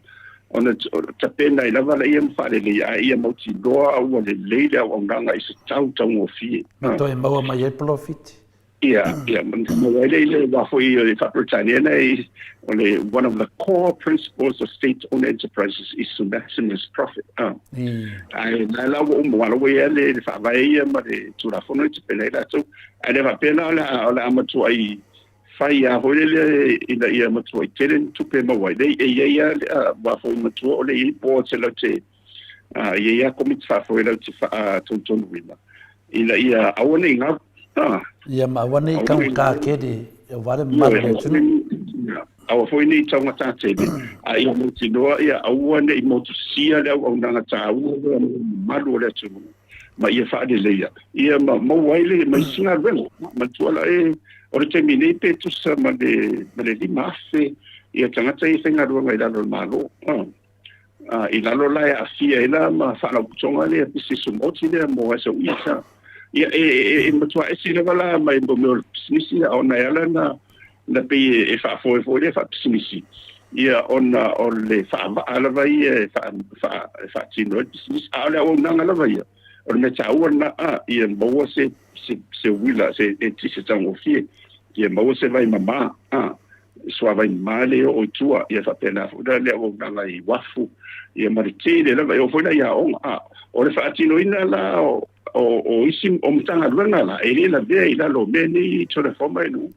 Ona tapena ai lava laia ma faalelei ae ia mautinoa ua lelei le auaunaga i se tau taugofie. Ma toe maua mai ai polofiti. Ia, ia, maua ai le le wā foi o le Faa-Peretania nei, o le one of the core principles of state-owned enterprises is to maximize profit. Ah. Ae la la ua uma, wala ua ia le, le faavae ia ma le Tulafono i tapena ai latou. Ae le faapea la o le a, o le a matuai fai a foi lele ina ia matuai tele ni tupe e maua ai. Nei, e i ai lava le wā foi matua o le i ai boards e latou te Ā, i ai a komiti faafoe lau te whaatonutonuina, ina ia aua nei ngau, ā. Ia ma aua nei taugata tele, aua le mamalu o le atunuu. Aua foi nei taugata tele, a ia mautinoa ia aua nei motusia le auaunaga taua lea mo le mamalu o le atunuu, ma ia faaleleia, ia ma maua ai le ma isi galuega. Manatua la e, o le taimi nei pe tusa ma le, ma le 5,000 ia tagata ia e faigaluega i lalo o le Malo, ā. I lalo la e aafia ai la ma faalapotopotoga lea pisinisi tumaoti lea mo SOEs. Ia, e, e, e matua ese lava la mai mo mea o le pisinisi, a ona e ala na, na pei e faafoe foi lea faapisinisi, ia ona o le faavaa lava ia e faa, faa, e faatino ai le pisinisi. A o le auaunaga lava ia, o le mea taua lena, a, ia maua se, se, se uila, se eletise taugofie, ia maua se vai mamā, a, suavai mama le oo i tua, ia faapena foi la le auaunaga i uafu, ia ma le tele lava, e oo foi la i aoga. A o le faatinoina la o, o, o isi o Matagaluega la, e le lavea i lalo o mea nei Tulafono e nuu.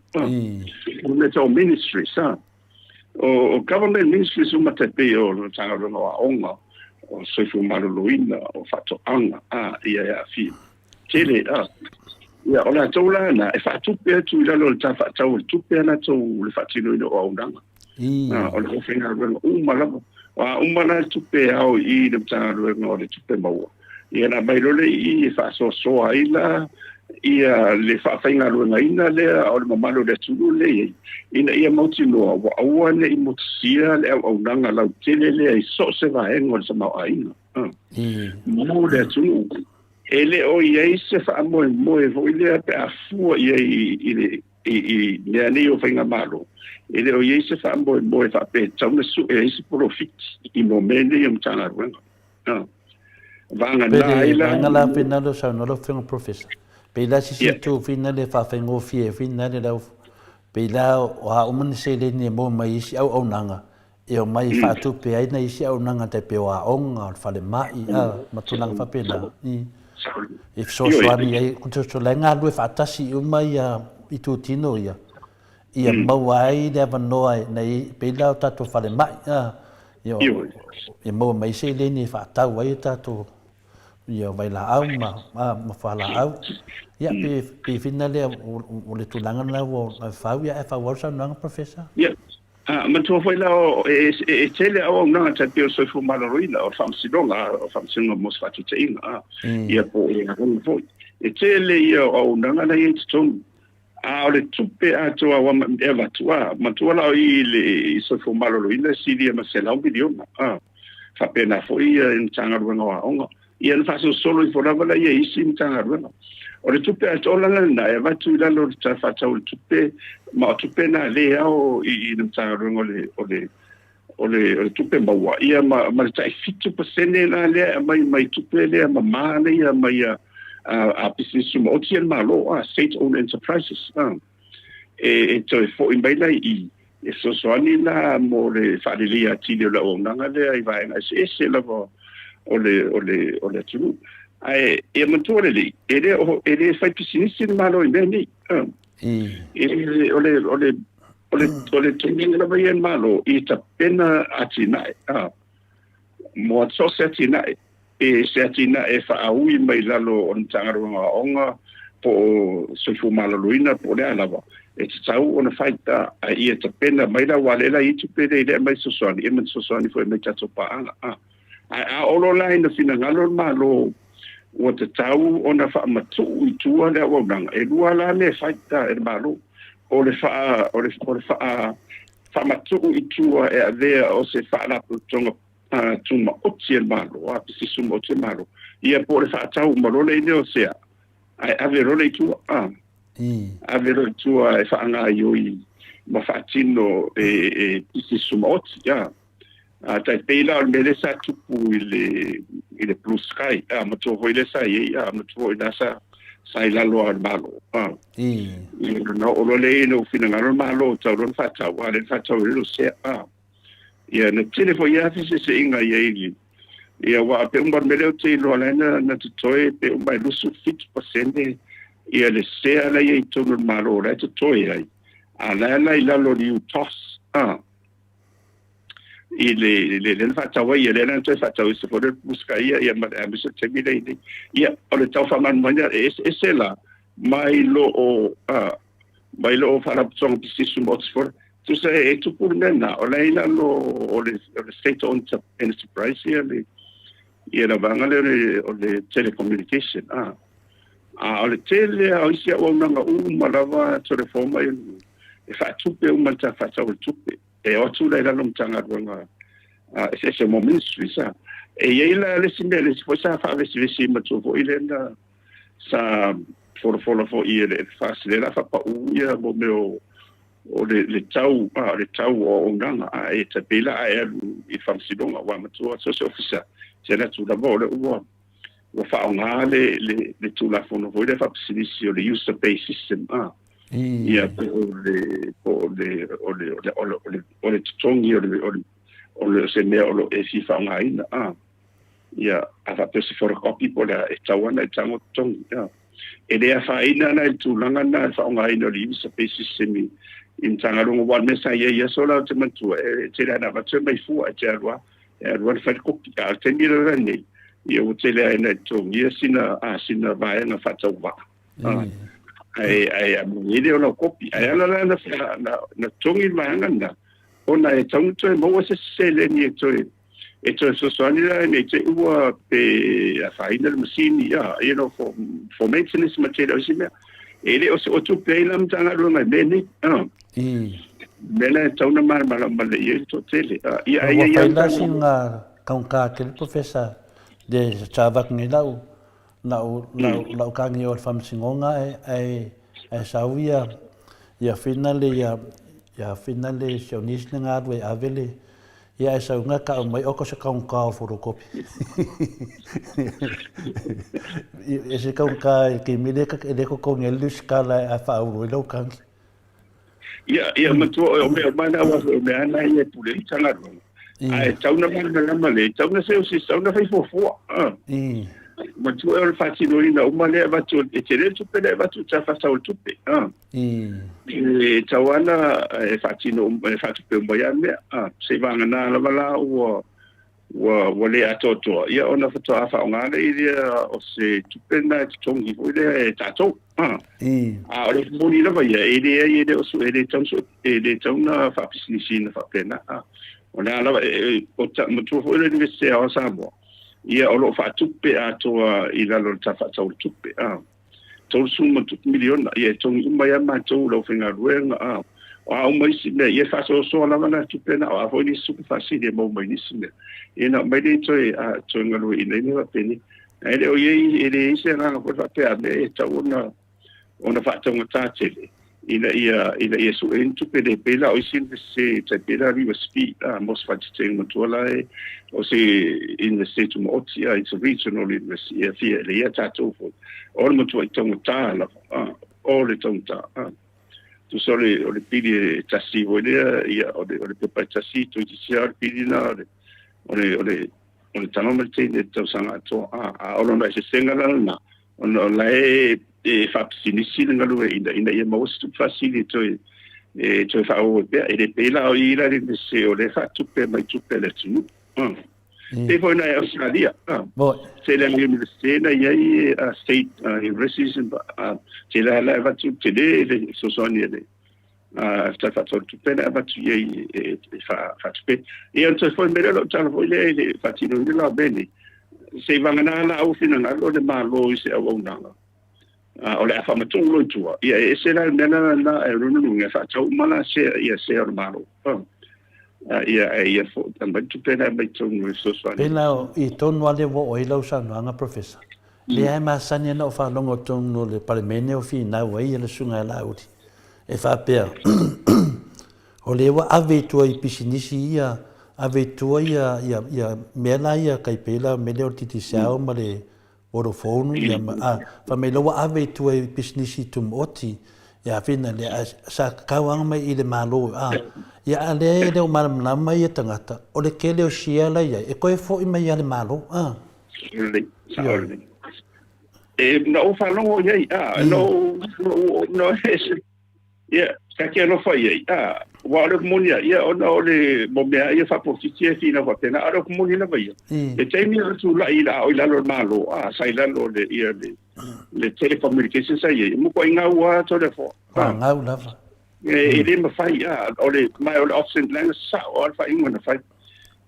O mea tau ministries, a. O, o government ministries uma tai pei o le Matagaluega o Aoga, o Soifua Maloloina, o Faatoaga, a, ia e aafia. Tele, a. Ia, o latou la na, e faatupe atu i lalo o le Tala Faatatau o le Tupe a latou le faatinoina o auaunaga. A, o le aufaigaluega uma lava. O a uma la le tupe e ao i i le Matagaluega o le Tupe Maua, ia na aumai loa lea i i e faasoasoa ai la ia le faafaigaluegaina lea o le mamalu o le atunuu lea e i ai, ina ia mautinoa ua aua ne i motusia le auaunaga lautele lea i so o se vaega o le tamaoaiga. Mo le atunuu. E le o i ai se faamoemoe foi lea pe a fua i ai i le i, i mea nei o faigamalo, e le o i ai se faamoemoe faapea e tatau ona sue ai se polofiti i mo mea nei o Matagaluega. Ah. Vagana ai la... Vaega la pena lo saunoa lau Afioga Professor. Pei la sisi itu fina le faafaigofie fina le lau pei la o a uma ni seleni e maua mai isi auaunaga e omai e faatupe ai nai isi auaunaga tai pei o aoga, o le falemai, a, ma tulaga faapena. E fesoasoani ai, o la e galulue faatasi uma ia itutino ia, ia maua ai le avanoa nei, pei la o tatou falemai, a, ia maua mai ai seleni e faatau ai tatou ia vailaau ma, ma fualaau. Ia, pe, pe fina lea o le tulaga lena ua fau, ia ae faaauau le saunoaga, Professor. Ia, A, manatua foi la o, e, e, e tele auaunaga tai pei o le soifua maloloina, o le faamasinoga, o le faamasinoga mo se faataitaiga, a, ia po o le aoga foi. E tele ia o auaunaga la e i ai i totonu, a o le tupe atoa ua e avatu, a, matua la o i i le i soifua maloloina e silia ma $100 miliona, a. Faapena foi ia i le Matagaluega o Aoga. Ia ona faasolosolo ifo lava lea i isi Matagaluega. O le tupe atoa la lena e avatu i lalo o le Tala Faatatau o le Tupe, ma o tupe na le ao i le Matagaluega o le o le o le o le tupe maua, ia ma le tai 7% la lea e aumai mai tupe lea mamā lea mai a pisinisi tumaoti a le Malo, a state owned enterprises, a e toe foi mai la i i e fesoasoani la mo le faaleleia atili o le auaunaga lea i vaega eseese lava o le atunuu. Ae ia manatua lelei, e le fai pisinisi le Malo i mea nei. O le tulaga lava ia i le Malo i tapena atinae, a mo so o se atinae, pe se atinae e faaui mai lalo o le Matagaluega o Aoga po o Soifua Maloloina po o le a lava, e tatau ona fai, a ia tapena mai la ua le la i tupe le le mai fesoasoani e ma fesoasoani foi mai tatou paaga. A ae a olo la ina finagalo le Malo ua tatau ona faamatuu i tua le auaunaga, e lua la mea e fai e le Malo: o le faamatuu i tua e avea o se faalapotopotoga tumaoti e le Malo, a pisinisi tumaoti e le Malo, ia po o le faatau uma loa lea o sea ae ave loa le i tua, a ave loa i tua e faagaioi ma faatino e pisinisi tumaoti. A tai pei la o le mea lea sa tupu i le Blue Sky, a matua foi lea sa i ai, a matua foi la sa i lalo lava o le Malo, a na oo loa lea ina ua finagalo le Malo tau loa na faatau, a lea na faatau ai lo sea, a ia na tele foi ia feseseaiga i ai ia ua pe uma le mea lea ou te iloa la na totoe pe uma e 27% ia le sea la i ai totonu o le Malo la e totoe ai, a la la i lalo o le UTOS, a i le le faatau ai ia lea na toe faatau i se foi le Blue Sky ia ma le aemaise le taimi lea i nei. Ia o le tau faamalamalamaina e eseese la mai lo o faalapotopotoga pisinisi tumaoti foi. Tusa e tupu le mea lena o la i lalo o le state owned enterprise ia le vaega lea o le telecommunication, a o le tele a o isi auaunaga uma lava telefoma e faatupe uma le Tala Faatatau o le Tupe e o atu la i lalo o Matagaluega eseese mo ministries. A e i ai la le isi mea le isi foi sa faavesivesi matua foi lea na sa folafola foi e le FAST lea la faapau ia mo mea o le tau, a le tau o auaunaga, a e tapei la a e alu i faamasinoga ua matua so se ofisa se le atu lava o le ua faaaoga le tulafono foi lea faapisinisi o le user pay system, a ia po o le o le totogi o le se mea o lo e fia faaaogaina, a ia a faapea se photocopy po o le a e tau ana e tago totogi, a e le afaina la i le tulaga na le faaaogaina o le user pay system i Matagaluega. Ua o le mea sa i ai aso la ou te manatua e tele ana avatu e mai fua e te alu a e alu a le fai le kopi, a o le taimi la lenei ia ua tele ai na i totogia sina vaega faatauvaa, ae ae le o lau kopi ae ala la na totogi le vaega lena ona e tau toe maua se seleni e toe fesoasoani la nei te ua pe afaina le masini, ia for maintenance ma tele o isi mea e le o se o tupe ai la Matagaluega i mea nei, mea la e tau na malamalama le ia i le toatele ia. Ua fai la sina kaunka tele, Professor, le sa avatu nei lau lau kagi o le faamasinoga ae sau ia fina le ia fina le sionisi le galue e ave le ia ae sau ga tau mai o ko se kaunka o photocopy e se kaunka e ke mele ka e le totogi ai le lusitala e faaulu ai lau kagi. Ia matua o mea mana wa o mea ana ia pule i Matagaluega ae tau na malamalama le tau na se o se tau na fai fuafua, matua o le faatinoina uma lea avatu e tele le tupe lea avatu ta faatau le tupe, e tau ana e faatino e faatupe uma ia mea, se i vagana lava la ua le atoatoa ia ona faatoa faaaoga lea lea o se tupe na e totogi foi lea e tatou. A o le moni lava ia e leai e le o su e le tau su e le tau na faapisinisiina faapena. A o le a lava o ta matua foi le Iunivesite o Samoa ia o lo o faatupe atoa i lalo o le Tala Faatatau o le Tupe, a 30 ma tupu miliona, ia e togi uma ai lava matou le aufaigaluega, a o a uma isi mea, ia e faasoasoa lava la tupe na, o a foi nisi tupe faasili e maua mai nisi mea, ia na aumai lea toe, a, toe galueaiina ai mea faapenei. Ae le o i ai, e leai se agaga foi faapea a mea e tatau ona, ona faataugata tele ina ia, ina ia sue ai ni tupe le pei la o isi Universite tai pei la le USP a, mo se faatetega matua la e o se Universite tumaoti a, it's a regional university e fia le ia tatou foi o le matuai taugata lava a, o le taugata a. Tusa o le, o le pili e tasi foi lea, ia, o le, o le pepa e tasi, toeitiiti lava o le pili na, o le, o le, o le, o le tama ma le teine i le tausaga atoa. A, a o lona eseesega la lena, ona o la e, e faapisinisi le galueaiina ina ia maua se tupe faasili e toe, e toe faaauau ai pea. E le pei la o i la le Iunivesite o lea e faatupe mai tupe a le atunuu. A. Pei foi na i Ausetalia. A. Tele lava Iunivesite na i ai a state universities, a, tele lava la e avatu, tele le fesoasoani a le, a toe faatolu tupe na avatu i ai e faatupe. Ia, ona toe foi mai lea o lau tala foi lea i le faatinoina la o mea nei. Se i vagana la au finagalo le Malo i se auaunaga o le a faamatuu loa i tua, ia e ese la le mea la na e lona luga e faatau uma la sea ia sea o le Malo. Ia e ia foi aumai le tupe la mai totonu e fesoasoani. Pēlā i tonu lava le ua oo ai lau saunoaga Professor. Lea e masani ana ou faalogo tonu o le Palemene o finau ai le Susuga ia Laauli e faapea, o lea ua ave i tua i pisinisi ia, ave i tua ia, ia, ia mea la ia tai pei la mea lea o le Digicel ma le Vodafone, ia ma, a, fai mai la ua ave i tua i pisinisi tumaoti, ia fina lea, ae sa tauaga mai i le Malo, a, ia a lea e le o malamalama ia tagata, o le tele o share la i ai, e toe foi mai ia le Malo, a. Lelei, sao lelei. E, na ou faalogo i ai, a, na ou, na ou, ia, ta te alofa i ai, a, aua o le upu moni lava, ia, ona o le, mo mea ia faapolokiki e finau faapena, a o le upu moni lava ia, le taimi o le tulai a o i lalo o le Malo, a, sa i lalo o le, ia, le, le telecommunication sa i ai, e matuai gau lava Toleafoa. A, gau lava. E le mafai, a, o le, ma o le offset leaga sao lava le faaiuga na fai.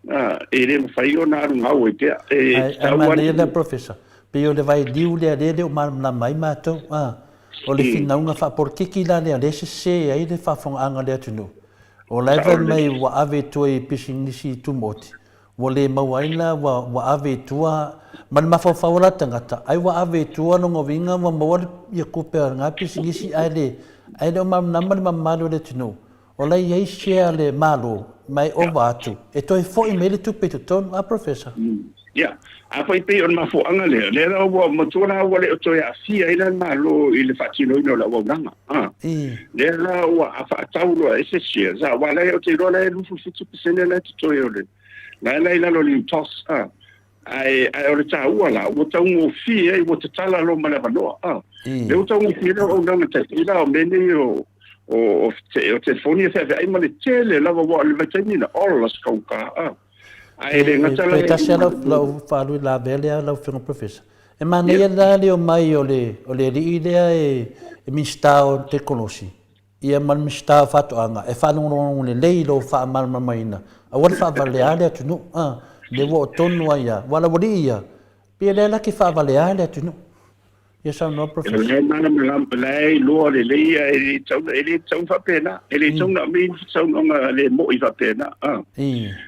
A, e le mafai ona alu gau ai pea. E Ae, ae manaia lea Professor, pei o le vailiu lea lea e le o malamalama ai matou, a, o le finauga faapolokiki la lea, lea e sese ai le faafofogaaga a le atunuu. O la e fai mai ua ave i tua i pisinisi tumaoti, Ua le maua ai la, ua, ua ave i tua, ma le mafaufau o la tagata, ai ua ave i tua lona uiga ua maua le, ia tupe a lena pisinisi ae le, ae le o malamalama le mamalu o le atunuu, o la e i ai share a le Malo, ma e ova atu, e toe foi mai le tupe i totonu, a Professor? Ia, afai pei o le mafuaaga lea, lea la ua matua la ua le o toe aafia ai la le Malo i le faatinoina o le auaunaga, a. Lea la ua faatau loa e se shares, a, aua la e, ou te iloa la e 27% la e totoe o le, la e la i lalo o le UTOS, a. Ae, ae o le taua la, ua taugofie ai, ua tatala loa ma le avanoa, a. Lea ua taugofie ai le auaunaga tai pei la o mea nei o, o, o, o telefoni e feaveai ma le tele lava, aua o le vaitaimi na, ola se kaugata, a. Ae le gata la e. Toe tasi lava lau faaluilavea lea lau Afioga Professor. E manaia la le omai o le o le alii lea e Minisita o Tekonolosi ia ma le Minisita o Faatoaga e faalogologo lelei i lou faamalamalamaina aua le faavalea le atunuu a lea ua oo tonu ai a aua o le aualii ia pei o lea la ke faavalea le atunuu. Ia saunoa Professor. O la e malamalama, o la e iloa lelei ia, e le tatau, e le tatau faapena. E le tatau ona aumai ni saunoaga le moi faapena. A.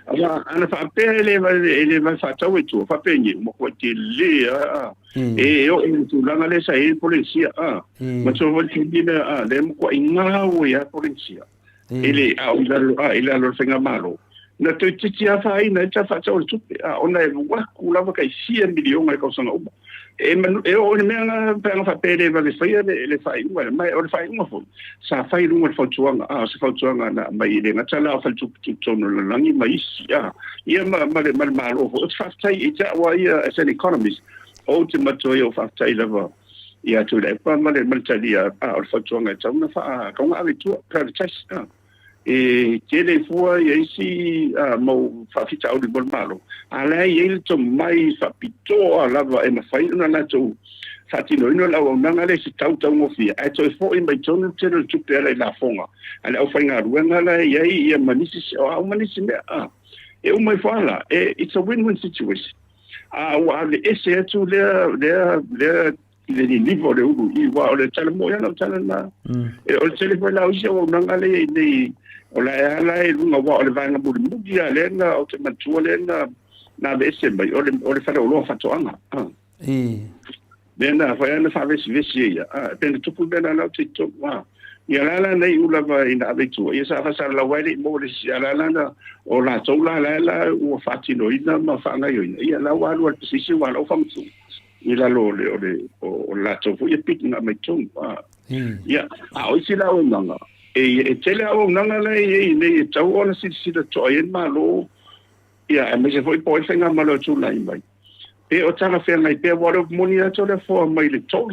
Aua ana faapea e le, e le vave faatau ai tua, faapea ua matuai tele lava. A. E oo i le tulaga lea sa i ai le Polenisia. A. Manatua foi le taimi lea, a, lea e matuai gau ai lava Polenisia. E le, a o i lalo, a, i lalo o le Faigamalo, na toeitiiti afaina ai le Tala Faatatau o le Tupe, a, ona e alu atu lava tai fia miliona i tausaga uma. E, manu, e oo i le mea lena, pe ana faapea e le vave faia le, le faaiuga, ma o le faaiuga foi, sa fai i luga o le fautuaga, a, o se fautuaga na aumai e le gata la o faletupe tutotonu o le lalolagi ma isi, a, ia ma, ma, le, ma le Malo foi. Ou te faafetai i te au a ia as an economist, ou te matua ia ou faafetai lava ia Tuilaepa ma le, ma le talia, a, o le fautuaga e tatau ona faa, tatau ona ave i tua, privatize, a. E tele fua ia isi mau faafitauli mo le Malo, a la e i ai le tomai faapitoa lava e mafai ona latou faatinoina le auaunaga lea i se tau taugofie, ae toe foi mai tonu le tele o le tupe ala i lafoga a le aufaigaluega la e i ai ia ma nisi, o a uma nisi mea, a. E uma ifo lava la, e, it's a win-win situation. A ua aveese atu lea, lea, lea. i le niniva o le ulu i aua o le tala moni lava lau tala lena. E o le tele foi la o isi auaunaga lea e i ai nei o la e ala i luga aua o le vaega mulimuli lava lea na ou te manatua lea na na aveese mai o le o le faleoloa faatoaga. Mea na fai ana faavesivesi e ia, a, pe na tupu le mea la la ou te talitonu, a. Ia la la na iu lava ina ave i tua, ia sa faasalalau ai le i maua le isi, a la la na, o latou la la la ua faatinoina ma faagaioina, ia la ua alu a le pisinisi ua ala ua faamatuu i lalo o le, o le, o le latou foi ia bid na aumai tonu, a. Ia, a o isi la auaunaga, e, e tele auaunaga la e i ai nei e tatau ona silasila totoa i ai le Malo, ia, aemaise foi po o ai le faigamalo e tulai mai. Pe o talafeagai pea, aua o le upu moni atu o le afoa mai le 30,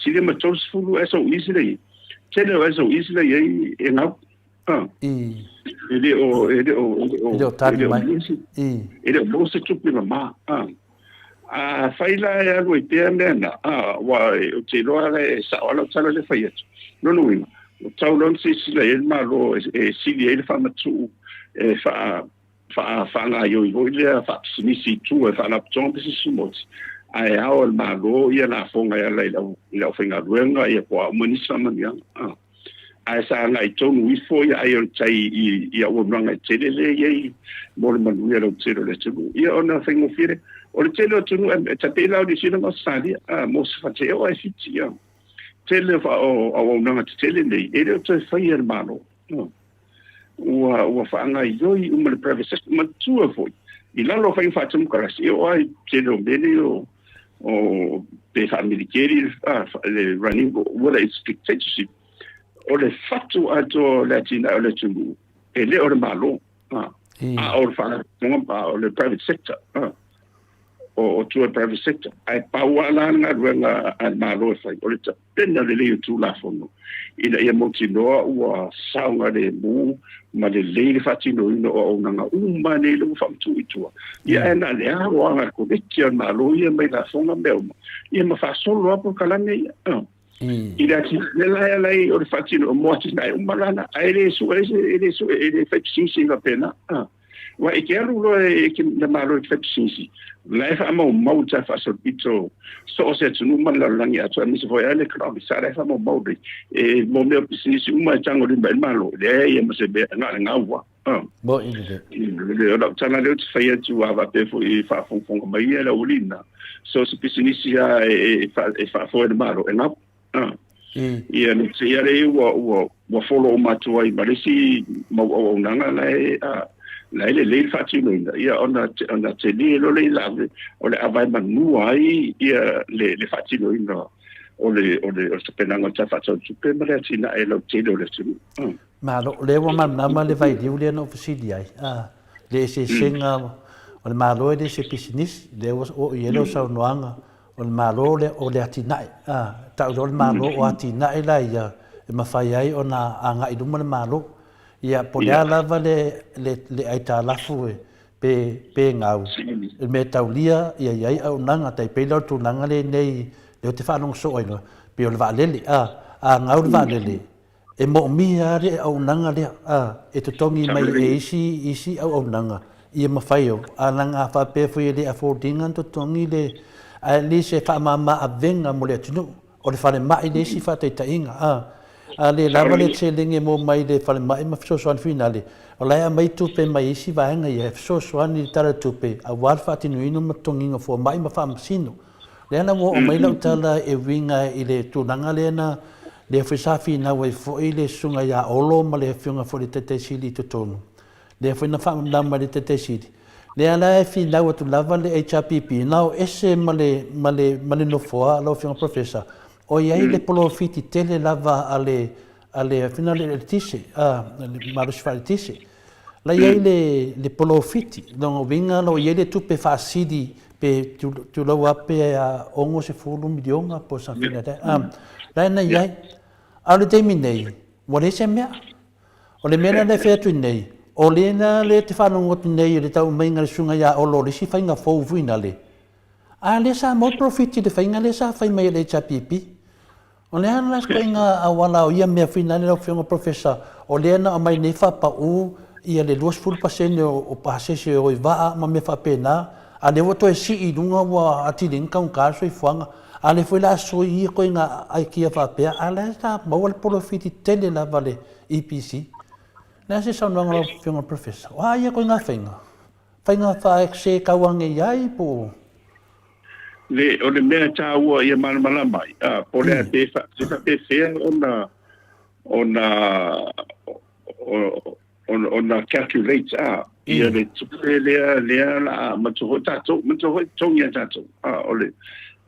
silia ma 30 SOEs lea e i ai. Tele o SOEs lea e i ai e gau. Ah. E le o, e le o, e le o, e le o tali mai. E le o maua se tupe mama. Ah. A fai la e alu ai pea mea na, ah, aua ou te iloa la e sao lava lau tala lea e fai atu. Lona uiga, ua tatau loa ona silasila i ai le Malo e sili ai le faamatuu e faa faagaoioi foi lea faapisinisi i tua e faalapotopotoga pisinisi ae ao e le Malo ia lafoga e ala i le aufaigaluega ia po o a uma nisi faamanuiaga. Ae sa agai tonu ifo ia ai o le tai i auaunaga e tele lea e i ai mo le manuia lautele o le atunuu. Ia ona faigofie lea. O le tele o atunuu e tai pei la o Niu Sila ma Ausetalia mo se faate'o ae Fiti. Tele o auaunaga tetele nei e le o toe faia e le Malo. Ua, ua faagaoioi uma le private sector. Manatua foi, i lalo o faiga faatemokarasi, e oo lava i tele o mea nei o, o pe faamiliteri le running, whether it's dictatorship, o le fatu atoa o le atinae o le atunuu, e le o le Malo, a, a o le faalapotopotoga, o le private sector. A. O tua i private sector. Ae pau lava la le galuega a le Malo e fai, o le tapena lelei o Tulafono ina ia mautinoa ua saogalemu ma lelei le faatinoina o auaunaga uma nei lea ua faamatuu i tua. Ia ae na o le alo lava a le Komiti a le Malo ia mai lafoga ma mea uma, ia ma faasolo lava polokalame ia. I le atinae la e ala ai o le faatino mo atinae uma la na, ae le sue e le sue e le fai pisinisi faapena. Aua e te alu loa e te le Malo e te fai pisinisi, la e faamaumau le faasolopito so o se atunuu ma le lalolagi atoa, aemaise foi lava le economic sa la e faamaumau nei. E mo mea o pisinisi uma e tagolima ai le Malo, e leai ma se mea na o le gau lava. Moni lelei. O lau tala lea ou te fai atu a faapea foi e faafogafoga mai ia le aualii lena, so o se pisinisi lava e faafoe e le Malo, e gau. Ia, no te ia lea ua, ua, ua follow uma atu ai ma le isi mau auaunaga la e, la e lelei le faatinoina, ia ona, ona tele loa lea i lave, o le a vaemanua ai ia le, le faatinoina o le, o le, o le tapenaga o le Tala Faatatau o le Tupe ma le atinae lautele o le atunuu. Malo, o lea ua malamalama le vailiu lea na ou fesili ai, le eseesega o le Malo e le o se pisinisi, lea ua oo i ai lau saunoaga, O le Malo lea o le atinae, a, tau loa le Malo o atinae la ia e mafai ai ona agai i luma le Malo. Ia, po o le a lava le, le, le aitalafu e, pe, pe gau, le mea e taulia ia i ai auaunaga, tai pei la o le tulaga lenei lea ou te faalogo soo ai loa, pei o le vaalele, a, a gau le vaalele, E moomia lava le auaunaga lea e totogi mai e isi isi auaunaga ia mafai o a leaga a faapea foi e le afford ina ona totogi le at least e faamama avega mo le atunuu. O le falemai le isi faataitaiga a a le lava le seleni e maua mai le falemai ma fesoasoani finale o la e aumai tupe mai isi vaega ia e fesoasoani i le Tala o le Tupe aua le faatinoina ma totogiina o fomai ma faamasino. Lea la ua oo mai lau tala e uiga i le tulaga lea na, lea foi sa finau ai foi le Susuga ia Olo ma le Afioga foi i le Taitai Sili i totonu, lea foi na faamalamalama e le Taitai Sili, lea la e finau atu lava le HRPP na o ese ma le, ma le, ma le nofoa lau Afioga Professor, o i ai le polofiti tele lava a le, a le Afioga i le Eletise, a, le malosi faaeletise. La i ai le, le polofiti, lona uiga o lo o i ai le tupe faasili pe tulou lava pe $60 miliona po o something like that. La na i ai. A o le taimi nei, ua leai se mea. O le mea lea e fai atu nei, o lena lea e te faalogo atu nei i le taumaiga a le susuga ia Olo o le isi faiga fou foi nale, a lea sa maua le polofiti i le faiga lea sa fai mai e le HRPP. O le a la se ituaiga auala o ia mea finale lau Afioga Professor, o lea na aumai nei faapau ia le 20% o pasese e o i vaa ma mea faapena, a lea ua toe sii i luga ua atili ai ona taugata le soifuaga. A o lea foi o le a sui ia ituaiga aikia faapea, a o la e sa maua le polofiti tele lava a le EPC. O le a se saunoaga a lau Afioga i le Professor? O a ia ituaiga faiga? Faiga faa-se tau age i ai po o... Le, o le mea e taua ia malamalama ai, a, po o le a pe, pe faapefea ona, ona, ona, ona calculate a, ia le tupe lea, lea la, manatua foi tatou, manatua foi totogi a tatou, a, o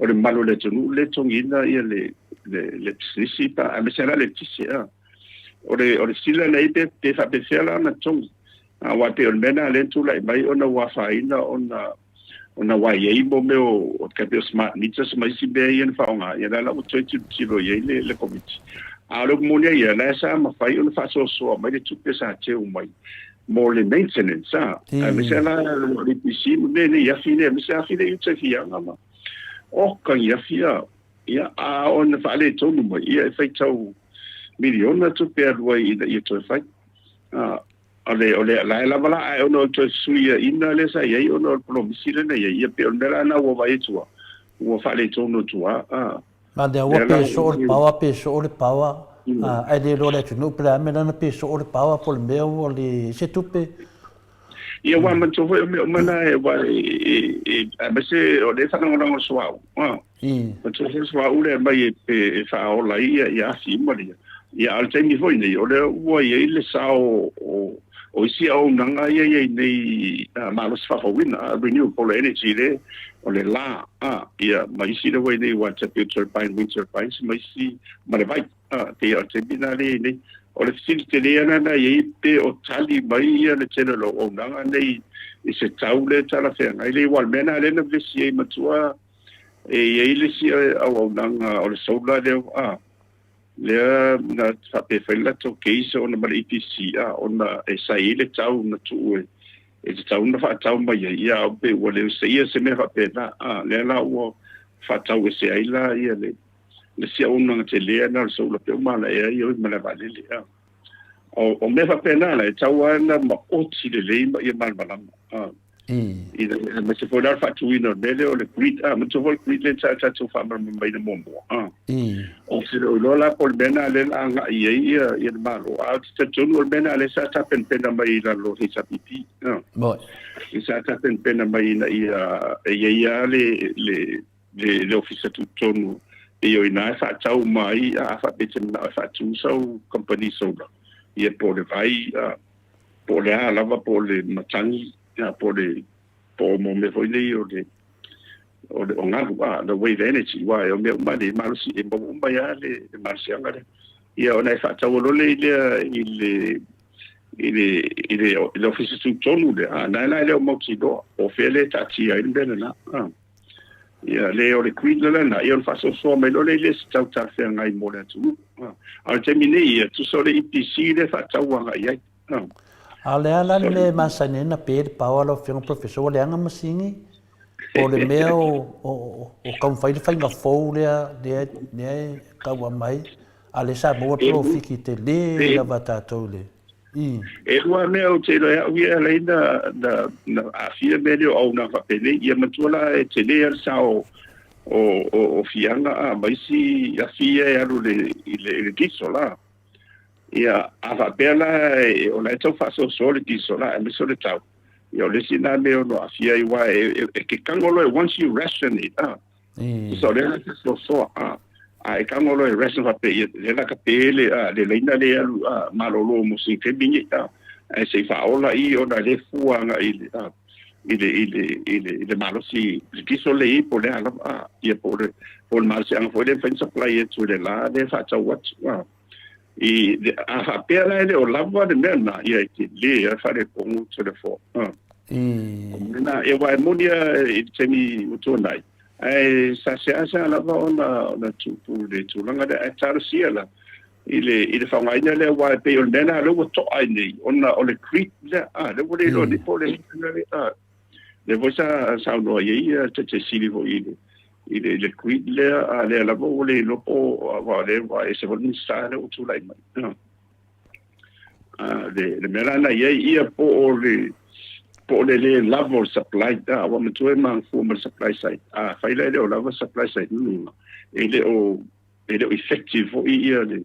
le malu o le atunuu le totogiina ia le, le, le pisinisi pa, aemaise la le eletise, a. O le sila nei pe, pe faapefea la ona totogi. Aua pei o le mea lena lea na tulai mai ona ua afaina ona ona ua i ai mo mea o o smart meters ma isi mea ia na faaaoga, ia la la ua toe tilotilo i ai le, le komiti. A o le upu moni ai ia, la sa mafai ona faasoasoa mai le tupe sa teu mai mo le maintenance, a. Aemaise la le EPC ma mea nei afi lea, aemaise afi lea i uta i Fiaga ma oka i afi a. Ia, a ona faaletonu mai, ia e faitau miliona tupe alu ai ina ia toe fai. A, o le, o le, la e lava la, ae ona o le toe fesuiaiga lea sa i ai ona o le polomisi lea na i ai, ia pei o le mea la lena ua vaai atu lava, ua faaletonu atu lava, a. Ma lea ua Lea la pe soo le power, pe soo le power, ae le iloa e le atunuu pe le a le mea lea na pe soo le power po o le mea ua leai se tupe. Ia, aua manatua foi o mea uma na e, aua e, e, aemaise o lea e faalagolago i le suauu, a. Manatua foi le suauu lea e aumai e, e faaola ai ia, ia afi uma lea. Ia, a o le taimi foi nei, o lea ua i ai le sao o, o isi auaunaga ia i ai nei malosi faafouina, renewable energy le, o le la, a, ia, ma isi lea ua i ai nei water turbine, wind turbines, ma isi, ma le vai, a, pei o le taimi lena lea i ai nei. O le fesili tele lava lena i ai pe o tali mai ia le tele o le auaunaga nei i se tau lea e talafeagai lea, aua o le mea lena lea na vevesi ai matua e i ai le isi auaunaga o le solar lea, a, lea na faapea fai le latou case ona ma le EPC, a, ona e sa i ai le tau na tuu e e tatau ona faatau mai ai, ia a pe ua le osaia se mea faapena, a, lea la ua faatau ese ai la ia le le isi auaunaga tele lena o le solar pe uma ala ea ia oi ma le vaalele, a. O, o mea faapena la e tatau lava ona maoti lelei ma ia malamalama, a. Ina aemaise foi la le faatuina o le mea lea o le grid, a, manatua foi le grid lea sa tatou faamalamalamaina muamua, a. Ou te le o iloa la po o le mea lena lea o le a agai i ai ia, ia le Malo, ae ou te talitonu o le mea lena lea sa tapenapena mai i lalo o HRPP, a. I sa tapenapena mai ina ia e i ai lava le, le, le, le ofisa tutotonu e o i ina e faatau uma ai, a faapea e te manao e faatu sau kamupani solar, ia po o le vai, a, po o le a lava, po o le matagi, ia, po o le, po o mo mea foi nei o le, o le o galu, a, the wave energy, aua o mea uma nei e malosi, e maua uma ai lava le, le malosiaga lea. Ia ona e faatau loa lea i le, i le, i le, i le ofisa tutotonu lea, a, na la e le o mautinoa, po o fea lea e taatia ai le mea lena, a. Ia, le o le grid lena, ia ona faasoasoa mai loa lea i le isi tau talafeagai mo le atunuu. A o le taimi nei, ia, tusa o le EPC lea e faatau agai i ai. A o le a la le mea e masani ai ona pe le power lau Afioga Professor, ua leaga masini po o le mea o, o, o taumafai le faiga fou lea, lea, lea e tau aumai, a o lea sa maua le polofiti tele lava a tatou i le E lua mea ou te iloa e au ia e ala ai na, na, na aafia mea nei o auaunaga faapenei. Ia matua la e tele lava le sao o, o, o Fiaga a ma isi afi ia e alu i le, i le, i le diesel a. Ia, a faapea la e, o la e tau faasoasoa le diesel a, aemaise o le tau. Ia o le isi lena mea e ono aafia ai aua e, e, e ke kago loa once you ration it, a. Tusa o lea la te soasoa, a, a e kago loa e ration faapea ia, lea la ka pe le, a, le laina lea e alu, a, malolo mo sina taimi nei, a, ae se i faaola i ona lea e fua agai i le, a, i le, i le, i le, i le malosi, le diesel lea e i ai po o le a lava, a, ia po o le, po o le malosiaga foi lea e mafai ona supply atu e le la lea e faatau atu, a. I, a faapea la e le o lava le mea lena, ia e tele lava le faaletonu telefoni. A. Lena, ia aua e moni lava i le taimi ua tuanai, ae sa seasea lava ona ona tupu le tulaga lea, ae talosia la i le i le faaaogaina lea, aua e pei o le mea lena lea ua to'a ai nei, ona o le grid lea, a, lea ua le iloa nei po o le a, lea foi sa saunoa i ai le Taitaisili foi i le i le, i le grid lea, a lea lava ua le iloa po o, aua o lea ua ese foi le Minisita lea ua tulai mai. A, le, le mea la na i ai ia po o le Po o le lē lava o le supply, aua matua e magafua ma le supply side. Afai la e le o lava le supply side, lona uiga e le o e le o effective foi ia le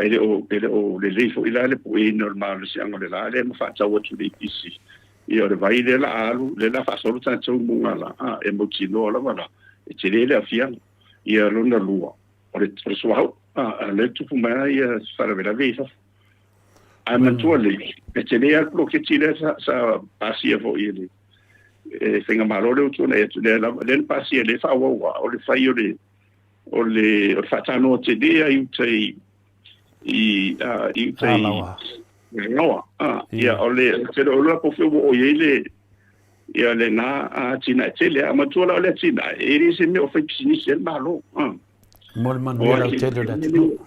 e le o e le o lelei foi la le pueina o le malosiaga o le la lea ma faatau atu i le EPC. Ia o le vai lea la a alu, lea la faasolo tatou mugala, e mautinoa lava la e tele le aafiaga. Ia lona lua, o le o le suauu, a lea e tupu mai lava ia faalavelave i fafo. Ae manatua lelei, e tele lava le poloketi lea sa, sa pasia foi e le e faigamalo lea ua tuanai atu, lea lava lea na pasia lea e faaauau lava, o le fai o le o le o le faatanoa tele lava i uta i i i uta i Alaoa. Ia o le tele o la po o fea ua oo i ai le ia lena atinae tele. A matua la o le atinae, e le se mea o fai pisinisi ai le Malo. Mo le manuia lautele o le atunuu.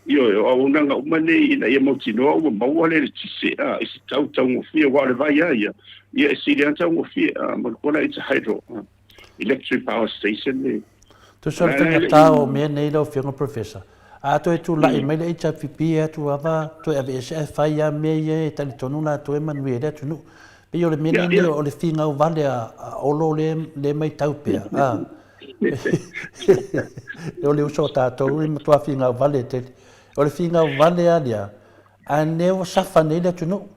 Ioe, o auaunaga uma nei ina ia mautinoa ua maua le eletise i se tau taugofie, aua o le vai lava ia, ia e sili lava ona taugofie, manatua la it's a hydro electric power station le. Tusa o le faigata o mea nei lau Afioga Professor, a toe tulai mai le HRPP e atu lava toe aveese ae fai lava mea ia e talitonu latou e manuia ai le atunuu. Pei o le mea lenei o le finau vale a Olo lea e matau pea, a. O le uso a tatou e matua finau vale tele. O le finau vale lava lea, a lea ua safa nei le atunuu.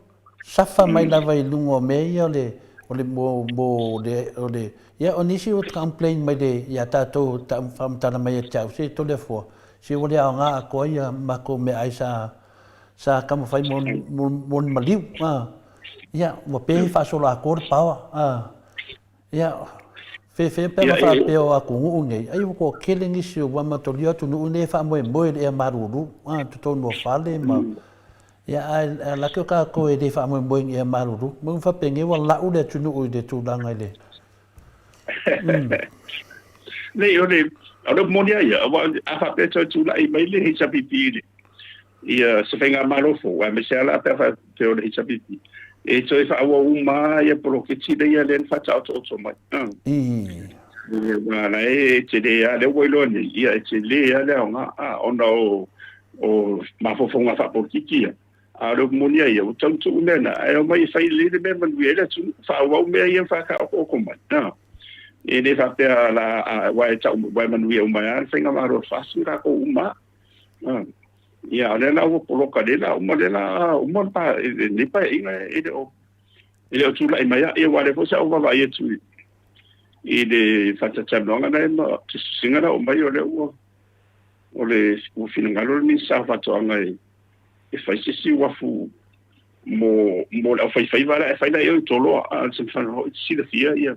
Safa mai lava i luga o mea ia o le, o le, mo, mo le, o le, ia o nisi ua complain mai le, ia tatou faamatala mai ia te au, se Toleafoa, se ua le aoga atoa ia matou meaai sa, sa taumafai mo, mo, mo ni maliu, a. Ia, ua pei e faasolo atoa le power, a. Ia, fefe pe ma faapea o atunuu nei, ai ua toatele nisi ua amatolia atunuu nei e faamoemoe i le ea malulu, a, totonu o fale ma, ia, ae laki o tatou e le faamoemoe i ni ea malulu. Mo faapenei ua lau le atunuu i le tulaga i le. Nei, o le, o le upu moni lava ia, aua a faapea e toe tulai mai le HRPP i le, ia se faigamalo fou, aemaise lava la pe a faapea o le HRPP, e toe faaauau uma lava ia poloketi lea lea na faataotooto mai. Aua la e tele lava, lea ua iloa nei, ia e tele lava le aoga, ona o o mafaufauga faapolokiki ia. A o le upu moni lava ia, ua tau tuu mea na, ae omai e fai lelei le mea e manuia ai le atunuu, faaauau mea ia na faataotooto mai. E le faapea la, aua e tau, aua e manuia uma ai lava le faigamalo a le FAST ma latou uma lava. Ia, o lea la ua poloka, lea la uma, lea la uma le pa, lenei paeaiga e le o, e le o tulai mai lava. Ia, aua o lea foi sa ou vaavaai atu i, i le faatalatalanoaga na ma tusitusiga na aumai, o lea ua, o le, ua finagalo le Minisita o Faatoaga e, e fai se isi uafu mo, mo le aufaifaiva la e fai la i o i Toloa, a o se mafai foi silafia ia,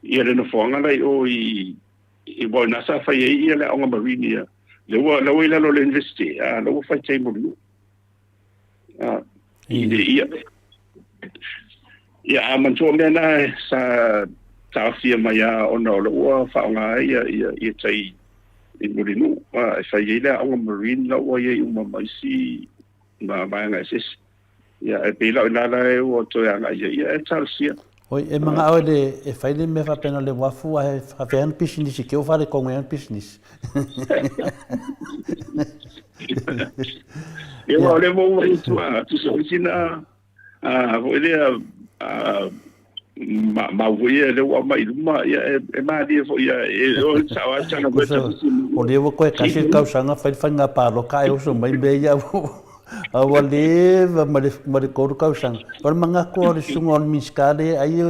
ia le nofoaga la i o i, Aua o i ina sa fai ai ia le aoga marine ia, lea ua, lea ua i lalo o le University, a lea ua fai tai mo le nuu. A, i le ia. Ia, a manatua o mea na sa taofia mai lava ona o lea ua faaaoga ai ia, ia, ia tai i Mulinuu, a, e fai ai le aoga marine la ua i ai uma ma isi ma vaega eseese. Ia, e pei la o ina la e ua toe agai ai, ia e talosia. Oi, e manao e le, e fai le mea faapena le uafu ae faafefea ana pisinisi ke o faaletonu ai ana pisinisi. Ia, aua o lea ua ou vaai atu a, tusa foi sina, a, foi lea, a, ma, mau foi ia lea ua aumai i luma, ia e, e malie foi ia, e, o le sao lava tala foi ta O lea ua toe tasi le tausaga fai le faiga palota ae oso mai mea ia a ua leva ma le, ma le 3 tausaga. O le manatu o le susuga o le Minisita lea ai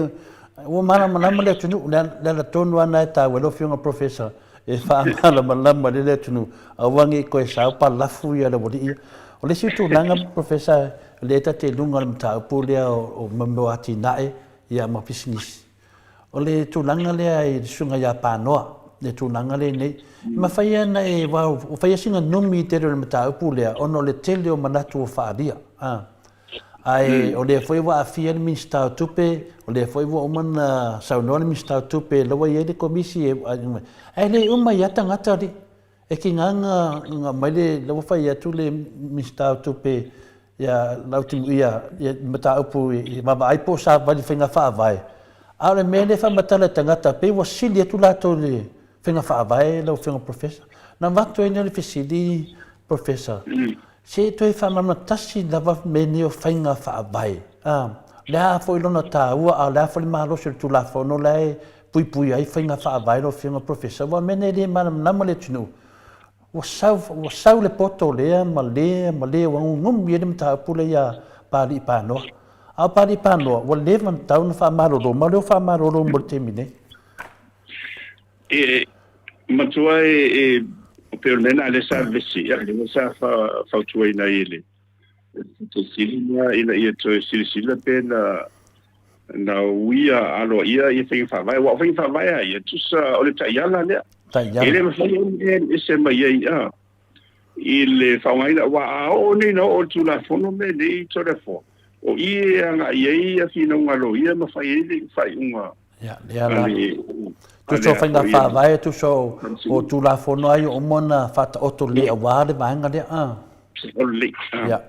ua malamalama le atunuu, le ala tonu lava lena e taua ai lau Afioga Professor e faamalamalama lelei le atunuu, aua ne i toe sao palafu ia le aualii ia. O le isi tulaga Professor, lea ta te i luga o le mataupu lea o mea o atinae ia ma pisinisi. O le tulaga lea i le susuga ia Panoa, le tulaga lenei, e mafai ona e, aua ua fai lava sina numi tele o le mataupu lea ona o le tele o manatu ua faaalia. Ae o lea foi ua aafia le Minisita o Tupe, o lea foi ua uma ona saunoa le Minisita o Tupe, la ua i ai le Komisi, ae le uma ai lava tagata alii. E tiga ona aumai le, la ua fai atu le Minisita o Tupe ia Lautimuia i le mataupu i vaavaai po o savali i faiga faavae, a o le mea lea e faamatala e tagata pei ua sili atu latou i le faiga faavae lau Afioga Professor. Na avatu ai lea o le fesili Professor, se i toe faamalamalama tasi lava mea nei o faiga faavae. Le a foi lona taua, a o le a foi le malosi o le Tulafono la e puipui ai faiga faavae lau Afioga Professor, aua o mea nei e le malamalama le atunuu. Ua sau, ua sau le poto lea ma lea ma lea ua gugumi ai le mataupu lea ia Palii Panoa. A o Palii Panoa, ua leva ona tatau ona faamalolo, ma o lea ua faamalolo mo le taimi nei. E matua e, e pei o le mea lena lea sa vevesi, ia, lea sa fautuaina ai e le fesili lea ina ia toe silasila pe na na uia aloaia ia faiga faavae. Aua o faiga faavae a ia, tusa o le taiala lea. Taiala. E le mafai ona ese mai ai a i le faaaogaina, aua a oo nei na oo le Tulafono mea nei Toleafoa, o i e agai ai ia finauga a loia ma fai ai le faaiuga. Ia, lea la. Tusa o faiga faavae, tusa o Tulafono ai ua uma ona faataoto lelei aua le vaega lea. A. O lelei. Ia.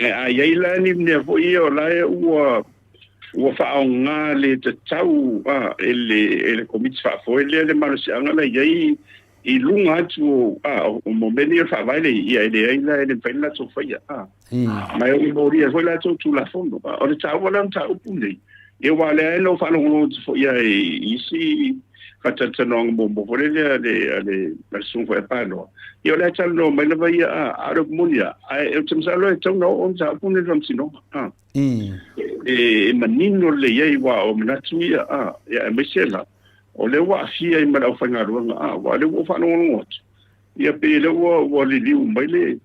A i ai la ni mea foi ia o la e ua ua faaaoga le tatau a e le Komiti Faafoe lea le malosiaga la i ai i luga atu o a o mo mea nei o le faavae lea ia e leai la e le mafai ona latou faia a ma e ono molia ai foi latou Tulafono. O le taua la o le mataupu lenei, ia aua o lea na ou faalogologo atu foi lava i isi faatalatalanoaga muamua foi lele a le a le a le susuga foi a Panoa, ia o lea e talanoa mai lava ia a, a o le upu moni lava, ae ou te masalo e tatau ona oo le mataupu lenei i le Faamasinoga a. E manino lelei ai aua o manatu ia a, ia aemaise la o lea ua aafia ai ma le aufaigaluega a, aua o lea ua ou faalogologo atu, ia pei o lea ua liliu mai le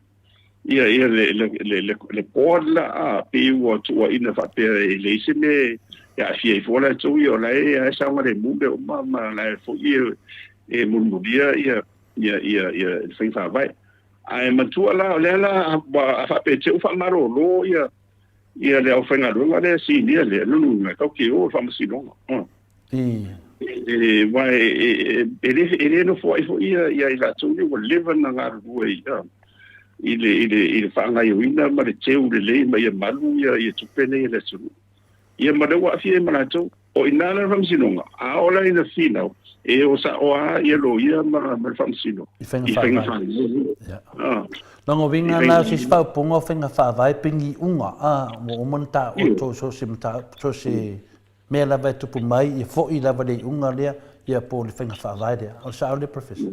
ia ia le le le le, le board la a, pei ua tuuaina faapea e leai se mea e aafia ai fua latou ia o la e e saogalemu mea uma ma la e foi e mulimulia ia ia ia ia le faiga faavae. Ae matua la o lea la a faapea te ua faamalolo ia ia le aufaigaluega lea sinia lea, lona uiga e tatou te o i le faamasinoga. Aua e le nofoai foi ia i latou nei ua leva ona galulue i le faagaoioiga ma le teu lelei ma ia malu ia tupe nei a le atunuu. Ia ma lea ua aafia ai ma latou. O i ina la le faamasinoga, a oo la ina finau, e o sa'o lava ia loia ma le faamasino i faiga faavae. Lona uiga la, o se isi faaupuga o faiga faavae pe ni iuga, ua uma ona taoto so o se mataupu, so o se mea lava e tupu mai, ia foi lava le iuga lea, ia po o le faiga faavae lea. O le sao lea, Professor?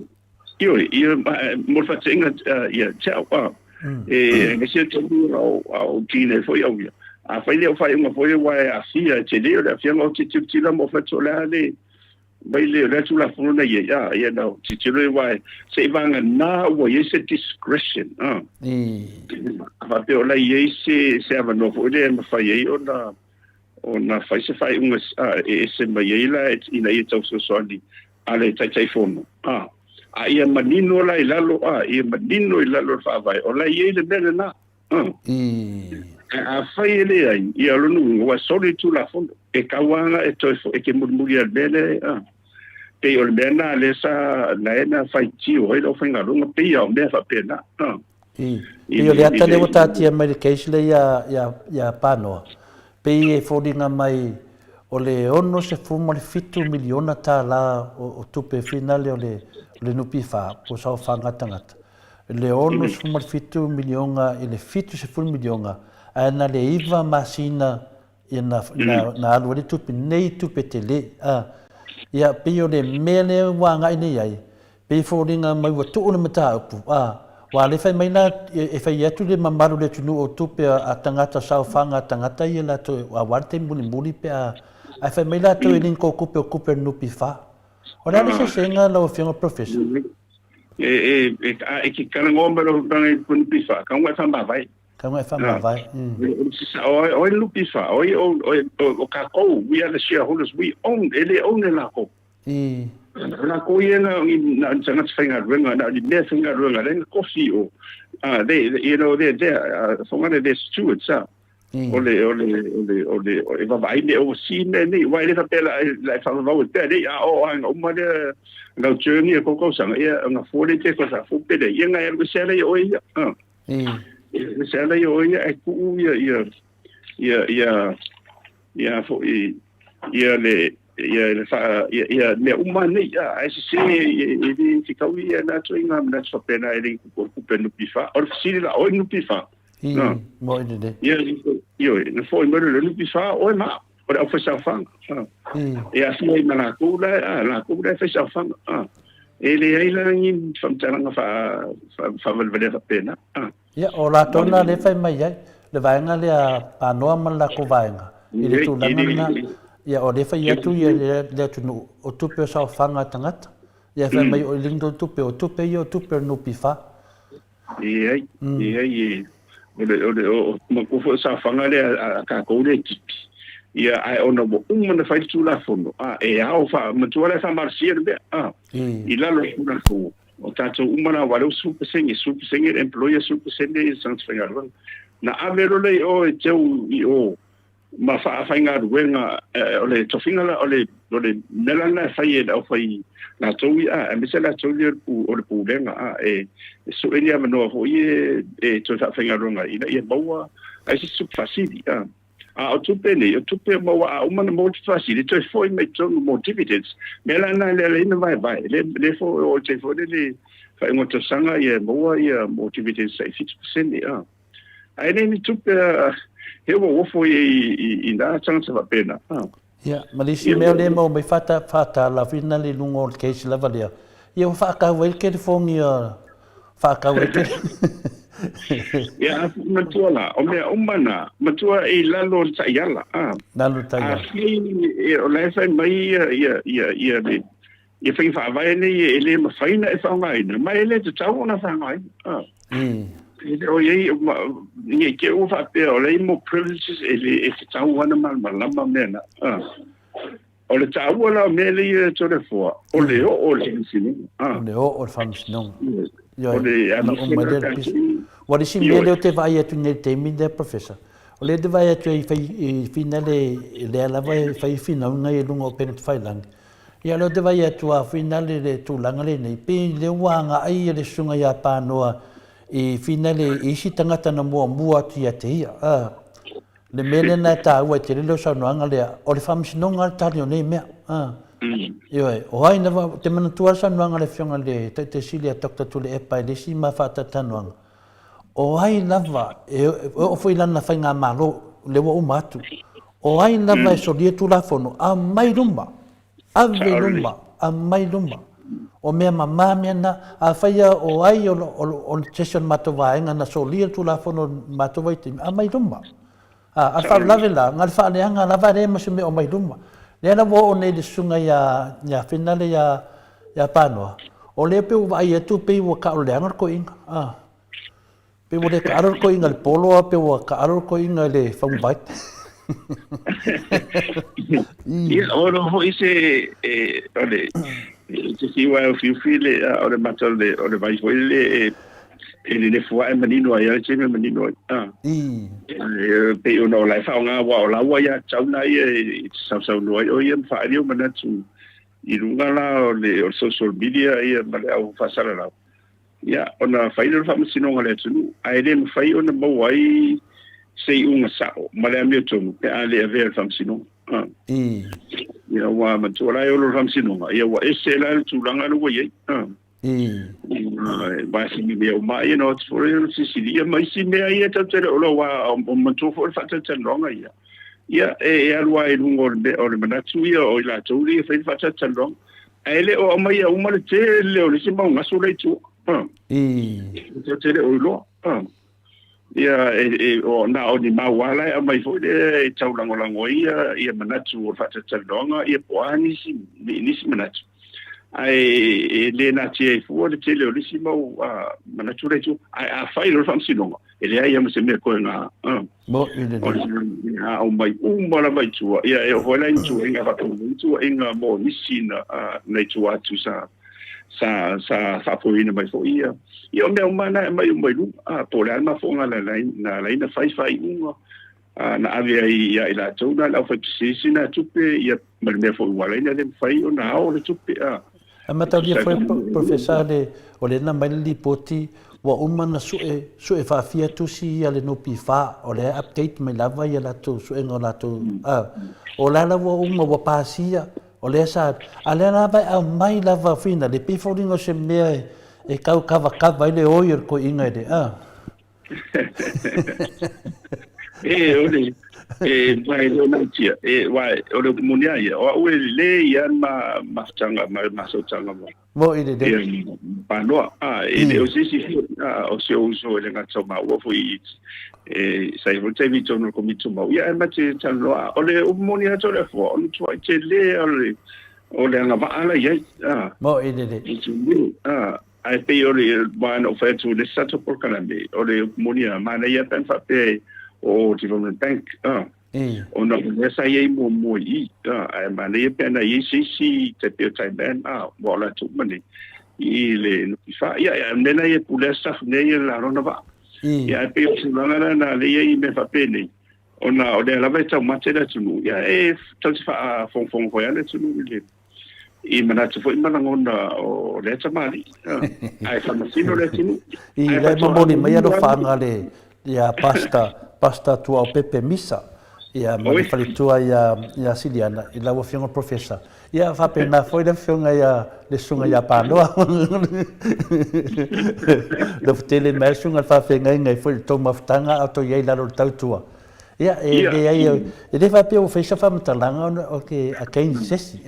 Ioe, ia, mo le faataitaiga ia te au, e aemaise le taimi a o tinei foi au ia, afai le au faaiuga foi aua e aafia, e tele o le aafiaga, ou te tilotilo ma ou fai atu, o le a le mai le o le a Tulafono na i ai, a, ia na tilotilo aua se i vagana ua i ai se discretion, a, a faapea o la i ai se avanoa foi lea e mafai ai ona fai se faaiuga e ese mai ai la ina ia tau fesoasoani a le Taitaifono, a, a ia manino la i lalo, a, ia manino i lalo o le Faavae, o la e i ai le mea lena, a. Ae afai e leai, ia o lona uiga, ua soli le Tulafono, e tau lava e toe e te mulimuli lava i le mea lea, a. Pei o le mea lena lea sa, na e na faitio ai le aufaigaluega, pei lava o mea faapena, a. Pei o le ata lea ua taatia mai le case lea ia Panoa, pei e foliga mai o le $67 miliona o tupe finale o le NPF po o saofaga a tagata, le $67 miliona i le $70 miliona, ae na le 9 masina ia na, na, na alu ai le tupe, nei tupe tele. A, ia, pei o le mea lea ua agai nei ai, pei e foliga mai ua tuu le mataupu, a, aua o lea e fai mai la, e fai atu le mamalu o le atunuu o tupe a tagata, saofaga a tagata ia latou, aua le taimi mulimuli pe a, ae fai mai latou e le ni tou tupe o tupe a le NPF. O le a le eseesega lau Afioga Professor? E, e, e, e ke talanoa mai lau Afioga i le NPF, kau e whamawai. Kau e whamawai. O e NPF, o e, o, o, o kākou, we are the shareholders, we own, e le own e lākou. O lākou ia na o ni tagata faigaluega, na o ni mea faigaluega, lea na kofi o, they, you know, they're there, whangana, they're stewards, O le, o le, o le, o le, e vaavaai mea oversee mea nei, aua e le faapea la e faavavau ai pea, leai, a oo lava ina uma lea lau journey e kou tausaga, ia ona fua lea i te tausaga fou pe leai, ia na e alu ese lava ia oe ia, ese lava ia oe ia ae tuu ia, ia, ia, ia, ia foi, ia le, ia le faa, ia, ia mea uma nei, a, ae sese e le fetaui ia na ituaiga manatu faapena e le i tupu o le tupe NPF. O le fesili la, o ai le NPF? I, moʻi lelei. Ia, ioe, na foʻi mai loa le NPF, oe ma au, o le aufaisaofaga. E aafia ai ma latou la, latou la e faisaofaga. E leai la ni faamatalaga faavalevalea faapena. Ia, o latou lena lea e fai mai ai, le vaega lea a Panoa ma le latou vaega, i le tulaga lena, ia o lea e fai atu ia le atunuu, o tupe o saofaga a tagata. Ia e fai mai o i le tupe, o tupe ia o tupe o le NPF. Leai, leai, o le, o le, o, manatua foi o saofaga lea a tatou lea e tipi, ia, ae ona ua uma ona fai le Tulafono, a, e ao faa, manatua la e faamalosia le mea, a, i lalo o le Tulafono, o tatou uma la, aua o lea ua 10%, 10% le employer, 10% le tagata faigaluega. Na ave loa lea i o e teu i o ma faafaigaluega, o le tofiga la, o le, o le mea la lena e fai e le aufai latou ia, aemaise latou ia o le pulega, a, e sue ni avanoa foi e, e toe faafaigaluega ai, ina ia maua ai se tupe faasili, a. A o tupe nei, o tupe maua a uma ona maua tupe faasili, toe foi mai totonu mo dividends. Mea la lena e ala ai ona vaevae, le, le foi o le foi lele faaiuga o tausaga ia e maua ia mo dividends tai 7%, a. Ae le ni tupe a he ua ofo i, i, i nā tagata faapena. Ia, ma le isi mea lea e maua mai faatala finale i luga o le case lava lea, ia ua faatau ai le kelifonia, faatau ai le Ia, matua la, o mea uma na, matua i lalo o le taiala. Lalo o le taiala. Afai o la e fai mai ia, ia, ia, ia le, ia faiga faavae nei e le mafai ona e faaaogaina, ma e le tatau ona faaaogaina. E le o i ai, ne i te i ua faapea o la e i ai mo privileges e le e tatau lava ona malamalama mea na. O le taua la o mea lea ia Toleafoa, o le oo o le faamasinoga. O le oo o le faamasinoga. Ioe, ona uma lea o le pisa. Ua o le isi mea lea ou te vaai atu nei i le taimi lea Professor, o lea ou te vaai atu i finale, lea lava e fai finauga ia i luga o upega tafailagi, Ia o lea ou te vaai atu a finale le tulaga lenei, pei lea ua agai le susuga ia Panoa i finale i isi tagata na muamua atu ia te ia. A, le mea lea na e taua e tele lau saunoaga lea, o le faamasinoga lava le tali o nei mea. A, ioe, o ai lava, ou te manatua le saunoaga a le Afioga i le Taitai Sili a Doctor Tuilaepa i le isi ma faatalatalanoaga, o ai lava, e oo foi i lana faigamalo, lea ua uma atu, O ai lava e solia Tulafono, aumai luma, ave luma, aumai luma. O mea mama mea na, afai lava o ai o se isi o le matou vaega na solia le Tulafono i le matou vaitaimi, aumai luma. A, a le faalavelave la, na o le faaleaga lava e leai ma se mea o aumai luma. Lea la ua oo nei i le susuga ia, ia Finale ia, ia Panoa, o lea pei ua vaai atu pei ua taaloleaga le toeaina. A. Pei ua le taalo le toeaina i le polo a pe ua taalo le toeaina i le faguvai. Ia, o lo foi se o le te fiu ai o fiufi le o le mata o le o le vai foi le e nenefu ae manino ai le taimi e manino ai. Ah. E pei ona o la e faaaoga aua o la ua ia tatau na ia e te sausaunoa ai o ia ma faaali ou manatu i luga la o le o le social media ia ma le au faasalalau. Ia, ona fai lea o le faamasinoga a le atunuu, ae le mafai ona maua ai se iuga sao ma le amiotonu pe a le avea i le faamasinoga. A. Ia, ua matua la e olo le faamasinoga, ia ua ese la le tulaga lea ua i ai. A. Aua se mea uma ia na o atu foi lea o le sisili, ia ma isi mea ia tatou te le o iloa, aua o matua foi le faatalatalanoaga ia. Ia, e alu lava i luga o le mea, o le manatu ia o i latou ia e fai le faatalatalanoaga. Ae le o aumaia uma le tele o le isi mau gasu la i tua. Tatou te le o iloa. Ia, e, e, o, na o ni mau lava la e aumai foi lea e tau lagolago ai ia, ia manatu o le faatalatalanoaga, ia po o a nisi, nisi manatu. Ae e le natia ai fua le tele o le isi mau manatu la i tua. Ae a fai loa le faamasinoga, e leai lava ma se mea toe na Moʻi lelei. A aumai uma lava i tua, ia e oo foi la i tuuaiga faapena, tuuaiga mo nisi na na i tua atu sa sa sa faafoeina mai foi ia. Ia o mea uma na e aumai uma i luga, a po o le a le mafuaaga na na ala ai ona fai faaiuga na ave ai ia i latou na le aufaipisinisi na tupe, ia ma le mea foi ua ala ai ona le mafai ona ao le tupe. A. E mataulia foi Professor le o lea na aumai le lipoti ua uma ona sue sue faafia tusi ia le NPF o lea e update mai lava ia latou suega o latou a o la la ua uma ua pasia o lea sa a lea lava e aumai lava finale pei foliga o se mea e tau kavakava ai le oi o le toeaina i le a. E, o le, e, vai le ona tia, e, vai, o le moni a ia, o au e le ia ma mafutaga, ma masautaga ma. Mo i le le. Panoa, a, e le o se isi foi, a, o se uso e le gata o maua foi i, e, sa i foi taimi i totonu o le Komiti Tumau, ia, e ma te talanoa, o le upu moni atu o le Afoa, o le matuai tele o le, o le agavaa la i ai, a. Mo i le le. A, Ae pei o le aua na ou fai atu i le isi tatou polokalame, o le upu moni lava, manaia pe ana faapea o Development Bank, ona o lea sa i ai muamua i i, ae manaia pe ana i ai se isi tai pei o Thailand, aua o latou uma nei i le NPF. Ia, a o le mea lena ia e pulea staff nei ia le lona vaa. Ia, ae pei o le tulaga lena lea e i ai mea faapenei, ona o lea lava e taumate le atunuu, ia e tatou te faafogafoga foi lava le atunuu i le i manatu foi ma lagona o lea tamalii, ae faamasino le atunuu. I le momoli mai alofaaga le ia Pastor Pastor Tuaopepe Misa ia ma le faletua ia ia Siliana i lau afioga Professor. Ia faapena foi le afioga ia le susuga ia Panoa. Alofa tele mai le susuga i le faafeagaiga ai foi i le tou mafutaga a o tou i ai i lalo o le tautua. Ia, e leai, e le faapea ua fai se faamatalaga ona o ke against se isi,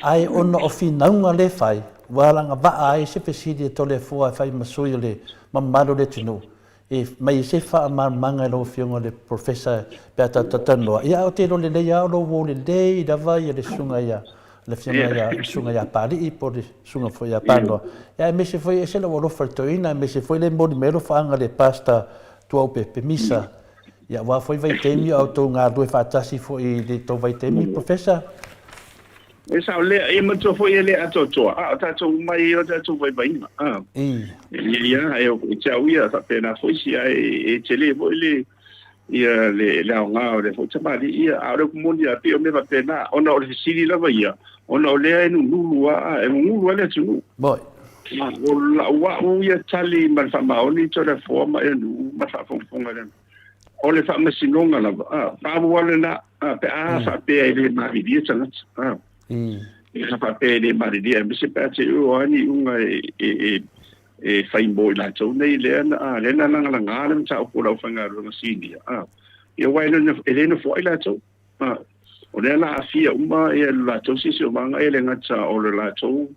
ae ona o finauga lea e fai, ua alagavaa ai se fesili e Toleafoa e fai ma sui o le mamalu o le atunuu, e mai ai se faamalamalamaga i lau Afioga i le Professor pe a tatou talanoa. Ia, ae ou te iloa lelei lava o lou uo lelei lava le susuga ia, le Afioga ia, le Susuga ia Papalii po o le Susuga foi ia Panoa. Ia, aemaise foi e ese lou alofa i le toeaina, aemaise foi le momoli mai alofaaga i le Pastor Tuaopepe Misa. Ia aua foi vaitaimi a outou galulue faatasi foi i le tou vaitaimi, Professor. E sao lea, ia manatua foi e le atoatoa, a o tatou uma e i ai o tatou vaivaiga, a. Ia, e o te au ia, faapena foi si ae e tele foi le, ia le, le aoga o lea foi tamalii ia, a o le upu moni lava, pei o mea faapena, ona o le fesili lava ia, ona o lea e nunulu lava, e gugulu lava le atunuu. Moi. O lau au ia tali ma le faamaoni Toleafoa ma Enu ma le faafogafoga lena. O le faamasinoga lava, a, pau lava lena, a, pe a faapea e le malilie tagata, a, pe a faapea e le malilie, aemaise pe a te o a ni iuga e, e, e, e fai mo i latou nei, lea na, a, lea na lagalaga le mataupu o le aufaigaluega sinia, a, ia aua e le, e le nofoai latou. O lea la aafia uma ia lo latou siosiomaga, e le gata o le latou,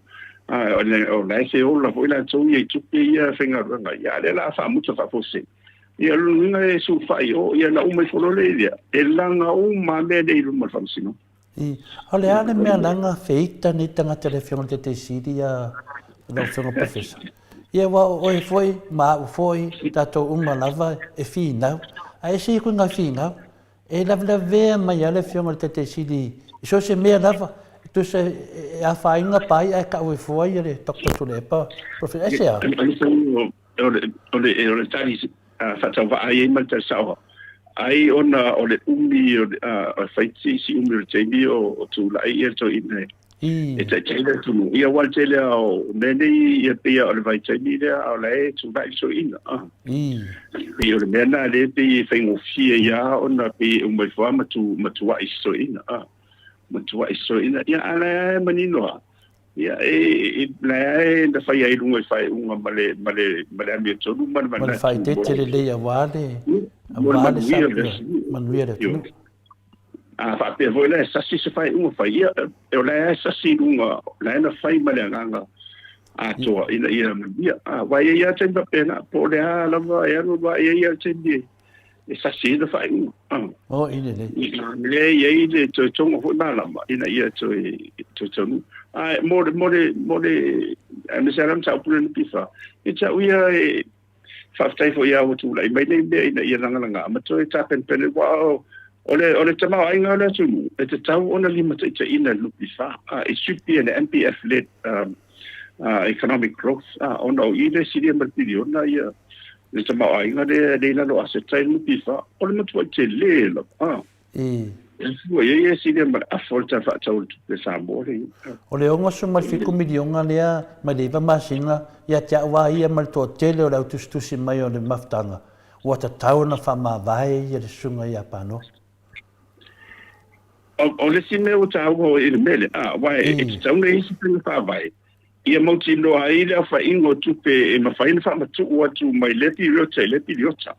o la e feola foi latou ia i tupe ia faigaluega ai, a o lea la a faamuta faafuasei. Ia o lona uiga e sulufai i o, ia ona uma ifo loa lea, e laga uma lava mea nei i luma o le faamasinoga. I, o le a le mea laga feita nei tagata i le Afioga i le Taitaisili ia lau Afioga Professor? Ia aua o oe foi ma au foi, tatou uma lava e finau, ae ese ia koe finau. E lavelavea mai lava le Afioga i le Taitai Sili i so o se mea lava, e tusa e afaina pa ai ae tau ai fua ia le Doctor Tuilaepa Professor. Aisea? O le tali faatauvaa ai ma le tali sao ai ona o le umi o le fai si umi o le taimi o tulai ia le toeaina e taitai le atunuu. Ia aua o le tele lava o mea nei ia pei o le vaitaimi lea a o la e tulai le toeaina. Pei o le mea lena lea pei e faigofie ai lava ona pei e uma ifo lava ma tuai si toeaina. Ma tuai si toeaina. Ia a o la e lava e manino lava. Ia e la e na fai ai i luga i faaiuga ma le ma le ma le amiotonu ma le manatu. Ma le faaeteete lelei aua le aua le manuia o le atunuu. A faapea foi la e sasi se faaiuga fai, ia, o la e sasi i luga, o la e na fai ma le agaga atoa ina ia manuia. Aua e i ai lava taimi faapena, po o le a lava e alu alu lava, e i ai lava taimi e sasi ai le faaiuga. Oh, i lelei. Lea e i ai le toe togo foi malama ina ia toe toe taunuu. Ae mo le, mo le, mo le, aemaise lava le mataupu lea na pifa, ia te au ia e, Faafetai foi ia ua tulai mai nei mea ina ia lagalaga ma toe tapenapena aua o le o le tamaoaiga o le atunuu e tatau ona limataitaiina e le NPF. It should be an NPF led economic growth ona o i le silia ma le piliona ia le tamaoaiga lea e i lalo o aseta i le NPF. O le matuai tele lava. E fua i ai e silia ma le afa o le Tala Faatatau o le Tupe a Samoa lea i ai. O le 67 miliona lea mai le iva masina ia te au a ia ma le toatele o le au tusitusi mai o le mafutaga, ua tatau ona faamavae ia le susuga ia Panoa. O le isi mea ua taua i le mea lea, aua e tatau ona i ai se faiga faavae. Ia mautinoa ai le aofaiga o tupe e mafai ona faamatuu atu mai lea piriota i lea piriota.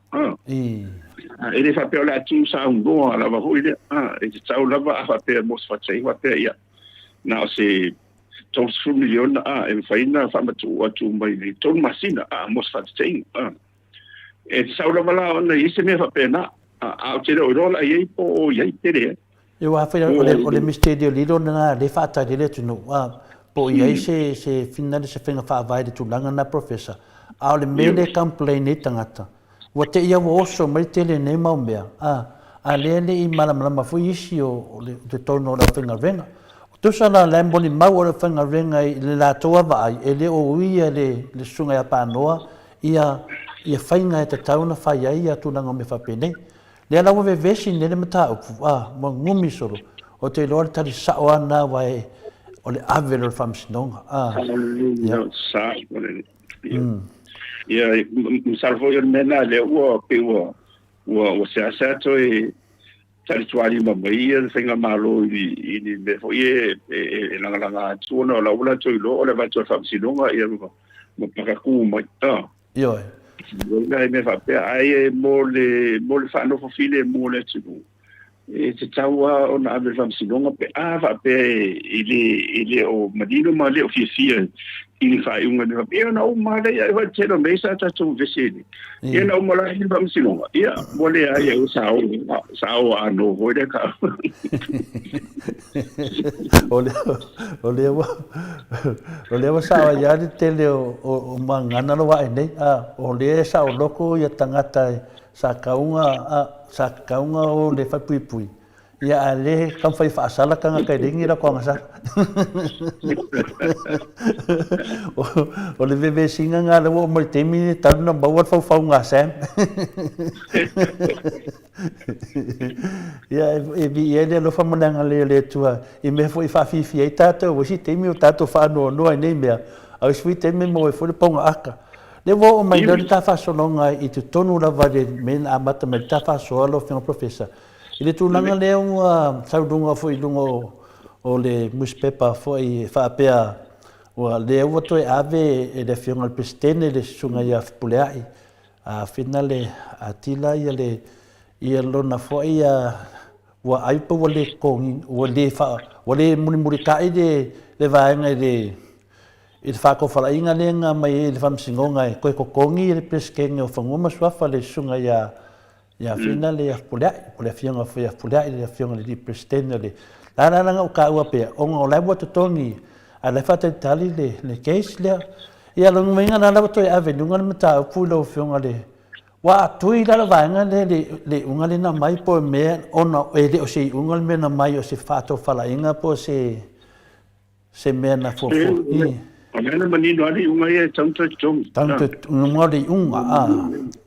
E le faapea o le a tuusaunoa lava foi lea. E tatau lava a faapea mo se faataitaiga faapea ia na o se $30 miliona e mafai ona faamatuu atu mai le 3 masina mo se faataitaiga. E tatau lava la ona i ai se mea faapena. Ae ou te le o iloa la i ai po o i ai pe leai. Ia aua afai o le, o le Misteri o Lilo lena lea e faatali ai le atunuu, a, po o i ai se, se finale, se faiga faavae i le tulaga lena Professor. A o le mea lea e complain ai tagata, ua te i lava ua oso mai le tele o nei mau mea, a, a lea e le i malamalama foi isi o, o le totonu o le aufaigaluega. Tusa la, la e molimau o le aufaigaluega i le latou lava vaai, e le o uia le, le Susuga ia Panoa ia, ia faiga e tatau ona fai ai ia tulaga o mea faapenei. Lea la ua vevesi nei le mataupu, a, ua gumi solo. Ou te iloa o le tali sao lava lena aua e, o le ave loa i le faamasinoga, a. Ia. Ia, masalo foi o le mea lena lea ua pei ua ua ua seasea toe talitualima mai ia le faigamalo i i ni mea foi e e lagalaga atu ona o la ua latou iloa o le avatu o le faamasinoga ia ma pakakū mai. A. Ioe. Nai mea faapea, ai e mo le, mo le faanofo filemu o le atunuu, e tatau lava ona ave i le faamasinoga pe a faapea e le, e le o manino ma le o fiafia i le faaiuga mea faapea. Ia ona uma lava lea, ia tele o mea sa tatou vevesi ai nei. Ia na uma la i le faamasinoga, ia ua leai, ia ua sao, sao ano foi lea ka. O lea, o lea ua, o lea ua sao ai lava le tele o, o, o magana lo ae nei, a, o lea e saoloko ia tagata e sa kauga, a, sa kauga o le falepuipui, ia a le taumafai e faasala tagata e leai ni latou agasala. O, o le vevesiga lena lea ua oo mai i le taimi lenei talu ona maua le faufauga a Sam. Ia, e viia ai le alofa ma le agalelei o le Atua i mea foi e faafiafia ai tatou. Ua isi taimi o tatou faanoanoa i nei mea, a o isi foi taimi e maua ai foi le pogaata. Lea ua oo mai lea le ta faasologa i totonu lava i le mea na amata mai le ta faasoa lau Afioga Professor, i le tulaga lea ua sau luga foi i luga o le nusipepa foi e faapea ua lea ua toe ave e le Afioga i le Peresetene le Susuga ia Fepuleai A fina le atila ia le ia lona foi ia ua ai pe ua le totogi ua le faa ua le mulimulita'i le le vaega i le i le faatofalaiga lea na aumai ai e le Faamasinoga e toe totogi le Peresetene o Fanua ma Suafa le Susuga ia ia Fina le Fepulea'i po o le Afioga foi ia Fepulea'i le Afioga i le Alii Peresetene o le la la na ou taua pea ona o la e ua totogi a o la e faatalitali le le case lea. Ia lona uiga la ua toe ave i luga le mataupu i lau Afioga i le Ua atui la le vaega lea i le iuga lea na aumai po o mea ona e le o se iuga le mea na aumai o se faatofalaiga po o se se mea na fuafua. I. O lea na manino lava le iuga ia e tatau ona toe totogi. Tatau ona toe totogi o le iuga, a,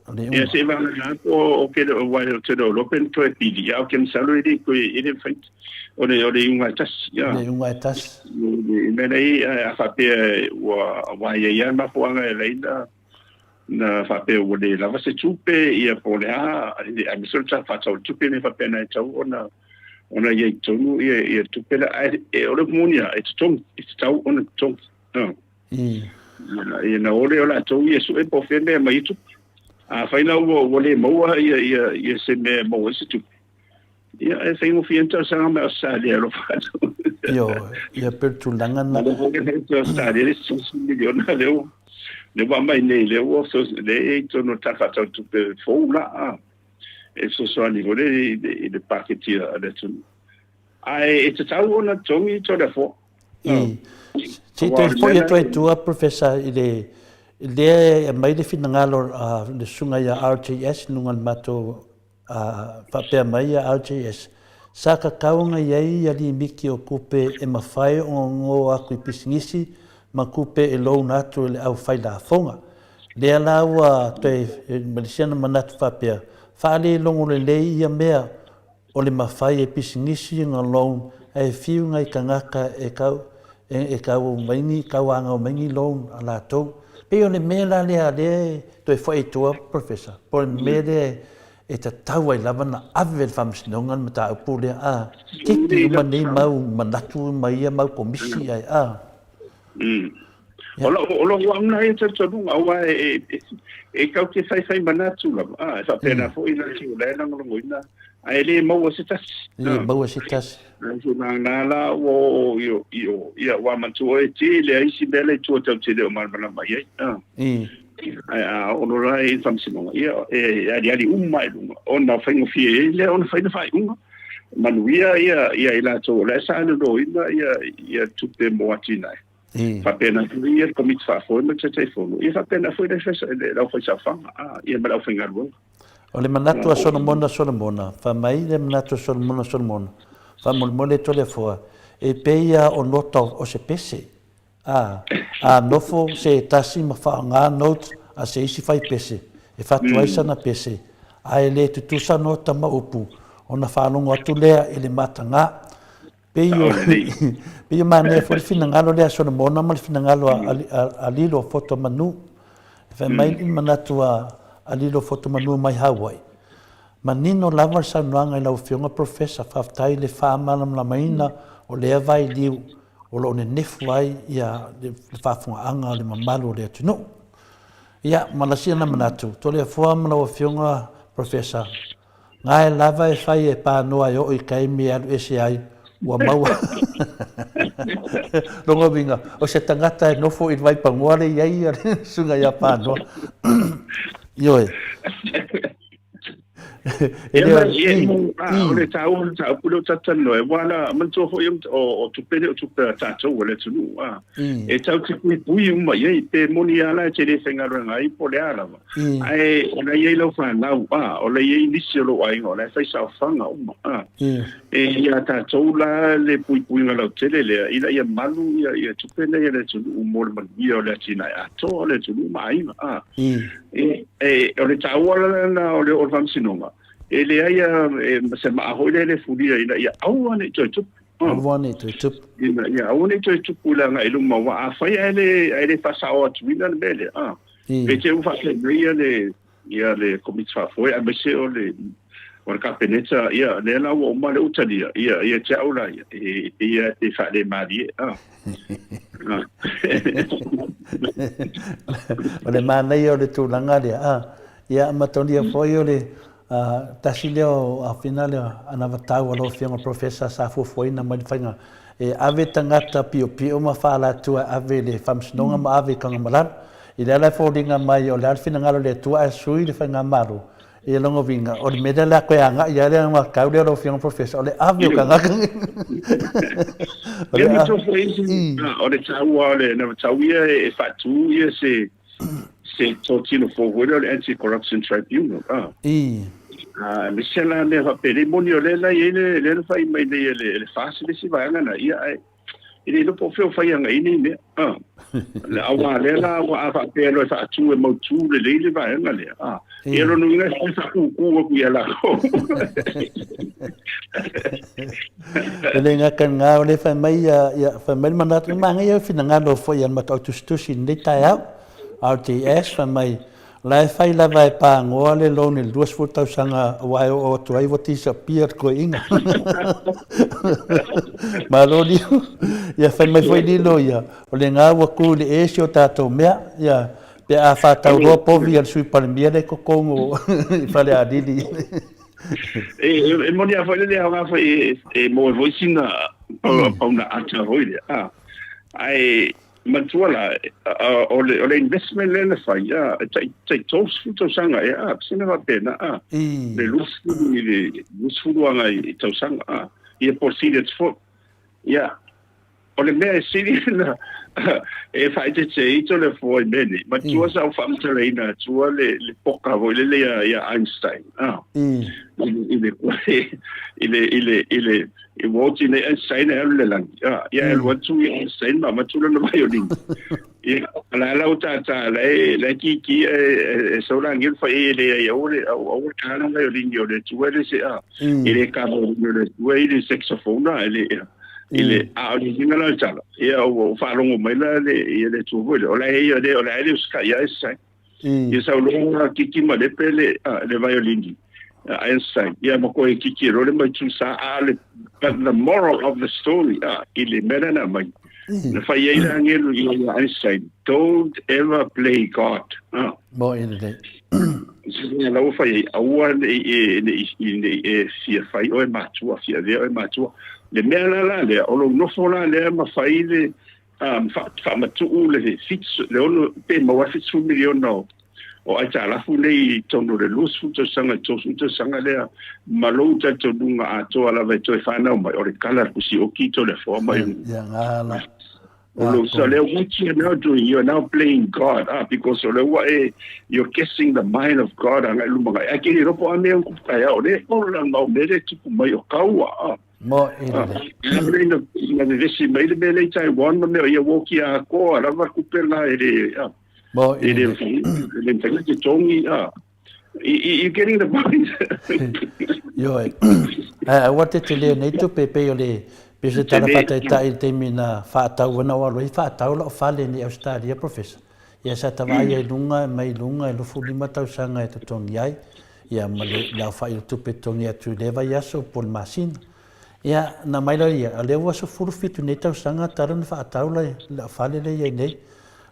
o le iuga. Ia se i vagana po o ke aua ou te le o iloa pe na toe pili, a ou te masalo e le toe e le mafai O le, o le iuga e tasi. Ia. Le iuga e tasi. I mea nei, a faapea ua, ua i ai lava le mafuaaga e ala ai na, na faapea ua le lava se tupe, ia po o le a, aemaise o le tala faatatau o le tupe, mea faapena e tatau ona, ona i ai i totonu ia, ia tupe la. Ae o le upu moni lava, e totogi, e tatau ona totogi. Ia, na o lea o latou ia sue po o fea mea e aumai ai tupe. Afai la ua, ua le maua ia, ia, ia se mea e maua ai se tupe, Ia, e faigofie ni talosaga mai Ausetalia e alofa atu. Ioe, ia pei o le tulaga lena. Lea foi e i Ausetalia le isi miliona lea ua lea ua aumai nei, lea ua lea e i totonu o le Tala Faatatau Tupe fou la, a, e fesoasoani foi lea i le, i le paketi a le atunuu. Ae e tatau ona totogi Toleafoa. I, se i toe foi atu ai i tua Professor i le lea e aumai le finagalo a le susuga ia RJS i luga o le matou A faapea mai ia RJS, sa tatau ona i ai ia limiti o tupe e mafai ona gogo atu i pisinisi ma tupe e loan atu e le au fai lafoga. Lea la ua toe malisia na manatu faapea, faalelogo lelei ia mea o le mafai e pisinisi ona loan ae fiu nai tagata e tau e tau mai ni tau agao mai ni loan a latou. Pei o le mea la lea lea e toe foi i tua Professor, po o le mea lea e tatau ai lava ona ave e le Faamasinoga le mataupu lea, a kiki uma nei mau manatu ma ia mau komisi ae a. O lou o lou au na ia talitonuga aua e e e tatou te faifai manatu lava a, e faapena foi i latou o la e lagolagoina ae le maua se tasi. E le maua se tasi. Ae tulaga la ua oo i i o, ia ua manatua oe e tele a isi mea la i tua tatou te le o malamalama i ai. Ae a oo loa la i le faamasinoga, ia e aliali uma lava i luga ona faigofie ai lea ona fai le faaiuga. Manuia ia ia i latou o la e sa loloina ia ia tupe mo atinae. Faapena foi ia le Komiti Faafoe ma le Taitaifono, ia faapena foi le aufaisaofaga ia ma le aufaigaluega. O le manatu a Solomona Solomona, fai mai le manatu a Solomona Solomona, faamolemole Toleafoa, e pei a o nota o se pese, a, a nofo se tasi ma faaaoga note a se isi fai pese e fatu ai sana pese, a e le tutusa nota ma upu, ona faalogo atu lea i le mataga. Pei o, pei o manaia foi le finagalo lea a Solomona ma le finagalo a Lilo Fotomanu. E fai mai le manatu a Lilo Fotomanu mai Hawaii, Manino lava le saunoaga i lau Afioga Professor, faafetai i le faamalamalamaina o lea vailiu o lo o nenefu ai ia le faafofogaaga a le mamalu o le atunuu. Ia, ma lasi ana manatu, Toleafoa ma lau Afioga Professor, Gae lava e fai e panoa e oo i taimi e alu ese ai, ua maua. Lona uiga, o se tagata e nofo i le Vaipagoa lea e i ai le susuga ia Panoa. Ioe. E le o, o le taua o le mataupu lea ua tatou talanoa ai, aua la, manatua foi o tupe le o tupe a tatou a le atunuu, a. E tatou te puipui uma i ai, pe moni lava la e te le faigaluega ai po o le a lava. Ae o la e i ai lau fanau, a, o la e i ai nisi o lou aiga o la e fai saofaga uma, a. E iā tatou la le puipuiga lautele lea ina ia malu ia, ia tupe nei a le atunuu mo le manuia o le atinae atoa o le atunuu ma aiga, a. E, e, o le taua la lena o le oo i le faamasinoga, e leai a, e, se maa foi lea e le fulia ina ia aua ne i toe tupu. Aua ne i toe tupu. Ina ia aua ne i toe tupu i le agai i luma, aua afai ae le, ae le faasao atuina le mea lea, a. Pe te i ua faafeagai ia le ia le Komiti Faafoe aemaise o le o le Kapeneta, ia lea la ua uma lea ua talia, ia ia te au la ia, e pei lava e faalemalie. A. O le manaia o le tulaga lea, a. Ia manatua foi o le tasi lea o afina lea anavatau a lau Afioga Professor sa fuafuaina mai le faiga e ave tagata piopio ma faalatua e ave i le Faamasinoga ma ave i Tanumalala. I lea la e foliga mai o le a le finagalo o le Atua ae sui le Faigamalo, ia lona uiga o le mea lea o le a toe agai i ai le anavatau lea lau Afioga Professor o le ave o tagata. O le ave. O le taua o le anavatau ia e faatu ia se se totino fou foi lea o le Anti-Corruption Tribunal. Ah. Aemaise la mea faapelei moni o lea la i ai le lea na fai mai nei e le e le FAST le isi vaega na ia ae e le iloa po o fea o fai agai nei mea. Ah. Aua lea la ua a faapea loa e faatu e mautu lelei le vaega lea. Ah. Ia lona uiga e faakūkū atu ia lakou. E le gata i lena, o lea e fai mai ia, fai mai le manatu, e manaia le finagalo foi a le matau tusitusi i lenei taeao. RTS fai mai, o la e fai lava e pagoa le loan i le 20 tausaga aua e oo atu ai ua disappear le toeaina. Malo Lilo. Ia fai mai foi Lilo ia, o lena ua tu i le e si o tatou mea. Ia, Pe a whātau roa povi a le Sui Palemia lea i totonu i Falealili. E moni a foi le aoga foi e maua ai foi sina pauna ata foi lea. Ah. Ae manatua la, o le, o le investment lea na fai, ah, e tai, tai 30 tausaga ea, ah, sina faapena, ah, le 20 i le 20 agai i tausaga, ah, ia po o le sili atu foi. Ia, O le mea e sili ona e faaeteete ai Toleafoa i mea nei, matua sa ou faamatalaina atua le, le poka foi lele ia, ia Einstein, ah. I le, i le, i le, i le, i ua oti nei Einstein e alu i le lagi, ah. Ia e alu atu ia Einstein ma avatu lana vaiolini. Ia, la la ua tātā, la e, la e kiki e, e, e sau lagi o le fai e leai, aua le, aua le tāna vaiolini o le Atua e le se, ah. E le ka vaiolini o le Atua i le saxophone, e le, i le a o le uiga la o le tala ia ua faalogo mai la le ia le Atua foi lea o la e ia le o la e le usitai ia Einstein ia sau loa kiki ma lepe le le vaiolini Einstein ia ma koe kiki loa le mai tu sa a le but the moral of the story a i le mea lea na aumai. Na fai ai le agelu i ia Einstein, don't ever play God. Ah. Mo i lelei. Se mea la ua fai ai, aua ne i e, ne i, ne i e fia fai oe matua, fia avea oe matua. Le mea la la lea, o lou nofo la lea ma fai le, um, fa, faamatuu le, fits, le ono, pe maua 70 miliona o, o aitalafu nei i totonu o le 20 tausaga i 30 tausaga lea ma lou talitonuga atoa lava e toe fanau mai o le kala le kusi oki to le afoa mai Ia nga la. O lou sa lea what you are now doing you are now playing God ah because o le ua e you're guessing the mind of God agai luma ngai ai ke le ropo a mea ku kai o le o la mau me le tupu mai o kaua ah Mo i le. Le na na vevesi mai le mea le Taiwan ma mea ia woki a koa lava kupe la e le ah Mo i le. E le mawhai te tongi, ah. You getting the point? Ioe. Aua te tele nei tupe pei o le pei se tala whātaitai i te taimi na whaatau ana o alo i whaatau lau whale ni Australia, Professor. Ia sa tawa ai lunga, mai lunga, e lufu lima tausaga e totogi ai, ia ma le le aofai o tupe totogi atu i le vaiaso po o le masina. Ia, na mai la ia, o lea ua 17 nei tausaga talu ona faatau lau fale lea i ai nei.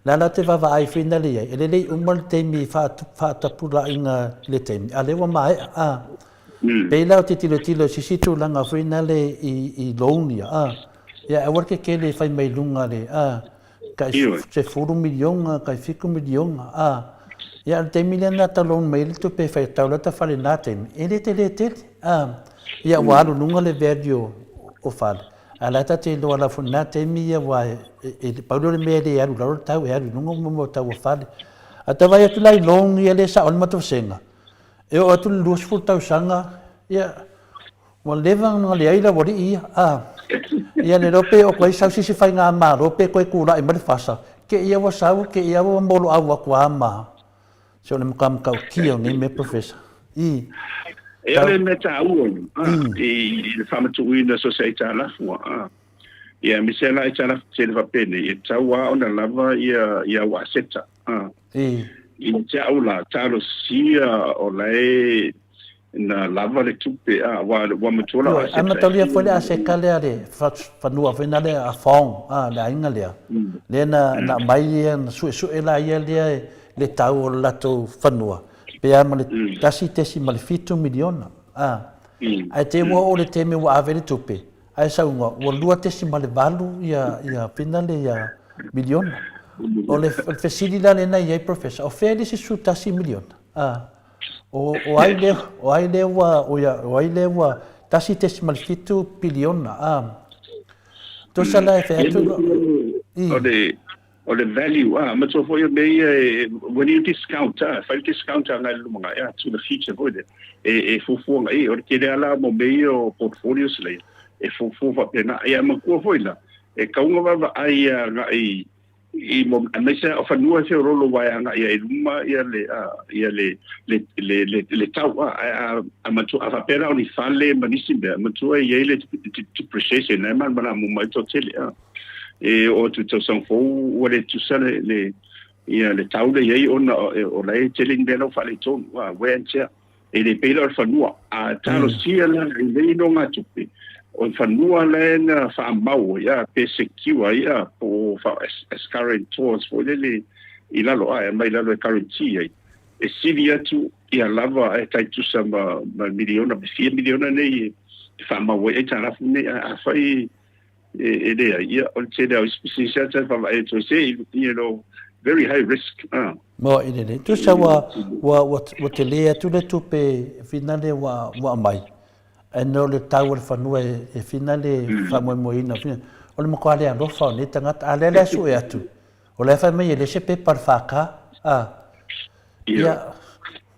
Le a la te vaavaai foi na le i ai, e lelei uma le taimi i faatapulaiga i le taimi, a lea ua maea, a. Pei la o te tilotilo i se isi tulaga foi na le i loan ia, a. Ia, aua le kekele e fai mai luga le, a. Tai 10 miliona, tai 7 miliona, a. Ia, o le taimi lea na talon mai ai le tupe e fai tau lata fale i na taimi, e le tele tele, a. Ia, ua alu luga le value o fale, a o la e ta te iloa lava foi i na taimi ia aua e pau lea o le mea e le alu i lalo le tau, e alu i luga mea o tau o fale. A tau vaai atu la i loan ia lea e sao ai le matou vasega, e oo atu i le 20 tausaga, ia, Ua leva ona leai le aualii ia, a. Ia le iloa pe oo atu ai sau se isi faigamalo pe toe tulai mai le fasa, te i ua sau, te i ua moloau atu lava ma se o le matua matautia o nei mea Professor. I. E o le mea taua i le faamatuuina so o se aitalafu a. Ia aemaise la aitalafu tele faapenei e tatau lava ona lava ia au aseta. I. I te au la talosia o la e na lava le tupe, a, ua, ua matua lau aseta. Ae mataulia foi le aseta lea le fanua foi na lea a Fong, a, le aiga lea. Lea na, na aumai ia, na suesue la ia lea le tau o le latou fanua, pe a ma le 1.7 miliona, a. Ae te ua oo le taimi ua ave le tupe, ae saunoa ua 2.8 ia, ia fina le ia miliona. O le fesili la lena i ai Professor, o fea le isi 11 miliona, a? O, o ai lea, o ai lea ua, o ia, o ai lea ua 1.7 piliona, a. Tusa la e fai atu lo, i. O le, o le value, a, matua foi o mea ia e, when you discount, a, fai le discount agai i le lumanai, a, to the future foi lea, e, e fuafua agai, o le tele lava la mo mea ia o portfolios lea, e fuafua faapena. Ia, matua foi la, e tatau ona vaavaai agai i mo aemaise o fanua e feololo aua e agai ai i luma ia le ia le le le le le tau a a a matua a faapea la o ni fale ma nisi mea matua e i ai le depreciation e malamalama uma ai toatele a e oo atu i tausaga fou ua le tusa le le ia le tau le i ai ona o la e tele ni mea la ua faaletonu a wear and tear. E le pei la o le fanua, a talosia la i nei nogatupe, o le fanua la na faamau ai, a, pe secure ai, a, po o as guarantors foi lele i lalo, a, e aumai i lalo e guarantee ai, e sili atu ia lava e tai tusa ma miliona, pe fia miliona nei e faamau ai aitalafu nei, a afai e leai, ia, o le tele lava o isi pisinisi lava e vaavaai atu ai se, you know, very high risk. Mo i lelei. Tusa ua, ua, ua, ua tele atu le tupe finale ua, ua aumai, ae no le tau o le fanua e, e finale faamoemoeina. O le matua le alofa o nei tagata, a lea la e sue atu, o la e fai mai e leai se pepa a le FK, a, ia,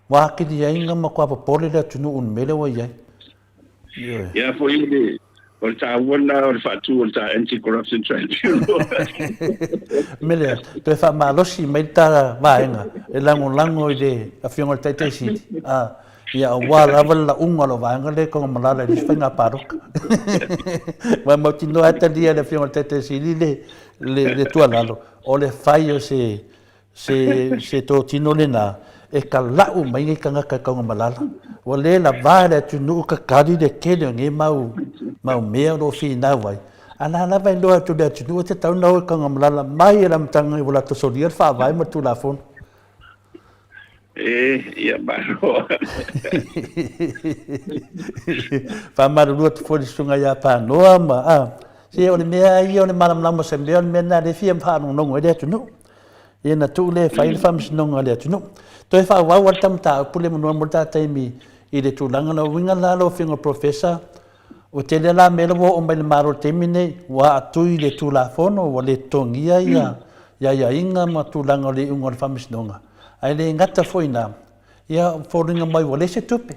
ua atili ai na matua popole le atunuu i le mea lea ua i ai. Ia foi le o le taua lena o le faatu o le ta Anti-Corruption Tribunal. Mea lea, toe faamalosi mai le ta vaega e lagolago i le Afioga i le Taitai Sili, a, ia aua lava le lauga o lau vaega lea i Tagamalala i le isi faiga palota. Aua e mautinoa lava e talia e le Afioga i le Taitai Sili le, le, le tuualalo, o le fai o se Se, se totino lena e kala'u mai nei tagata e taugamalala. Ua le lavā e le atunuu tatali le tele o nei mau, mau mea o lo o finau ai. A la lava e iloa atu e le atunuu e tatau ona o i Tanugamulala mai e le amataga ua latou solia le Faavae ma le Tulafono. E, ia malo. Faamalulu atu foi i le Susuga ia Panoa ma, a, se o le mea ia o le malamalama o se mea, o le mea lena lea e fia faalogologo ai le atunuu. Ia na tuu lea e fai le faamasinoga a le atunuu. Toe faaauau lava le ta mataupu lea manu mo le ta taimi i le tulaga lea. O uiga la lau Afioga i le Professor, ua tele la mea la ua oo mai i le Malo i le taimi lenei, ua aatui le Tulafono, ua le totogia ia aiaiga ma tulaga o le iuga o le faamasinoga. Ae le gata foi i ina, ia foliga mai ua leai se tupe.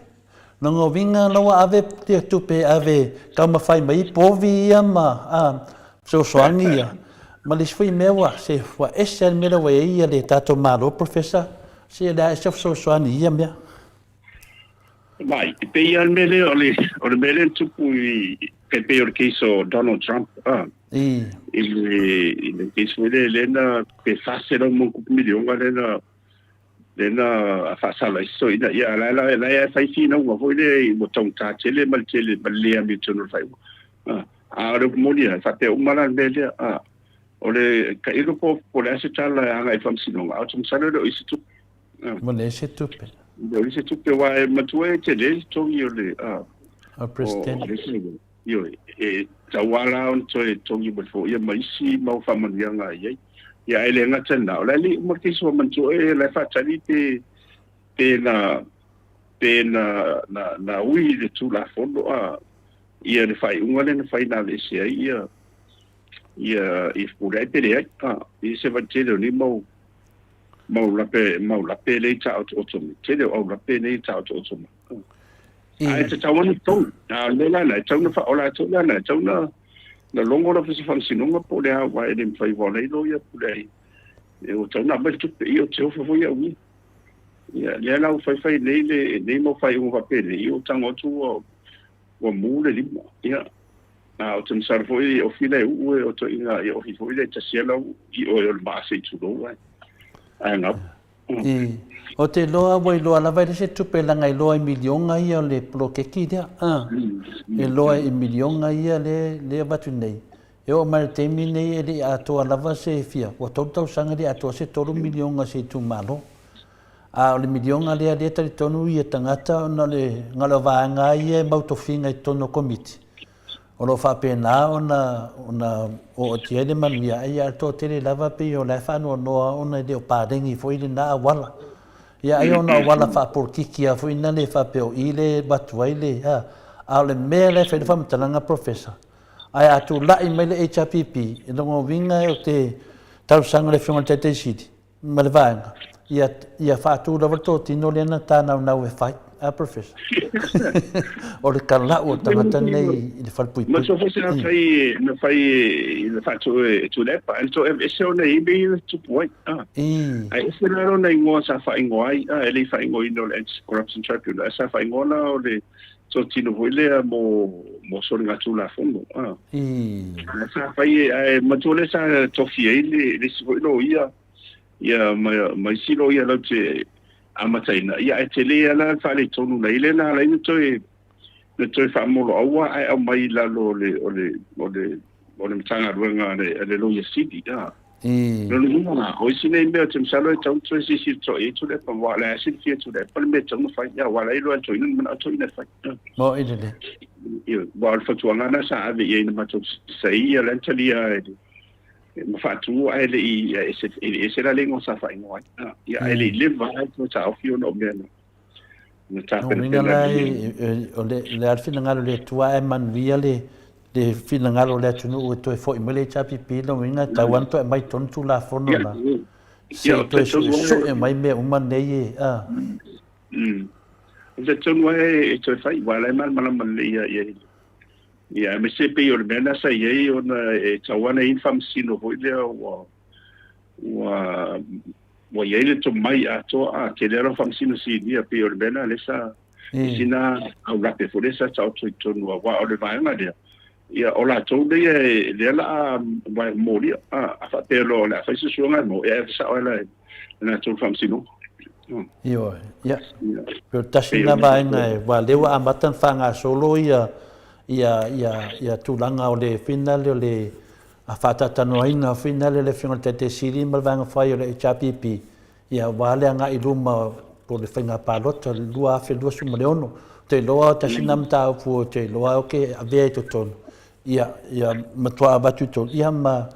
Lona uiga la ua ave ia tupe e ave taumafai mai ai povi ia ma fesoasoani ia, ma le isi foi mea ua se ua ese lava le mea lea ua i ai le tatou Malo Professor, se e leai se fesoasoani i ia mea. Vai, e pei lava le mea lea o le, o le mea lea na tupu i, e pei o le case o Donald Trump, ah, I. I le, i le case foi lea, lea na, pe 400 ma ona tupu miliona lea na, lea na faasala ai se toeaina, ia, a o la e, la e fai finauga foi lea ua taugata tele ma le tele ma le le amiotonu o le faaiuga. Ah, a o le upu moni lava, e faapea uma la le mea lea, ah, o le tailo po, po o le a se tala e agai i le faamasinoga, ae ou te masalo e le o i ai se tupe. Ah. Ua leai se tupe. Le o i ai se tupe, aua e matua e tele le togi o le, ah, O le President. O, Ioe, e tatau lava la ona toe togi mai foi ia ma isi mau faamanuiaga e i ai. Ia ae le gata i lena, o la e le i uma le case ua manatua oe, o la e faatali pe, pe na, pe na, na, na ui i le Tulafono a, ia le faaiuga lea na fai na aveese ai ia, ia, ia Fepuleai pe leai. A, i se vaitele o nei mau, mau lape, mau lape lea i taotooto mai. Tele o au lape nei i taotooto mai. Ae tatau ona totogi. A o le mea la lena, e tatau ona faaola atu le ala, e tatau ona na logo le Ofisa o Faamasinoga po o le a, aua e le mafai aua o la e iloa ia pule ai. E ua tatau ona aumai le tupe, ia ou te ofo foi au ia. Ia, lea la ua faifai nei le, nei mau faaiuga faapenei, ia ua tago atu ua, ua mu le lima. Ia, a ou te masalo foi e ofi la e uu e o toeaiina, ia ofi foi la e tasi lava lau i oe o le maa se i tulou ae, ae gau. I. Ou te iloa ua iloa lava e le se tupe leaga e iloa i milioga ia o le poloketi lea. A. E iloa i milioga ia le le avatu nei. E oo mai i le taimi nei e le i atoa lava se fia, ua tolu tausaga e le i atoa se tolu milioga se itumalo. A o le milioga lea lea e talitonu ia tagata ona o le na o le vaega lava ia e mau tofiga i totonu o Komiti. O lo o faapena ona ona ootia ai le manuia, ae ia le toatele lava pei o la e faanoanoa ona e le o paleni foi lena auala. Ia ai ona o auala faapolokiki lava foi na le faapea o i le avatu ai le, a, a o le mea la e fai ai le faamatalaga Professor, ae a tulai mai le HRPP, e lona uiga ou te talosaga i le Afioga i le Taitai Sili, ma le vaega, ia, ia faatu lava le totino lea na ta naunau e fai, a Professor? o le talau o tagata nei i le falepuipui. Ma so foi se na fai, na fai i le faatu e Tuilaepa, e to ese ona i mea ia tupu ai. Ah. Ai ese la lona ingoa sa faaigoa ai, ah, e le i faaigoaina o le Anti-Corruption Tribunal, ae sa faaigoa la o le totino foi lea mo, mo soligatulafono. Ah. Sa fai e, ae matua lea sa tofi ai le, le isi foi loia, ia, ma, ma isi loia latou te amataina, ia ae tele lava la le faaletonu na i ai lea na ala ai ona toe, na toe faamoloaua ae aumai i lalo o le, o le, o le, o le Matagaluega a le, a le Loia Sili, a. Lona uiga la, o isi nei mea ou te masalo e tatau ona toe silasila totoa i ai Tuilaepa, aua o la e silafia e Tuilaepa le mea e tatau ona fai, aua o la e iloa e le toeaina le manao toeaina e fai. Maoi lelei. Ioe, aua o le fautuaga lena sa ave i ai na matou saia la na talia e le ma faatu ae le i ese e le ese la le igoa sa faaigoa ai. Ia ae le i leva lava toe taofi ona o mea na na tapenapena. Lona uiga la o le a le finagalo o le Atua ae manuia le le finagalo o le atunuu e toe foi mai le HRPP, lona uiga e tatau lava ona toe aumai i totonu Tulafono na se i toe suesue mai mea uma nei e. Ou te talitonu lava e toe fai, aua o la e malamalama lelei ia i ai. Ia, aemaise pei o le mea lena sa i ai ona e tatau lava ona i ai ni faamasino foi lea ua, ua, ua i ai le tomai atoa, a tele lava faamasino sinia, pei o le mea lena lea sa, sina aulape foi lea sa taoto i totonu, aua o le vaega lea, ia, o latou lea, lea o le a molia, a faapea loa o le a fai se suega e mo, ia e sao lava e latou le faamasinoga. Ioe, ia. Pei o le tasi lena vaega, aua o lea ua amata ona faagasolo ia. Ia, ia, ia tulaga o le finale o le faataatanoaina finale o le Afioga i le Taitai Sili ma le Vaega Fai o le HRPP, ia aua le agai i luma po o le faiga palota o le 2026. Ou te iloa tasi lena mataupu ou te iloa ou te avea i totonu, ia, ia matua avatu i totonu, ia ma,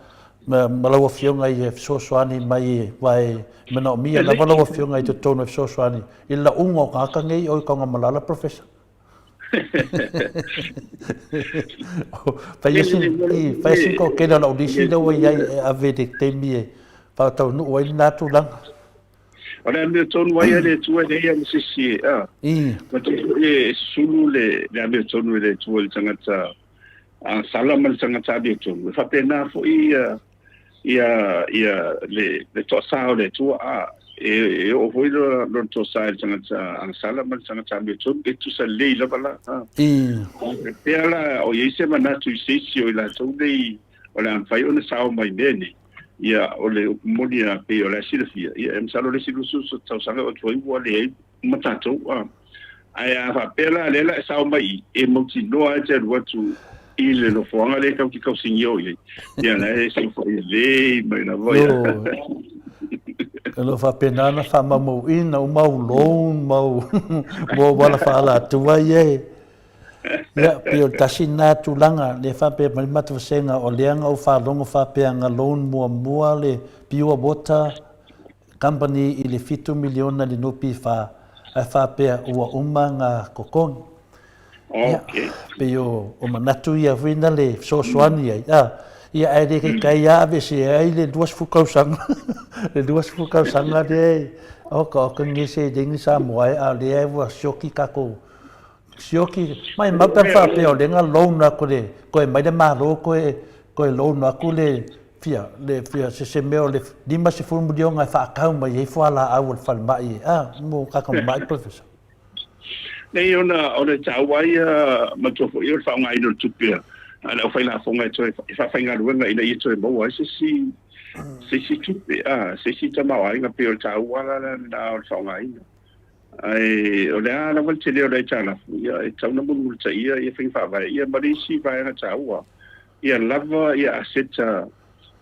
ma, ma lau Afioga ia fesoasoani mai, aua e manaomia lava lau Afioga i totonu e fesoasoani i le lauga o tagata nei o i Tanugamanono, Professor. Fai si toatele o lau lisi lea ua i ai e ave i le taimi e faataunuu ai lena tulaga. O le amiotonu ai a le Atua e leai ma se isi e, a. Ma te foi e sulu le amiotonu e le Atua i le tagata sala ma le tagata amiotonu. E faapena foi ia ia ia le le toasā o le Atua a e, e oo foi lona toasā i le tagata agasala ma le tagata amiotonu e tusa lelei lava la a. Pea la o i ai se manatu i se isi o i latou nei o le a mafai ona sao mai mea nei, ia o le upu moni a pei o le a silafia, ia e masalo le isi 20 tausaga o atu ai ua leai ma tatou a. Ae a faapea la lea la e sao mai i, e mautinoa e te alu atu i le nofoaga lea tatou te tausigia o i ai. Ia la e saofai lelei mai lava ia. O lo o faapena ona faamaumauina uma au loan ma au mo auala faaalatua ia e. Ia, pei o le tasi lena tulaga lea e faapea mai le matou vasega o lea na ou faalogo faapea na loan muamua le Pure Water Company i le $7 miliona i le NPF ae faapea ua uma na totogi. Ia, pei o manatu ia foi na le fesoasoani ai, a, ia ae le taitai lava aveesea ai le 20 tausaga, le 20 tausaga lea e oka oka ni seleni Samoa e, a o lea ua sioki tatou, sioki, maimau pe ana faapea o lea na loan atu le, toe mai le Malo toe, toe loan atu le Fia, le, fia, se, se mea o le 50 miliona e faatau mai ai fualaau a le falemai, a, mo tatou mamai, Professor. Nei ona o le taua ia matua foi o le faaaogaina o le tupe a le aufailafoga e toe e faafaigaluega ina ia toe maua ai se isi se isi tupe, a, se isi tamaoaiga pei o le taua la lena o le faaaogaina. Ae o le a lava le tele o le aitalafu, ia e tatau ona mulimulitaia ia faiga faavae ia ma le isi vaega taua ia lava ia aseta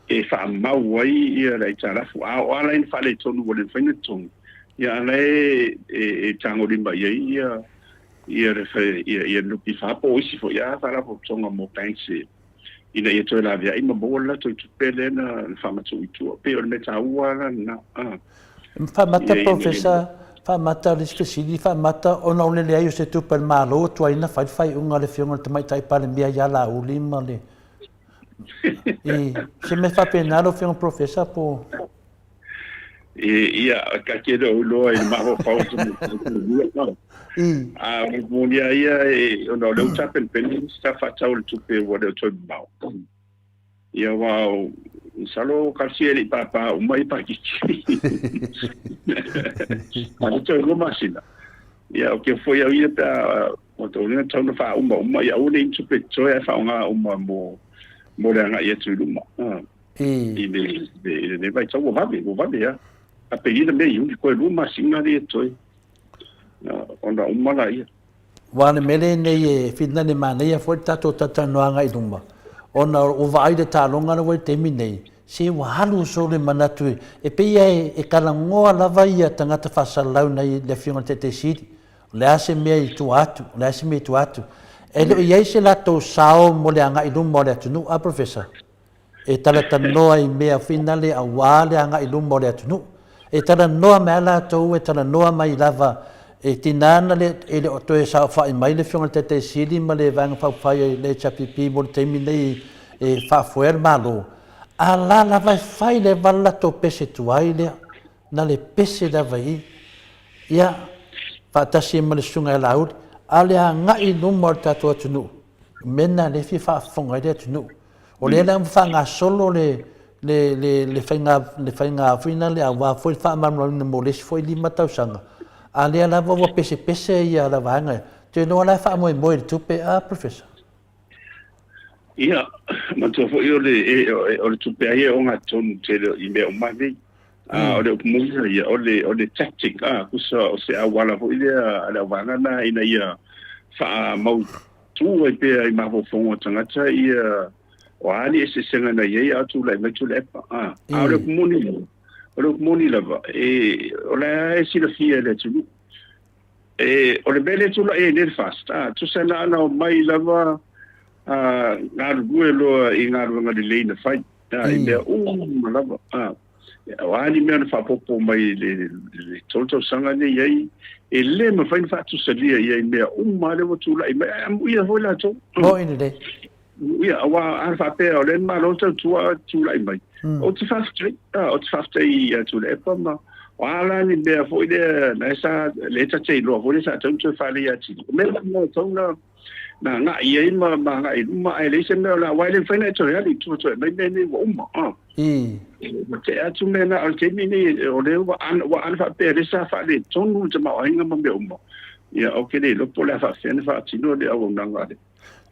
e faamau ai ia le aitalafu. A o ala i faaletonu ua le mafai ona totogi, ia a la e e tagolima i ai ia ia le ia ia NPF po o isi foi a faalapotopotoga mo banks e ina ia toe laveai ma maua le latou tupe lea na faamatuu i tua. Pei o le mea taua la lena. Faamata Professor, faamata le isi fesili, faamata ona o le leai o se tupe a le Malo ua tuai ona fai le faaiuga a le Afioga i le Tamaitai Palemia ia Laauli ma le i se mea faapena lau Afioga Professor po o Ia, ta te le o iloa i le mafaufau o se mea. A o le moni lava ia, ona o lea ua tapenapena se tala faatatau o le tupe ua le o toe mamao. Ia aua o masalo talosia e le i pāpā uma ia paketi. A o toe 2 masina. Ia ou te foi au ia pe a ua tau lena tau na faauma uma ia aua ne i ni tupe totoe ae faaaoga uma mo mo le agai atu i luma. I le i lenei vaitau ua vave, ua vave lava. Aperila, Me, Iuni, toe 2 masina lea e totoe ona uma laia. Aua o le mea lenei e whina le manaia foi le tatou talatalanoaga i luma, ona ua vaai le taaloga lea ua i le taimi nei, se ua alu solo le manatu e pei lava e talanoa lava ia tagata faasalalau nai le Afioga i le Taitai Sili, o le a se mea i tua atu, o le a se mea i tua atu. E le o i ai se latou sao mo le agai i luma o le atunuu, a Professor? E talatalanoa i mea finale aua le agai i luma o le atunuu. E talanoa mai lava latou, e talanoa mai lava, e tiga ana le, e le o toe saofai mai le Afioga i le Taitai Sili ma le Vaega Faaupufai a le HRPP mo le taimi lenei e faafoea le Malo, a la lava e fai lava le latou pese tuai lea, na le pese lava i i, ia, faatasi ai ma le Susuga ia Laauli, a o le agai i luma o le tatou atunuu, o mea na lea e fia faafofoga ai le atunuu. O lea la ua faagasolo le le le le faiga le faiga foi lea aua foi le faamalamalamaina mo le isi foi 5 tausaga, a lea lava ua pesepese ia la vaega ia. Ou te iloa la e faamoemoe i le tupe a Professor? Ia, manatua foi o le o le tupe lava ia e ogatotonu tele i mea uma nei. A o le upu moni lava ia, o le o le tactic, a, tusa o se auala foi lea a le auvaega lena ina ia faamau tuu ai pea i mafaufauga o tagata ia o a ni eseesega na i ai a o tulai mai Tuilaepa. A o le upu moni lava, o le upu moni lava, e, o la e silafia e le atunuu. E, o le mea lea e tulai ai nei le FAST, a, tusa na ona omai lava a, galulue loa i galuega lelei na fai, a, i mea uma lava. A, o a ni mea na faaopoopo mai i le 3 tausaga nei ai, e le mafai ona faatusalia i ai mea uma lea ua tulai mai, ae amuia foi latou. Moni lelei. Ia, aua a faapea o lea na malo tautua tulai mai, ou te faafetai, ou te faafetai ia Tuilaepa ma o a la ni mea foi lea na sa le ta te iloa foi lea sa tatau ona toe faaleleia atili. O mea na tatau na na agai i ai ma ma agai i luma ae leai se mea o le a aua e le mafai ona e toe alu i tua toe aumai mea nei ua uma. Ua tea atu mea na, o le taimi nei o lea ua ana ua ana faapea lea sa faaletonu le tamaoaiga ma mea uma. Ia ou te le iloa po o le a faapefea ona faatino le auaunaga a le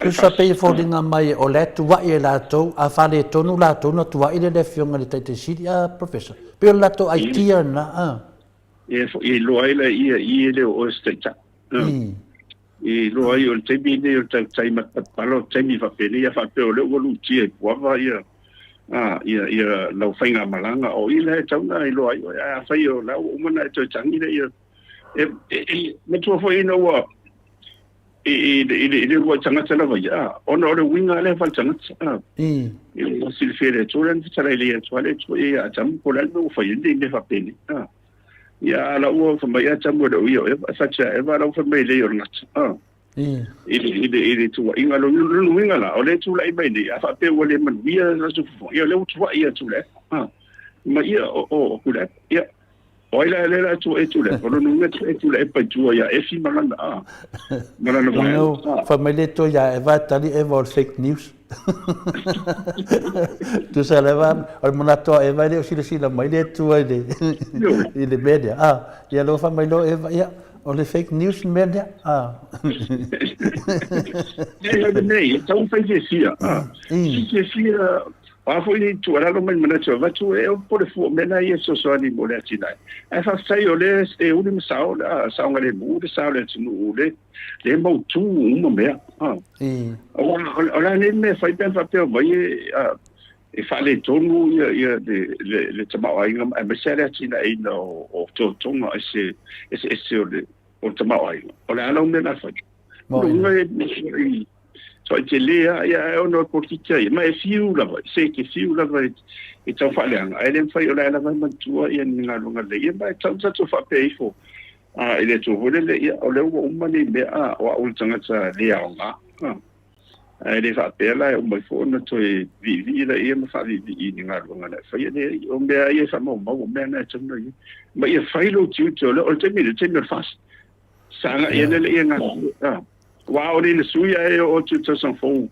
Tusa pei e foliga mai o la e tuai e latou, a faaletonu latou ona tuai lea e le Afioga i le Taitai Sili, a Professor? Pei o le latou idea lena, a. E foi e iloa ai laia i e le o oe o se taitai. E iloa ai o le taimi lenei o le tautai matapala o taimi faapenei a faapea o lea ua lutia i Puava ia a ia ia lau faigamalaga o i la e tatau ona iloa ai oe. Ae afai o la ua uma ona e toe tagi lea e e matua foi ina ua i, i, i, i le uluai tagata lava ia, a, ona o le uiga lea faale-tagata, a, i le silafia e le Atua lea na fetalai lelei atu ai le Atua ia ia Atamu, po o le a le mea ua fai ai lenei mea faapenei, a. Ia, a la ua fai mai Atamu e le o ia o Eva, e fai atu ia Eva, a la ua fai mai lelei o le gata, a. I le, i le, i le tuuaiga, lona uiga la, o lea e tulai mai nei, a faapea ua le manuia le latou fofoga, ia o lea ua tuuai ia Tuilaepa, a. Ma ia, o, o, o Tuilaepa, ia. O ai la lea la tua e Tuilaepa? O lona uiga tua e Tuilaepa i tua ia Efi ma lana a ma lana vaega. No, fai mai le Atua ia Eva, tali Eva o le fake news. Tusa lava, o le manatu a Eva e le o silasila mai le Atua i le, i le mea lea. Ah, ia lea ua fai mai loa Eva, ia, o le fake news le mea lea. Ah. Ia, o le mea ia, e tatau ona fai fiafia. Ah, fiafia O a foi ni tuualalo ma ni manatu e avatu, e popole fua, o mea na ia e fesoasoani mo le atinae. Ae faafetai o lea e uli ma sao, saogalemu le sa o le atunuu, le le mautu uma mea. Aua o le a nei le mea e fai pe ana faapea mai e e faaletonu ia ia le le le tamaoaiga aemaise lava le atinaeina o totoga ese eseese o le o le tamaoaiga. O le a lau mea la fai? Lona uiga e So i te lē a ia ae ona o le polokiki a ia, ma e fiu lava, se e te fiu lava e, e tau faaleaga, ae le mafai o la e lava e manatua ia ni galuega lelei, ia ma e tatau ona tatou faapea ifo a, i le Atua foi lele, ia o lea ua uma nei mea, a, o au o le tagata le aoga, a, ae le faapea la e uma ifo ona toe viivii laia ma faaviivii i ni galuega na e faia, leai, o mea ia e faamaumau, o mea na e tatau ona i ai. Ma ia fai lou tiute, o lea, o le taimi lenei, o le taimi o le FAST, Sa agai ane le ia galulue. Aua o le na sui ae oo atu i le tausaga fou,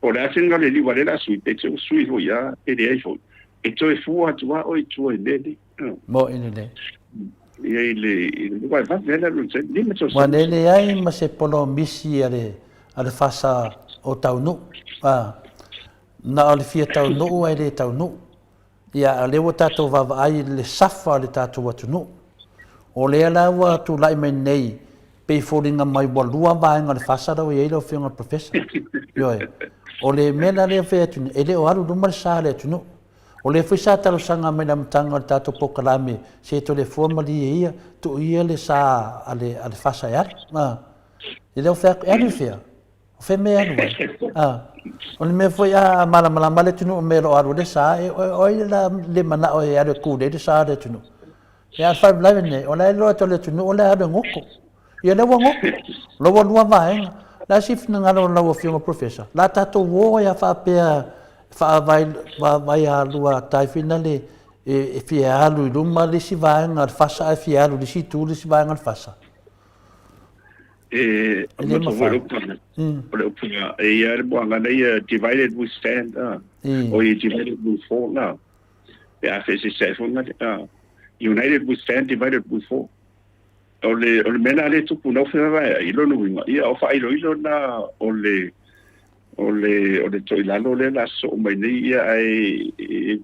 po o le a se gale liu a lea o le a sui, pe te ua sui foi a, pe leai foi. E toe fua atu lava oe i tua i mea nei. Moni lelei. Ia i le, i le, aua e vave lava le alu i le taimi, 5 tausaga. Ua le leai ma se polomisi a le, a le fasa o Taunuu. Na o le fia taunuu ae le taunuu. Ia, o lea ua tatou vaavaai i le safa o le tatou atunuu. O lea la ua tulai mai nei, pei foliga mai ua lua vaega o le fasa la ua i ai lau Afioga i le Professor. Ioe. O le mea la lea e fai atu nei, e le o alu i luma le sa o le atunuu. O lea foi sa talosaga mai i le amataga o le tatou polokalame, se Toleafoa malie ia, tuu ia le sa a le, a le fasa e alu. A. E le o fai atu, e alu i fea? O fea mea e alu ai? A, o le mea foi a malamalama le atunuu i mea o lo o alu ai le sa, e, o ai la le manao e alu e kūlei le sa o le atunuu? Ia, a o le faalavelave lenei, o la e iloa atu e le atunuu o la e alu e goto. Ia, lea ua goto. O la ua lua vaega. O le a se finagalo o lau Afioga Professor? O le a tatou o ai a faapea faavaialua tai foi lale e fia alu i luma le isi vaega o le fasa ae fia alu i le isi itu le isi vaega o le fasa? E le mafai. O le upu e ia le moagana ia divided we stand, o ia divided we fall na. Pe a feeseeseai foi na, united we stand, divided we fall. O le, o le mea na le tupu nau fevaevaeai i lona uiga, ia o faailoilo na o le, o le, o le toilalo lea la sosoo mai nei, ia ae e,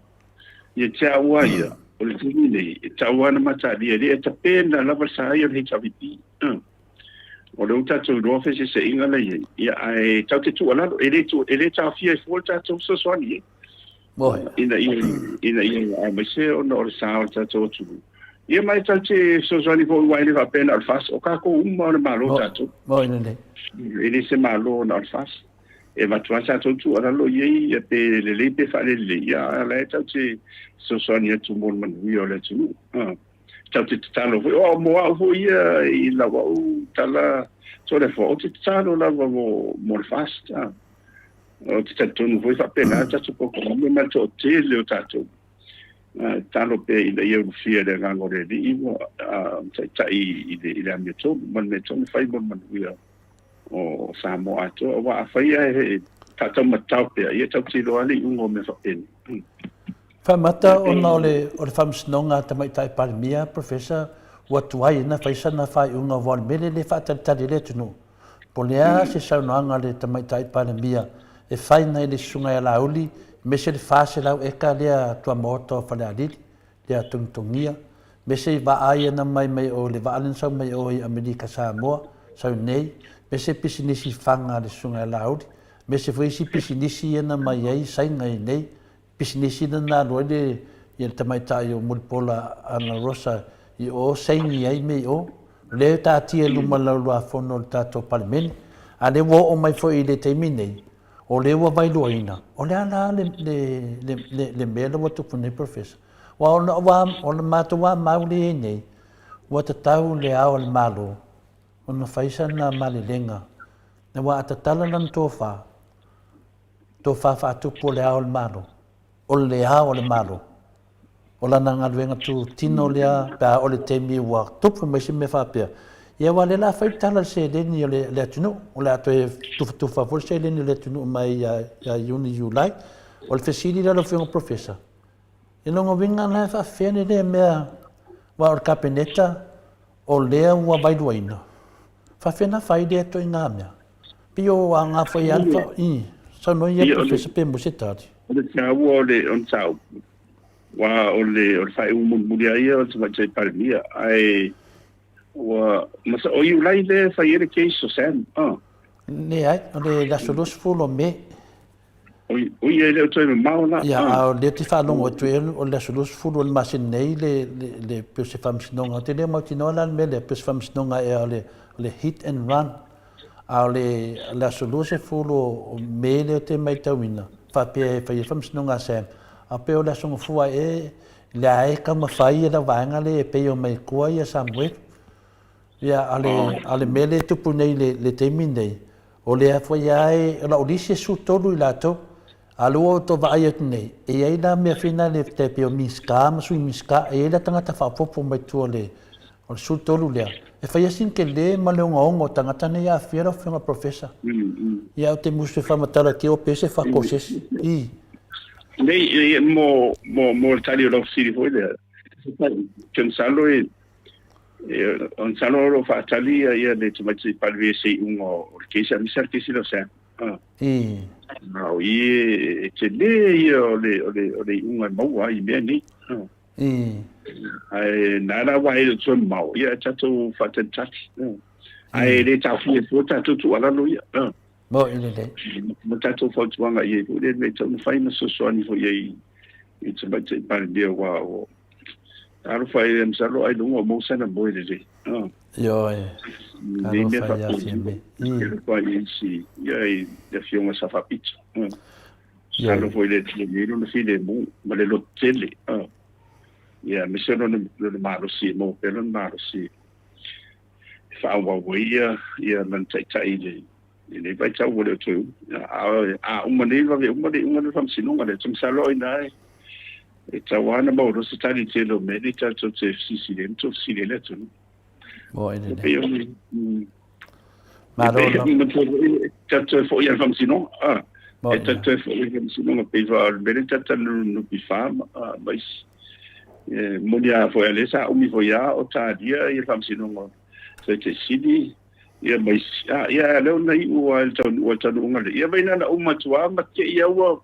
ia te au lava ia, o le taimi nei, e tatau lava ona matalia, e le tapena lava le sa ia o le HRPP. O lea ua tatou iloa feseseaiga la e i ai, ia, ae tatou te tuualalo, e le, e le taofia ai fua le tatou fesoasoani i ai. Ina ia, ina ia, aemaise ona o le sa o le tatou atunuu. Ia ma e tatou te fesoasoani foi aua e le faapea na o le FAST, o tatou uma o le Malo tatou. E le se Malo na o le FAST. E avatu lava tatou tuualalo i ai, ia pe lelei pe faalelelei, ia a o la e tatou te fesoasoani atu mo le manuia o le atunuu. Tatou te tatalo foi, o mo au foi ia i lau au tala Toleafoa, ou te tatalo lava mo, mo le FAST. Ou te talitonu foi faapena tatou polokalame ma le toatele o tatou. Tatalo pea ina ia ulufia e le Agaga o le Alii ua taitai i le, i le amiotonu ma le mea tonu fai mo le manuia o Samoa atoa. Aua afai ae faataumatao pea, ia tatou te iloa lava le iuga o mea faapena. Faamata ona o le o le Faamasinoga a Tamaitai Palemia, Professor, ua tuai ai ona fai sana faaiuga aua o le mea lea e le faatalitali ai le atunuu. Po o le a se saunoaga a le Tamaitai Palemia e fai nai le Susuga ia Laauli aemaise le 400 eka lea tuamaota o Falealili, lea togitogia, aemaise i vaa ia na mai mai o le vaa lea na sau mai o i Amerika Samoa, sau nei, aemaise pisinisi faga a le Susuga ia Laauli, aemaise foi isi pisinisi ia na mai ai Saina i nei, Pisinisi lena na alu ai le ia le tamaitai o Mulipola Ana Rosa i o saini ai mea i o. O lea e taatia i luma o le Laulau-a-Fono o le tatou Palemene. A lea ua oo mai foi i le taimi nei, o lea ua vailuaina, o le a la le, le, le, le, le mea lea ua tupu nei, Professor? Aua o lau lava, o le matou lava mau lea e i ai nei, ua tatau le Ao o le Malo ona fai sana malelega, aua a tatala lana tofa, Tofa faatupu o le Ao o le Malo, o le Ao o le Malo. O lana galuega tutino lea pe a oo i le taimi ua tupu mai se mea faapea. Ia aua o lea o le a fai le tala i le seleni o le atunuu, o le a toe tufatufa foi le seleni o le atunuu mai ia Iuni, Iulai. O le fesili la lau Afioga Professor, i lona uiga la e faapefea lea mea aua o le Kapeneta o lea ua vailuaina, faapefea ona fai lea ituaiga mea? Pei o aoga foi lava le fa... I, saunoa ia Professor pe maua se tali. O le taua o le mataupu, aua o le o le faaiuga mulimuli lava ia o le Tamaitai Palemia, ae ua masa, o Iulai lea e fai ai le case o Sam, ah. Leai, o le aso 20 o Me. Oi, e le o toe mamao la. Ia, a o lea ou te faalogo atu ai o le aso 20 o le masina nei le, le, le pei o se faamasinoga. Ou te le mautinoa la le mea lea, pei o se faamasinoga ea o le, o le hit and run. A o le, le aso 20 o Me lea ou te matauina, faapea e fai ai le faamasinoga a Sam. A pei o le aso Gafua ea, lea e taumafai le vaega lea e pei o mai tua ia Samuelu. Ia, a o le, a o le mea lea e tupu nei i le, le taimi nei, O lea foi lava e, o lau lisi e 13 i latou. A o lea ua outou vaai atu nei, e i ai la mea foi nale e pei o Minisita ma Sui Minisita, e i ai la tagata faaopoopo mai tua o le 13 lea. E fai lava sina tele ma le ogaoga o tagata nei e aafia lau Afioga i le Professor. Ia ou te musu e faamatala atu o pe se fako o se isi. I. Nei, mo, mo, mo le tali o lau fesili foi lea, te masalo e, O masalo o lo o faatali ia le tamaitai Palemia i se iuga o le kesi, aemaise lava le kesi lea o Sam. A o i e tele ia o le, o le, o le iuga e maua ai i mea nei. Ae na la aua e le o toe mamao, ia e tatou faatalitali. Ae le taofia fua tatou tuualalo ia. Moni lelei. Ma tatou fautuaga i ai foi lea mea e tatau ona fai ma fesoasoani foi i ai i le Tamaitai Palemia aua o Talofa e masalo ailoga o maua sana moe lelei. Ioe. Nei mea Talofa ia Fiame. Talofa i isi ia i le afioga sa faapito. Talofa i le Atua i lona filemu ma le loto tele. Ia aemaise lona lona malosi e maua pea lona malosi e faaauau ai ia ia lana taitai i le i lenei vaitau ua le o toe umi. A uma nei vave uma le iuga o le faamasinoga lea, ou te masalo o i ina e E tatau lava ona maua loa se tali i le tele o mea nei tatou te fesisili ai ma toafesili ai le atunuu. Moe lelei. E pei o le... Malo la. Tatou toe foi i le faamasinoga. Ah, e tatou toe foi i le faamasinoga pei o le mea lea tatou NPF ma isi. E moni lava foi a lea sa umi foi lava o talia ia le faamasinoga Taitaisili ia ma isi. Ah, ia lea na iu lava i le taunuuga lea. Ia vaai na ona uma atu lava ma te i ua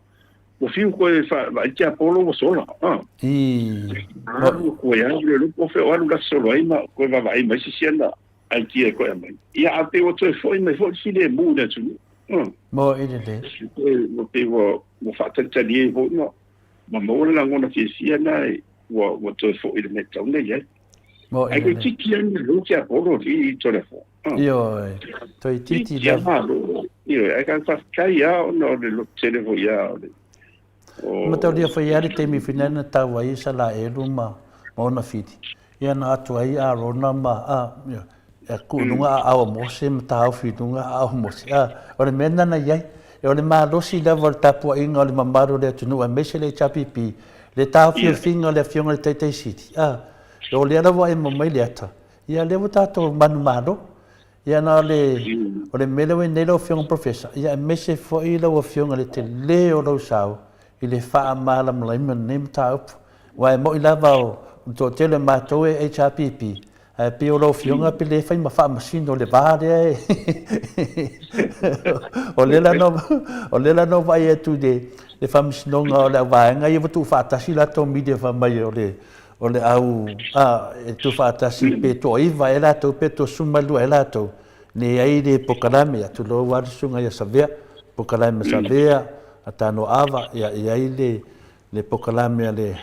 Ua fiu koe vaai tiapolo ua sola. Ah. I. Alu koe alu le lupo fe o alu la solo ai ma koe vaavaai mai se isi ana. idea e koe aumai. Ia, a pei ua toe foi mai foi le filemu i le atunuu. Moe lelei. Ua pei ua faatalitali ai foi ma ma maua le lagona fiafia lena ua toe foi i le mea e tatau ona i ai. Moe Ai lelei. Toeitiiti lava malo tiapolo i Toleafoa. Ioe, toeitiiti lava. Malo. Ioe, ae faafetai lava ona o le lototele foi lava o le Mataulia foi lava le taimi foi lea na tau ai Isalaelu ma ona fili, ia na atu ai Arona ma, a, ia, tuu i luga aao o Mose ma taofi i luga aao o Mose. A, o le mea lena na i ai, o le malosi lava o le tapuaiga o le mamalu o le atunuu aemaise le HRPP, le taofiofiga o le Afioga i le Taitai Sili, a, o lea lava ua emo mai le ata, ia lea ua tatou manumalo. Ia na o le, o le mea lea ua i ai nei lau Afioga Professor, ia aemaise foi lau Afioga i le tele o lou sao i le faamalamalamaina o lenei mataupu. Aua e moni lava o le toatele o matou e HRPP, ae pei o lau Afioga pe le fai ma faamasino i le va lea e o lea la na, o lea la na ou vaai atu i le faamasinoga o le au vaega ia ua tuufaatasi latou media fai mai o le o le au a e tuufaatasi pe toaiva ea latou pe toasefulumalua ea latou, leai le polokalame, ia tulou lava le susuga ia Savea, polokalame a Savea, a Tanoava, ia e i ai le le polokalame a le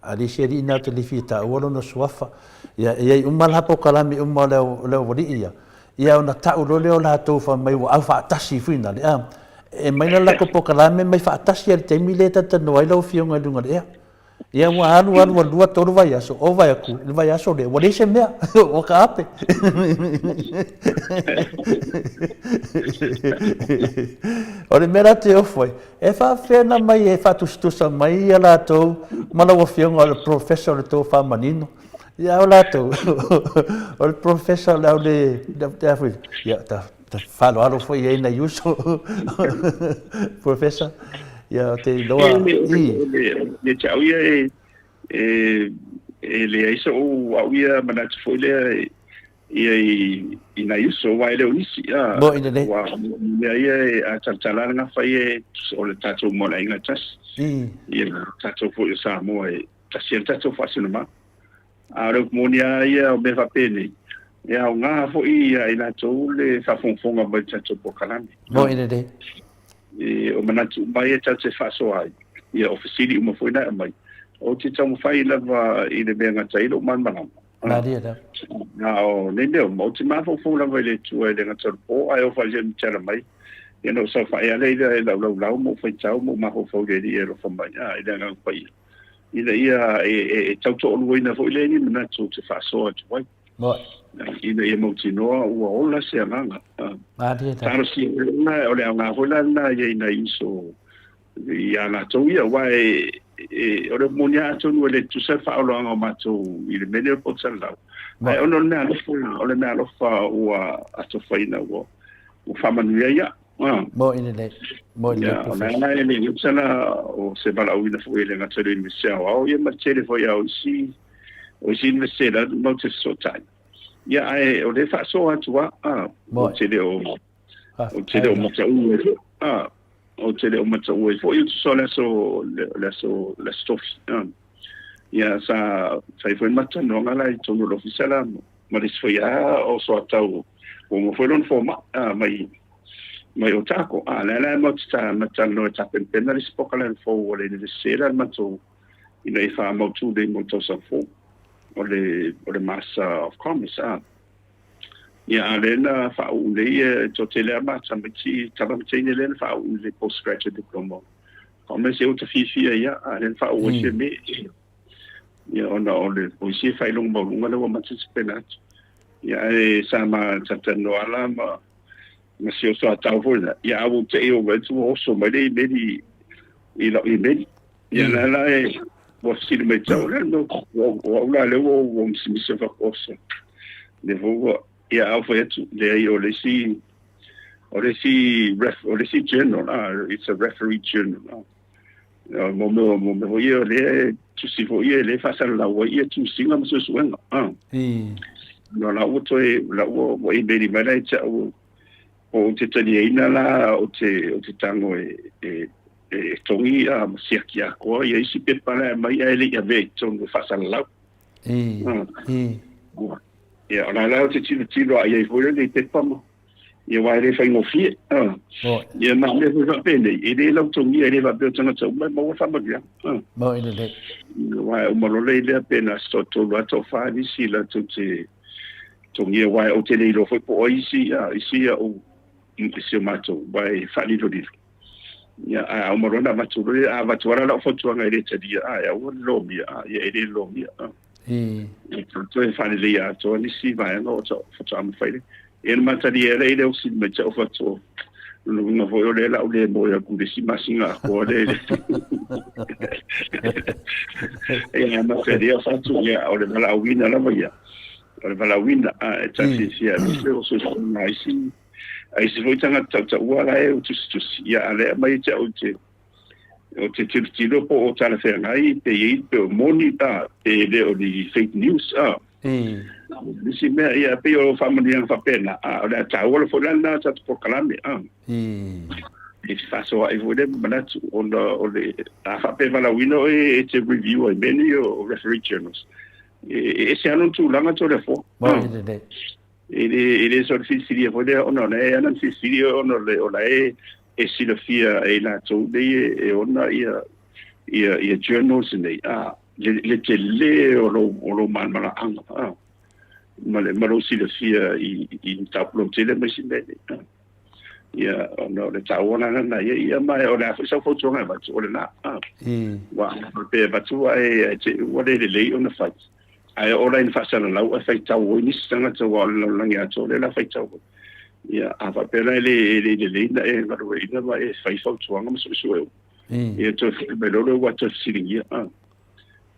a le isi alii na ou te le fia taua lona suafa. Ia e i ai uma la polokalame uma o le au o le aualii ia, ia ona tau loa lea o latou fai mai ua aufaatasi foi na le a. E mai la le latou polokalame mai faatasi lava i le taimi lea e talatalanoa ai lau afioga i luga o le ea. Ia ua alu alu ua lua tolu vaiaso, ou vaai atu i le vaiaso lea, ua leai se mea, ua taape. O le mea la te ofo ai, e faapefea ona mai e faatusatusa mai ia latou ma lau afioga o le professor o le tofa manino. Ia o latou, o le professor o le au le, ia, faaaloalo foi i ai nai uso Professor ia ou te iloa i Ia te au ia e e e leai so'u au ia manatu foi lea ia i i nai uso aua e le o nisi a Mo'i lelei. Aua o mea ia e a talatala le gafa ia o le tatou moana aiga e tasi ia tatou foi o Samoa e tasi ai le tatou faasinomaga. A o le upu moni lava ia o mea faapenei, e aoga foi ia i latou le faafogafoga mai i le tatou polokalame. Moni lelei. E, o manatu uma ia tatou te faasoa ai, ia o fesili uma foi na e aumai, ou te taumafai lava i le mea e gata ai lou malamalama. Malie lava. A o nei mea uma, ou te mafaufau lava i le Atua e le gata o le po, ae oo faale-tala mai, ia ona ou saofai lava lea i lau laulau ma ou faitau ma ou mafaufau i le Alii e alofa mai, a, i le Agaga Paia. ina ia e tau toaluaina foi lea ni manatu ou te faasoa atu ai. Moni. Ina ia mautinoa ua ola se agaga. Malie lava. Talosia foi o le aoga foi la lena i ai nai uso ia latou ia, aua e, e, o le moni lava atonu e le tutusa le faaoloaga o matou i le mea lea o le poto salalau. Ae ona o le mea alofa, o le mea alofa ua atofaina ua, ua faamanuia ia. Moni lelei. Moni lelei Professor. O le ala e le gata la o se valaauina foi e le gata i le Iunivesite Aoao ia ma le tele foi lava o isi o isi Iunivesite la matou te fesootai. Ia ae o lea e faasoa atu lava, a, ou te le o ou te le o mataua ai foi, a, ou te le o mataua ai foi, tusa o le aso le aso le aso Tofi. A. Ia sa fai foi ma talanoaga la i totonu o le ofisa la ma le isi foi lava o soatau ua uma foi lona fomai mai mai Otago. A lea la matou te ta ma talanoa e tapenapena le isi polokalame fou a le Iunivesite la le matou ina ia faamautu lelei mo le tausaga fou o le o le Master of Commerce a. Ia a lea na faauu nei e toatele lava ma tamaiti tama ma teine lea na faauu i le Postgraduate Diploma Commerce e uta fiafia ia a lea na faauu ai se mea. Ia ona o le o isi faailoga maualuga lea ua matou tapena atu. Ia ae sa ma talatalanoa la ma ma si oso atau foi la. Ia a ua te i o atu ua oso mai le imeli i lau imeli. Ia la la e ua fesili mai tau le no ua ua la le ua ua misimisi fa oso. Le ua ia au fai atu leai o le isi o le isi ref o le isi journal ah, it's a referee journal ah. Mo mea mo mea foi ia o lea e tusi foi ia lea e faasalalau ai ia tusiga ma suesuega. Ah. No la ua toe la ua ua email mai la ia te au o te taliaina la o te o te tago e e e togi a ma siaki atoa ia isi pepa la e aumai ae le i avea i totonu e faasalalau. Ia, o la la ou te tilotilo a i ai foi lea i pepa ma ia aua e le faigofie. Ia ma mea foi faapenei, e le lautogia, e le faapea o tagata uma e maua le faamanuiaga. Moni lelei. Aua e uma loa le lea pe na o se toatolu lava toafa nisi latou te togia aua ou te le iloa foi po o ai isi, isi au isi o matou aua e faalilolilo. Ia, ae a uma loa ona avatu loa, a avatu lava la lau fautuaga e le talia, a e aua le lomia, a ia e le lomia. E toe faaleleia atoa nisi vaega o faatoa mafai lea. Ia na ma talia ai lea o sili mai te au faatoa. Lona uiga foi o lea la u le moe atu i le isi masina atoa lea. Ia ma talia fatu ia o le valaauina lava ia. O le valaauina a e ta fiafia aemaise o soifuaga a isi a isi foi tagata tautaua la e tusitusi ia a lea aumai te au i te o te tilotilo po o talafeagai pe i ai pe o moni a pe le o ni fake news a. Nisi mea ia pei o faamanuiaga faapena a o le a taua foi la lena tatou polokalame a. E fefaasoaai foi lea manatu ona o le a faapea valaauina oe e te review ai mea nei o referee journals. E ese lava lona tulaga Toleafoa. E le e le soona filifilia foi lea ona o la e ana ona filifili ona o le o la e e silafia e i latou nei e ona ia ia ia journals nei a le le tele o lou o lou malamalaaga a ma le ma lou silafia i i mataupu lautele ma isi mea nei a. Ia ona o le taua la lena ia ia ma o le a foi sau fautuaga e avatu o lena a. Aua a faapea e avatu ae te i ua le lelei ona fai. Ae oo la ina faasalalau ae faitau ai nisi tagata aua o le lalolagi atoa lea o le a faitau ai. Ia, a faapea la e le, e le lelei ona e galueaiina ma e fai fautuaga ma suesuega, ia toe foi mai loa lea ua toe fesiligia, a,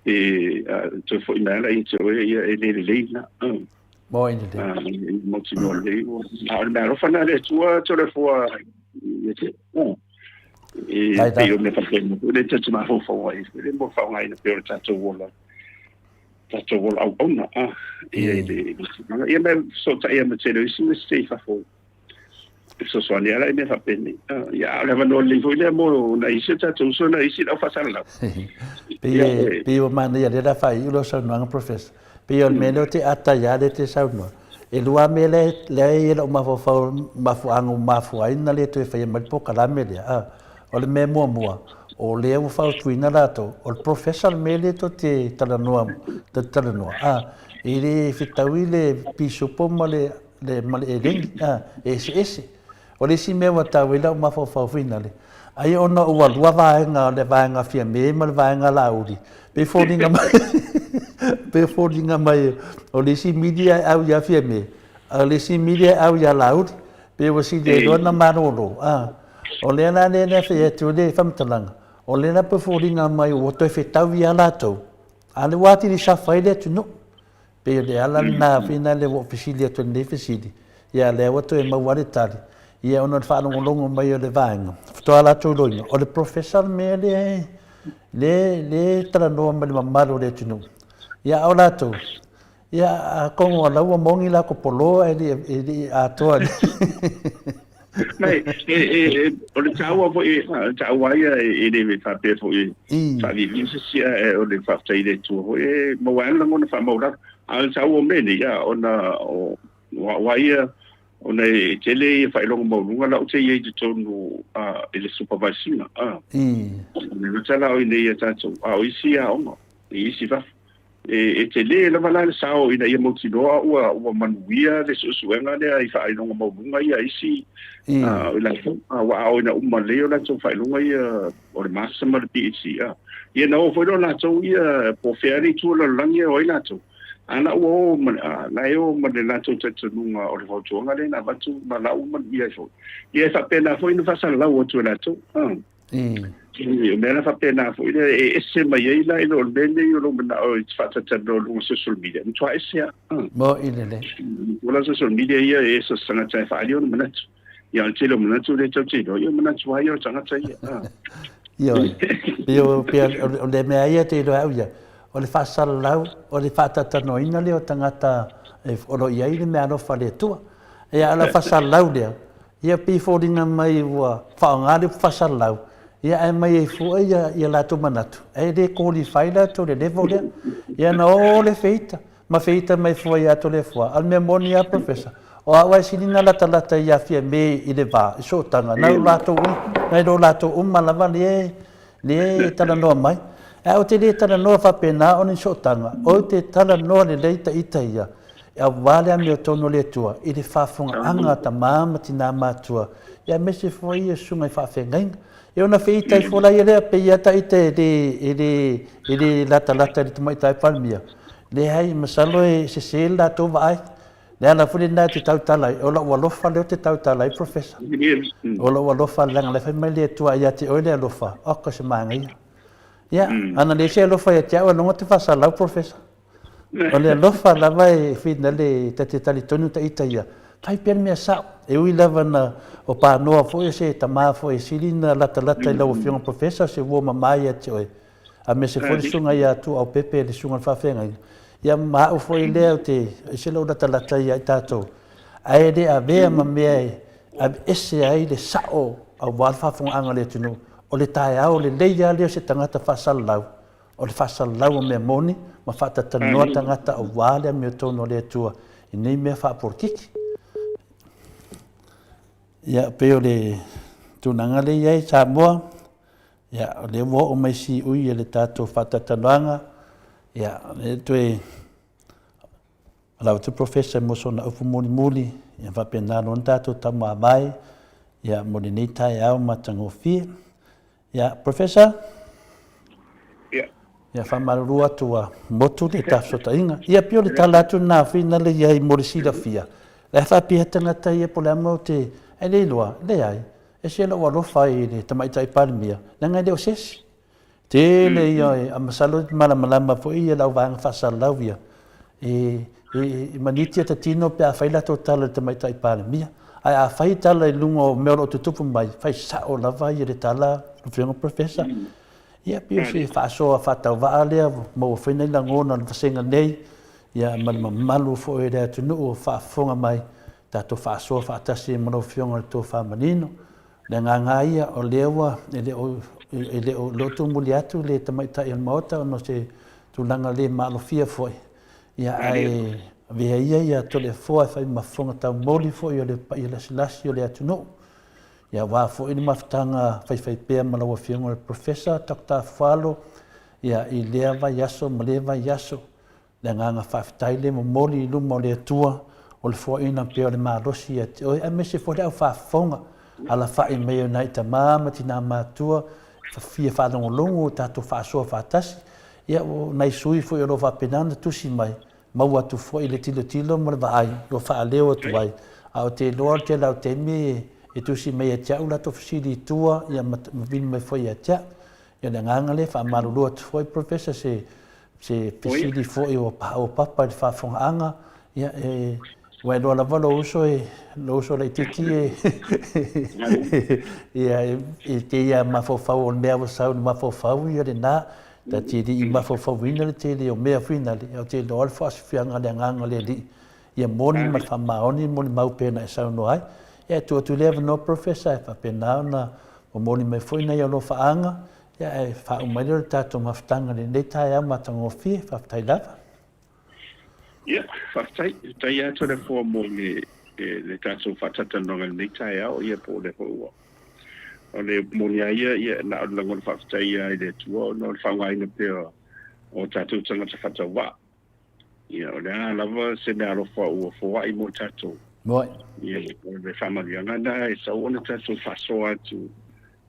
e, a, toe foi mai lava la ia te oe, ia e le lelei lena, a. Moni lelei. A, mautinoa lelei ua, a o le mea alofa lena a le Atua Toleafoa ia te, a, e pei o mea faapena foi lea tatou te mafaufau ai, foi lea mo le faaaogaina pea o le tatou ola. Tatou ola auauna a ia i le tulaga. Ia ma e fesootai ai ma le tele o isi Iunivesite i fafo e fesoasoani lava la i mea faapenei. Ia a o le avanoa lelei foi lea mo nai isi o tatou uso nai isi lau faasalalau. Pei pei ua manaia lea o le a faaiu lau saunoaga Professor. Pei o le mea lea ou te ata ai lava lea e te saunoa. E lua lava mea lea e i ai lou mafaufau mafuaaga ua mafua ai ona le toe faia mai le polokalame lea. A o le mea muamua, o lea ua fautuaina latou, o le professor le mea lea tou te talanoa, tou te talanoa, a, e le fetaui le pisupo ma le, le, ma le eleni, a, e eseese. O le isi mea ua tau ai lau mafaufau finale, ai ona ua lua vaega, o le vaega Fiame ma le vaega Laauli, pei foliga mai, pei foliga mai o le isi mili e au ia Fiame, a o le isi mili e au ia Laauli, pei ua sili ai loa ona malolo, a. O lea la lea e fai atu ai le faamatalaga, o lea la pei foliga mai ua toe fetaui ia latou, a o lea ua atili safa ai le atunuu. Pei o le ala lena foi lena lea ua ou fesili atu ai i lenei fesili, ia o lea ua toe maua le tali, ia ona o le faalogologo mai o le vaega, faatoa latou iloaina, o le Professor le mea lea e, lea e talanoa mai i le mamalu o le atunuu. Ia a o latou, ia atonu o la ua moni latou polo ae le i atoa. Mai, e, e, e, o le taua foi, o le taua ia e le faapea foi e faaviivii se isi, ae o le faafetai i le Atua foi e maua ai lagona faamaualalo. A o le taua o mea nei, ia, ona o, aua ia, ona e tele ia faailoga maualuga la ou te i ai i totonu i le supervise ina, a. Le gata la o i inei ia tatou, a o isi aoga, i isi fafo. E tele lava la le sao ina ia mautinoa ua ua manuia le suesuega lea i faailoga maualuga ia a isi o i latou, aua a oo ina uma lelei o latou faailoga ia o le Master ma le PhD, ia ona o foi lea o latou ia po o fea le itu o le lalolagi e o ai latou, a la ua o ma la e o ma le latou talitonuga o le fautuaga lea na avatu ma la ua manuia ai foi. Ia e faapena foi ona faasalalau atu e latou. O mea la faapena foi lea e ese mai ai la i lo le mea lenei o lou manao e te faatalatalanoa i luga o social media, e matua ese lava. Moni lelei. O la social media ia e ese o se tagata e faaali ona manatu. Ia o le tele o manatu lea tatou te iloa, ia o manatu lava ia o le tagata ia. Ioe. Pei o, pei o le mea ia te iloa e au ia, o le faasalalau, o le faatalatalanoaina lea o tagata o lo o i ai le meaalofa a le Atua. Ia a o le faasalalau lea, Ia pei e foliga mai ua faaaoga le upu faasalalau, ia ae aumai ai fua ia latou manatu, ae le qualify latou i le level lea. Ia ona o lea feita. Ma feita mai fua ia Toleafoa. A o le mea moni a Professor, o au a e sili na latalata ia Fiame i le va, i sootaga, nai o latou uma, nai lo latou uma lava lea, lea e talanoa mai. Ae ou te le talanoa faapena ona i sootaga, ou te talanoa lelei ta ita ia, aua le amiotonu o le Atua i le faafofogaaga a tama ma tina matua, ia aemaise foi ia susuga i faafeagaiga. E ona feita ifo la ia lea, pei lava ta ita e le, e le, e le latalata i le Tamaitai Palemia. Leai, masalo e sese le latou vaai. Le ala foi lena e te tautala ai, o lou alofa lea ou te tautala ai, Professor. O lou alofa, leaga o la e fai mai le Atua ia te oe le alofa, oka se manaia. Ia, ana leai se alofa ia te au, ailoga ou te faasalau, Professor. O le alofa lava e finale ta te talitonu ta ita ia, fai pea le mea sao. E ui lava na o panoa foi o se tama foi e sili na latalata i lau Afioga Professor, o se uo mama ia te oe, aemaise foi le susuga ia Tuuaupepe le susuga i le faafeagaiga, ia ma au foi lea ou te ese lou latalata ia i tatou, ae le avea ma mea e aveese ai le sao aua le faafofogaaga a le atunuu. O le taeao lelei lava lea o se tagata faasalalau, O le faasalalau o mea moni ma faatatalanoa tagata aua le amiotonu a le Atua i nei mea faapolokiki. Ia, pei o le tulaga lea i ai Samoa, ia, o lea ua oo mai siui e le tatou faatatalanoaga, ia, o lea toe lau atu Professor mo sona upu mulimuli, ia faapena loa ona tatou taumavae, ia, mo lenei taeao matagofie. Ia, Professor? Ia. Ia, faamalulu atu ua motu le ta fesootaiga. Ia, pei o le tala atu lena finale i ai mo le silafia. La e faapea tagata ia po o le a mo te, ae le iloa, leai, ese lou alofa i le Tamaitai Palemia, leaga e le o se isi. Tele ia, masalo e te malamalama foi ia lau vaega faasalalau ia, e maniti a ta tino pe a fai latou tala i le Tamaitai Palemia. Ae a fai tala i luga o mea o lo o tutupu mai, fai sao lava ia le tala, lau Afioga Professor. Ia pei o se faasoa faatauvaa lea ua maua foi nai lagona o le vasega nei, ia ma le mamalu foi o le atunuu o faafofoga mai, tatou faasoa faatasi ai ma lau Afioga i le tofa manino. O le agaga lava ia, o lea ua, e le o, e le o, le o tumuli atu le tamaitai o le Maota ona o se tulaga le maalofia foi, ia ae avea ia ia Toleafoa e fai ma fofoga taumoli foi o le paia lasilasi o le atunuu. Ia aua foi le mafutaga faifaipea ma lau Afioga i le Professor Doctor Afualo, ia i lea vaiaso ma lea vaiaso. Le agaga faafetai lea momoli i luma o le Atua, o le foaina pea o le malosi ia te oe, aemaise foi le au faafofoga alafai mai o nai tama ma tina matua e fia faalogologo i tatou faasoa faatasi. Ia, o nai sui foi o lo o faapena ona tusi mai, maua atu foi le tilotilo ma le vaai ua faaleo atu ai, a ou te iloa o le tele lava o taimi e tusi mai ia te au latou fesili i tua, ia ma vili mai foi ia te au. Ia, o le agaga lea e faamalulu atu foi Professor se Se fesili foi ua paopapa i le faafofogaaga, ia, e, ua iloa lava lou uso e, lou uso laitiiti e, ia, e, e te ia mafaufau o le mea ua sau i le mafaufau ia lena, ta te le i mafaufauina le tele o mea finale, ou te iloa le faasifiaga a le Agaga o le Alii, ia moni ma le faamaoni molimau pei ona e saunoa ai. Ia, e tuu atu i le avanoa Professor e faapena ona momoli mai foi nai alofaaga, Ia, ae faauma ai lea o le tatou mafutaga i lenei taeao matagofie. Faafetai lava. Ia, faafetai. Faafetai lava Toleafoa mo le, le tatou faatalatalanoaga i lenei taeao, ia po o lea foi ua, o le moni lava ia, ia, na o le lagona faafetai lava i le Atua ona o le faaaogaina pea o tatou tagata faatauvaa. Ia, o le a lava se meaalofa ua foai mo tatou. Moe. Ia, o le faamanuiaga lena e sau ona tatou faasoa atu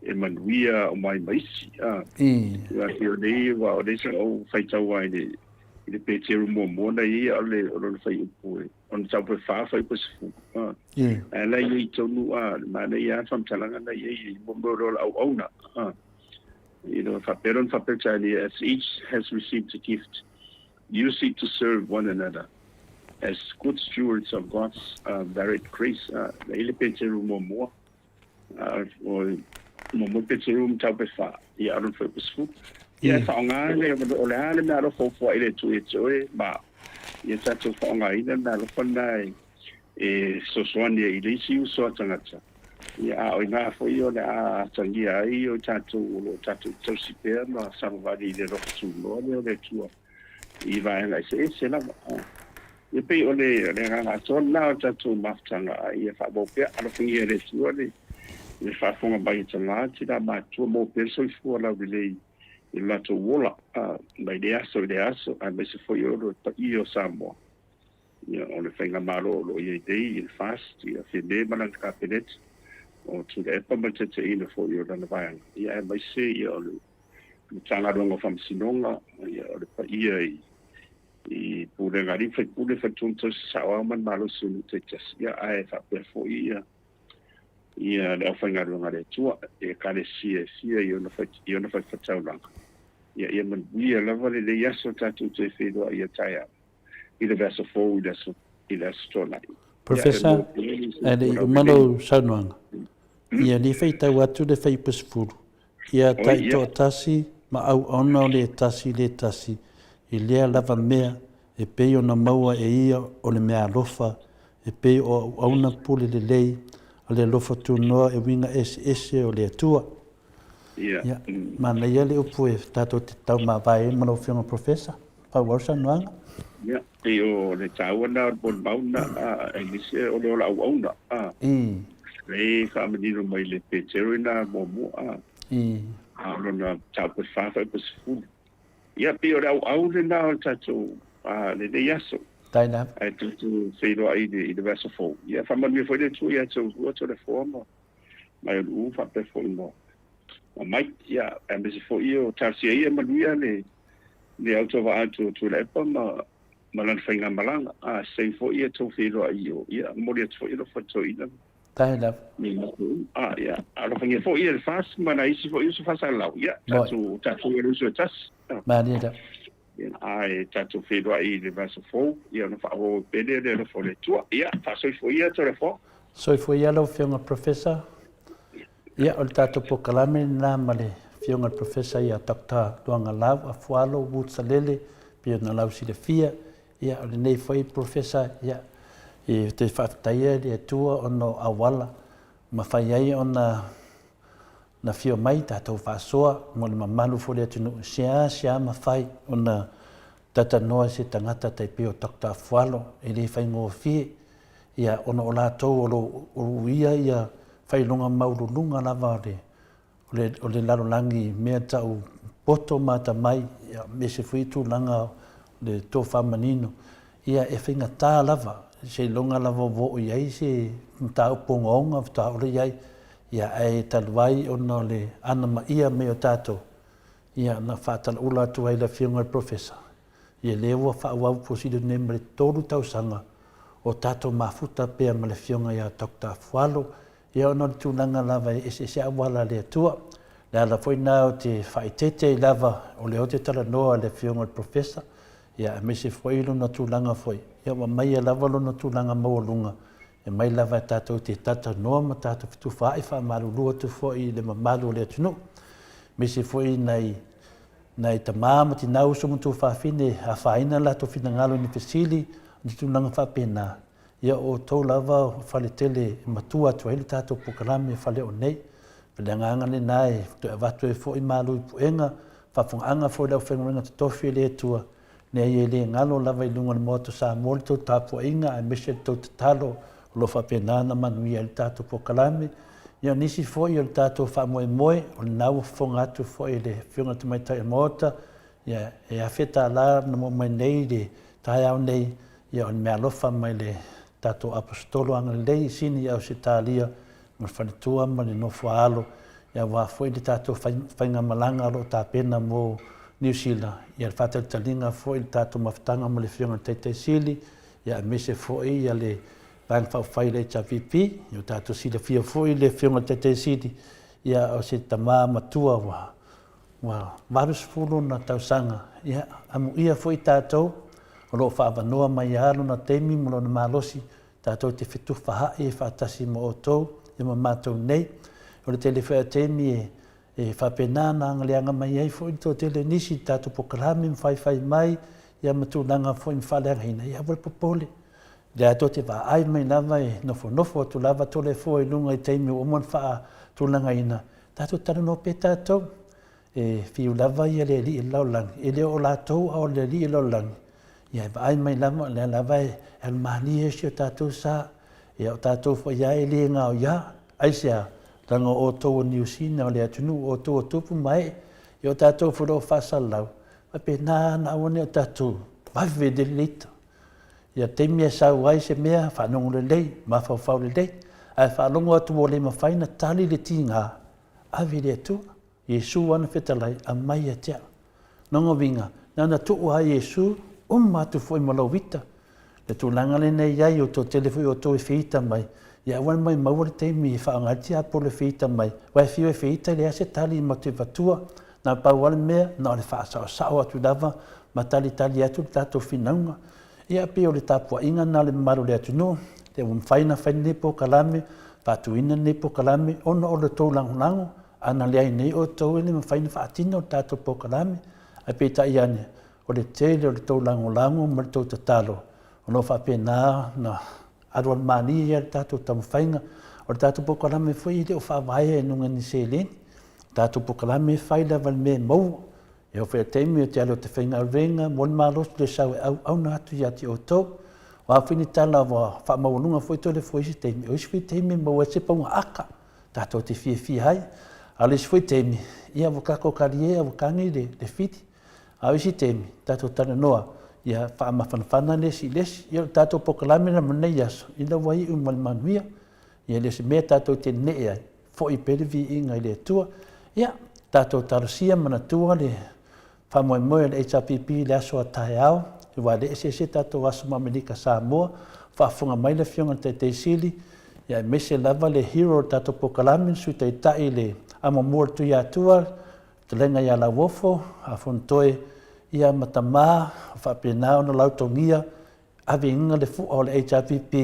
e manuia uma ai ma isi. A. I. Ia, pei o nei, aua o nei sa ou faitau lava i le, i le Peteru muamua na i ai, o le, o lona fuaiupu e, ona mataupu e 4, fuaiupu e 10. A. I. Ae la i ai tonu, a, le manaia lava le faamatalaga na i ai i mo mea o le auauna. A. You know, faapea lona faa-Peretania, as each has received a gift, use it to serve one another as good stewards of God's varied grace. Na i le Peteru muamua, o muamua Peteru mataupu e fa, ia lona fuaiupu 10. Ia e faaaoga le, o le a le meaalofa ua foai le Atua ia te oe, ma ia tatou faaaogaina le meaalofa lena e e fesoasoani ai i le isi uso a tagata, ia a o i ina foi o le a atagia ai o tatou o lo o tatou tausi pea ma savavali i le alofa tunoa lea o le Atua. i vaega eseese lava. Ia pei o le o le agaga atoa lena o le tatou mafutaga, a ia faaauau pea. Alofagia e le Atua le le faafofoga mai a tama, tina matutua, maua pea le soifua laulelei i lo latou ola mai lea aso i lea aso, aemaise foi o le paia o Samoa. Ia, o le faigamalo o lo o i ai nei i le FAST, ia Fiame ma lana Kapeneta, o Tuilaepa ma le taitaiina foi o lana vaega, ia aemaise ia o le Matagaluega o Faamasinoga, ia o le paia i i pulega a alii ma faipule, faletua ma tausi saoao ma le malosi o nuu taitasi, ia ae faapea foi ia ia le aufaigaluega a le Atua i ekalesia e fia i ona i ona fatafaitaulaga. Ia ia manuia lava lenei aso tatou toe feiloai ia taeao i le vaiaso fou i le aso i le Aso Toonai. Ia e Professor, maua pea le ae le soifua i uma laulelei. lou saunoaga, ia le faitau atu le fuaiupu 10, Ia Oi, ia. taitoatasi ma auauna o le tasi i le tasi i lea lava mea e pei ona maua e ia o le meaalofa, e pei o auauna pule lelei a le alofa tunoa e uiga eseese o le Atua. Ia. Ia, manaia le upu e tatou te taumavae ai ma lau Afioga Professor. Faaauau le saunoaga. Ia, pei o le taua lena o le molimau lena, aemaise o le ola auauna. E faamanino mai le Petero ina muamua, a o lona mataupu e 4 fuaiupu 10. Ia, pei o le auau lena o le tatou lenei aso. Faafetai lava. Ae tatou feiloai i le vaiaso fou. Ia, faamanuia foi le Atua ia te outou Toleafoa ma Maioluu faapea foi ma Mike, ia, aemaise foi o talosia ia manuia le le autovaa atu o Tuilaepa ma ma lana faigamalaga. A se foi ia tou feiloai i o, ia, momoli atu foi alofa i toeaina Faafetai lava. me matou. A, ia, alofagia foi ia le FAST ma nai isi foi uso faasalau. Ia, tatou, tatou ia le uso e tasi. Malie lava. Ia, ae tatou feiloai i le vaiaso fou, ia ona faaauau pea lea o le alofa o le Atua. Ia, faasoifua ia Toleafoa. Soifua ia lau Afioga Professor. Ia, o le tatou polokalame lena ma le Afioga i le Professor ia Doctor Luagalau Afualo Woods Salele, pei ona lausilafia. Ia, o lenei foi Professor, ia, ou te faafetaia le Atua ona o auala mafai ai ona na afio mai tatou faasoa mo le mamalu foi o le atunuu, seasea mafai ona talatalanoa se tagata tai pei o Doctor Afualo, e le faigofie, ia, ona o latou o lo o uia ia faailoga maualuluga lava o le, o le, o le lalolagi i mea tau poto ma atamai, ia, aemaise foi tulaga o le tofa manino, ia, e faigata lava, seiloga lava ua oo i ai se mataupu ogaoga faatoa oo i ai, ia, ae talu ai ona o le anamaia mai o tatou, ia, na faatalaula atu ai le Afioga i le Professor, Ia lea ua faaauau fuasili atu nei ma le 3 tausaga o tatou mafuta pea ma le Afioga ia Doctor Afualo, ia ona o le tulaga lava e eseese auala a le Atua. Le ala foi lena ou te faaeteete ai lava o lea ou te talanoa i le Afioga i le Professor, ia aemaise foi lona tulaga foi, ia ua aumaia lava lona tulaga maualuga e aumai lava e tatou te talatalanoa ma tatou fetufaai faamalulu atu foi i le mamalu o le atunuu, aemaise foi nai Nai tama ma tina, uso ma tuafafine e afaina latou finagalo i ni fesili, ni tulaga faapena, ia o outou lava o faletele e matua atu ai le tatou polokalame faleoo nei. O le agaga lena e toe avatu ai foi malu i puega, faafofogaaga foi i le aufaigaluega totofi a le Atua, Leai e le galo lava i luga o le Maota o Samoa le tou tapuaiga aemaise le tou tatalo o lo o faapena ona manuia ai le tatou polokalame. Ia o nisi foi o le tatou faamoemoe, o lena ua fofoga atu foi le Afioga i le Tamaitai o le Maota, ia e $1000 na maua mai nei i le taeao nei, ia o le meaalofa mai le tatou Aposetolo Agalelei i Sini i Ausetalia ma le faletua ma le nofoaalo, aua foi le tatou faigamalaga o lo o tapena mo Niu Sila, ia le faatalitaliga foi i le tatou mafutaga ma le Afioga i le Taitai Sili, ia aemaise foi ia le Vaega Faaupufai o le HRPP, ia ua tatou silafia foi le Afioga i le Taitai Sili, ia o se tama matua ua ua 80 ona tausaga, ia amuia foi tatou o lo o faaavanoa mai lava lona taimi ma lona malosi Tatou te fetufaai faatasi ma outou ia ma matou nei. O le tele foi o taimi e e faapena ona agaleaga mai ai foi le toatele o nisi i le tatou polokalame ma faifai mai ia ma tulaga foi ma faaleagaina, ia aua le popole. O lea tou te vaai mai lava e nofonofo atu lava Toleafoa i luga i taimi ua uma ona faatulagaina, tatou talanoa pea tatou. E fiu lava ia le Alii o le lalolagi, e le o latou a o le Alii o le lalolagi, ia e vaai mai lava, o lea lava e alu malie si o tatou sa. Ia o tatou foi lava e le gaoia. Aisea? Leaga o outou o Niu Sina o le atunuu, o outou o tupu ma ee, ia o tatou foi o lo o faasalalau, faapena ona aua ne i o tatou vave le ita. Ia taimi e sau ai se mea, faalogo lelei, mafaufau lelei, ae faalogo atu ua le mafai ona tali le tiga, ave i le Atua. Iesu ana fetalai, aumai ia te au. Lona uiga, na ona tuu lava Iesu, uma atu foi ma lou ita. Le tulaga lena e i ai, o le toatele foi o outou e feita mai, ia aua ne i maua le taimi e faaaoga ai le tiapolo e feita mai, aua e fiu e feita e leai se tali matou te avatua. Na o le pau lava le mea, na o le faasaosao atu lava ma talitali atu le tatou finauga. Ia pei o le tapuaiga lena a le mamalu o le atunuu, lea ua mafai ona fai lenei polokalame, faatuina lenei polokalame ona o le tou lagolago, a na leai nei outou e le mafai ona faatino le tatou polokalame. Ae peitai ane, o le tele o le tou lagolago ma le tou tatalo o lo o faapena ona alualu malie ai le tatou taumafaiga. O le tatou polokalame foi e le o faavaea i luga o ni seleni. O le tatou polokalame e fai lava i le mea e maua. E oo foi i le taimi ou te alu ou te faigaluega mo le malosi o le sau e auauna atu ia te outou. O a foi ni tala ua faamaualuga foi Toleafoa i isi taimi, o isi foi taimi e maua ai se pauga aka tatou te fiafia ai. A o le isi foi taimi, ia ua tatou talie ua tagi le fili. A o isi taimi, tatou talanoa, ia faamafanafana le isi i le isi. Ia o le tatou polokalame lena mo lenei aso, ina ua iu ma le manuia. Ia e le o se mea tatou te nee ai, foi pea le viiga i le Atua. Ia, tatou talosia manatua le faamoemoe o le HRPP i le aso a taeao, aua e le eseese tatou aso ma Amerika Samoa. Faafofoga mai le Afioga i le Taitai Sili, ia aemaise lava le hero o le tatou polokalame, le Sui Taitai i le amomua o le Tuiatua, Fetalaiga ia Lauofo, Afonotoe, ia ma tama, faapena ona lautogia Ave i luga le fua o le HRPP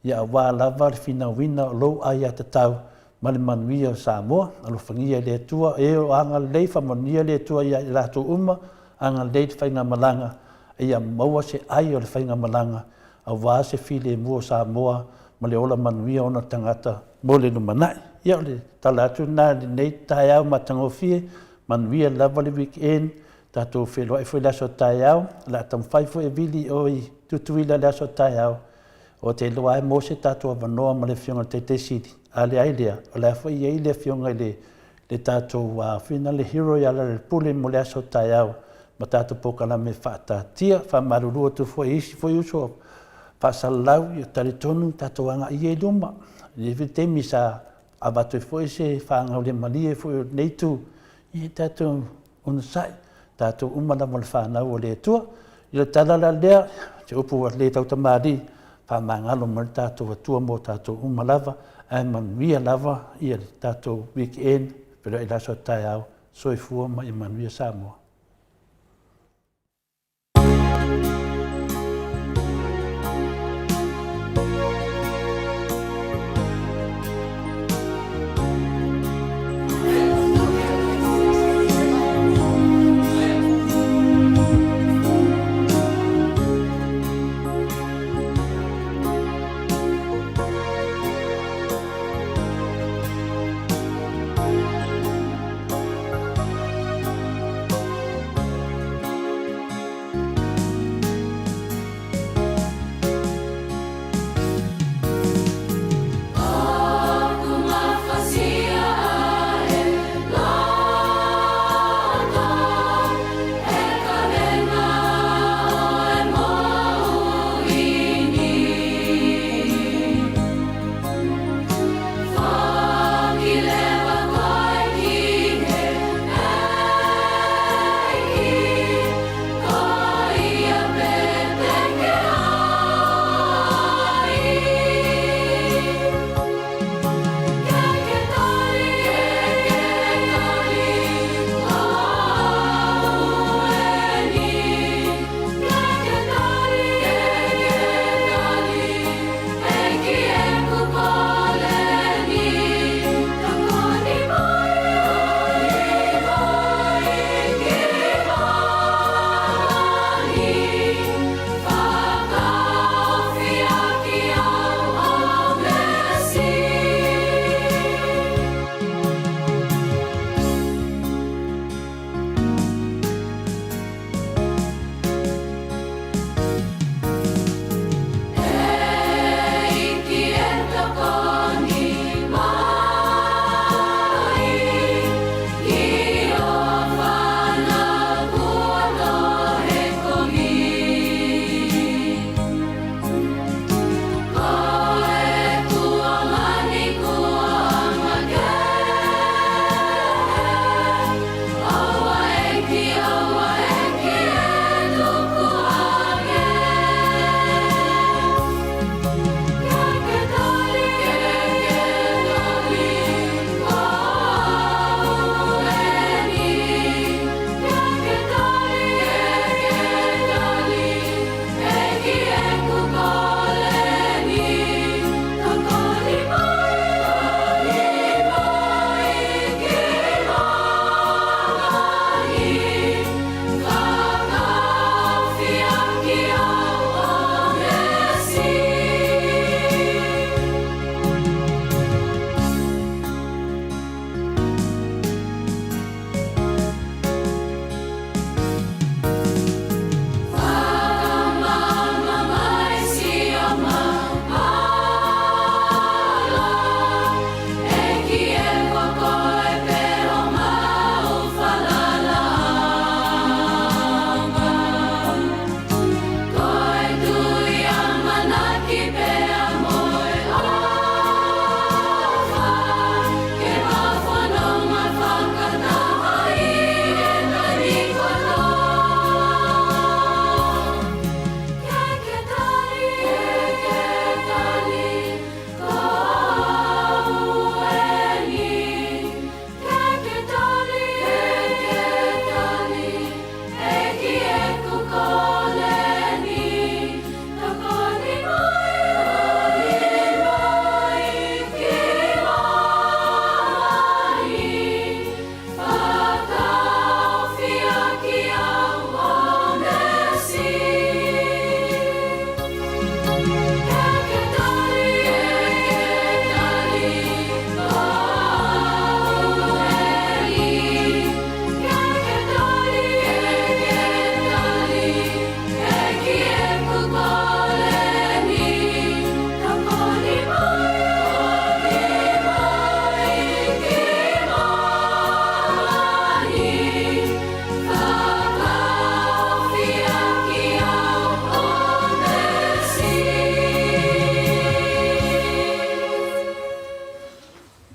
ia aua lava le finauina o lou aiatatau ma le manuia o Samoa. Alofagia e le Atua e o agalelei, faamanuia le Atua ia i latou uma, agalelei le faigamalaga, ia maua se ai o le faigamalaga aua se filemu o Samoa ma le ola manuia o ona tagata mo le lumanai. Ia o le tala atu lena i lenei taeao matagofie, manuia lava le weekend, Tatou feiloai foi i le aso taeao, o le a taumafai foi e vili i o i Tutuila i le aso taeao, ou te iloa lava e maua se tatou avanoa ma le Afioga i le Taitai Sili, a leai lea, o la e foi e i ai le Afioga i le le tatou foi lea le hero ia Lealailepule mo le aso taeao ma tatou polokalame faataatia. Faamalulu atu foi i isi foi uso faasalalau, ia talitonu tatou agai ia i luma. E i ai foi taimi sa avatu ai foi se faagaulemalie foi o lenei itu, ia tatou onosai, tatou uma lava o le fanau a le Atua. I le tala la lea, se upu ua le tautamalii, faamagalo mai le tatou Atua mo tatou uma lava, ae manuia lava ia le tatou weekend, feiloai i le aso a taeao, soifua ma ia manuia Samoa.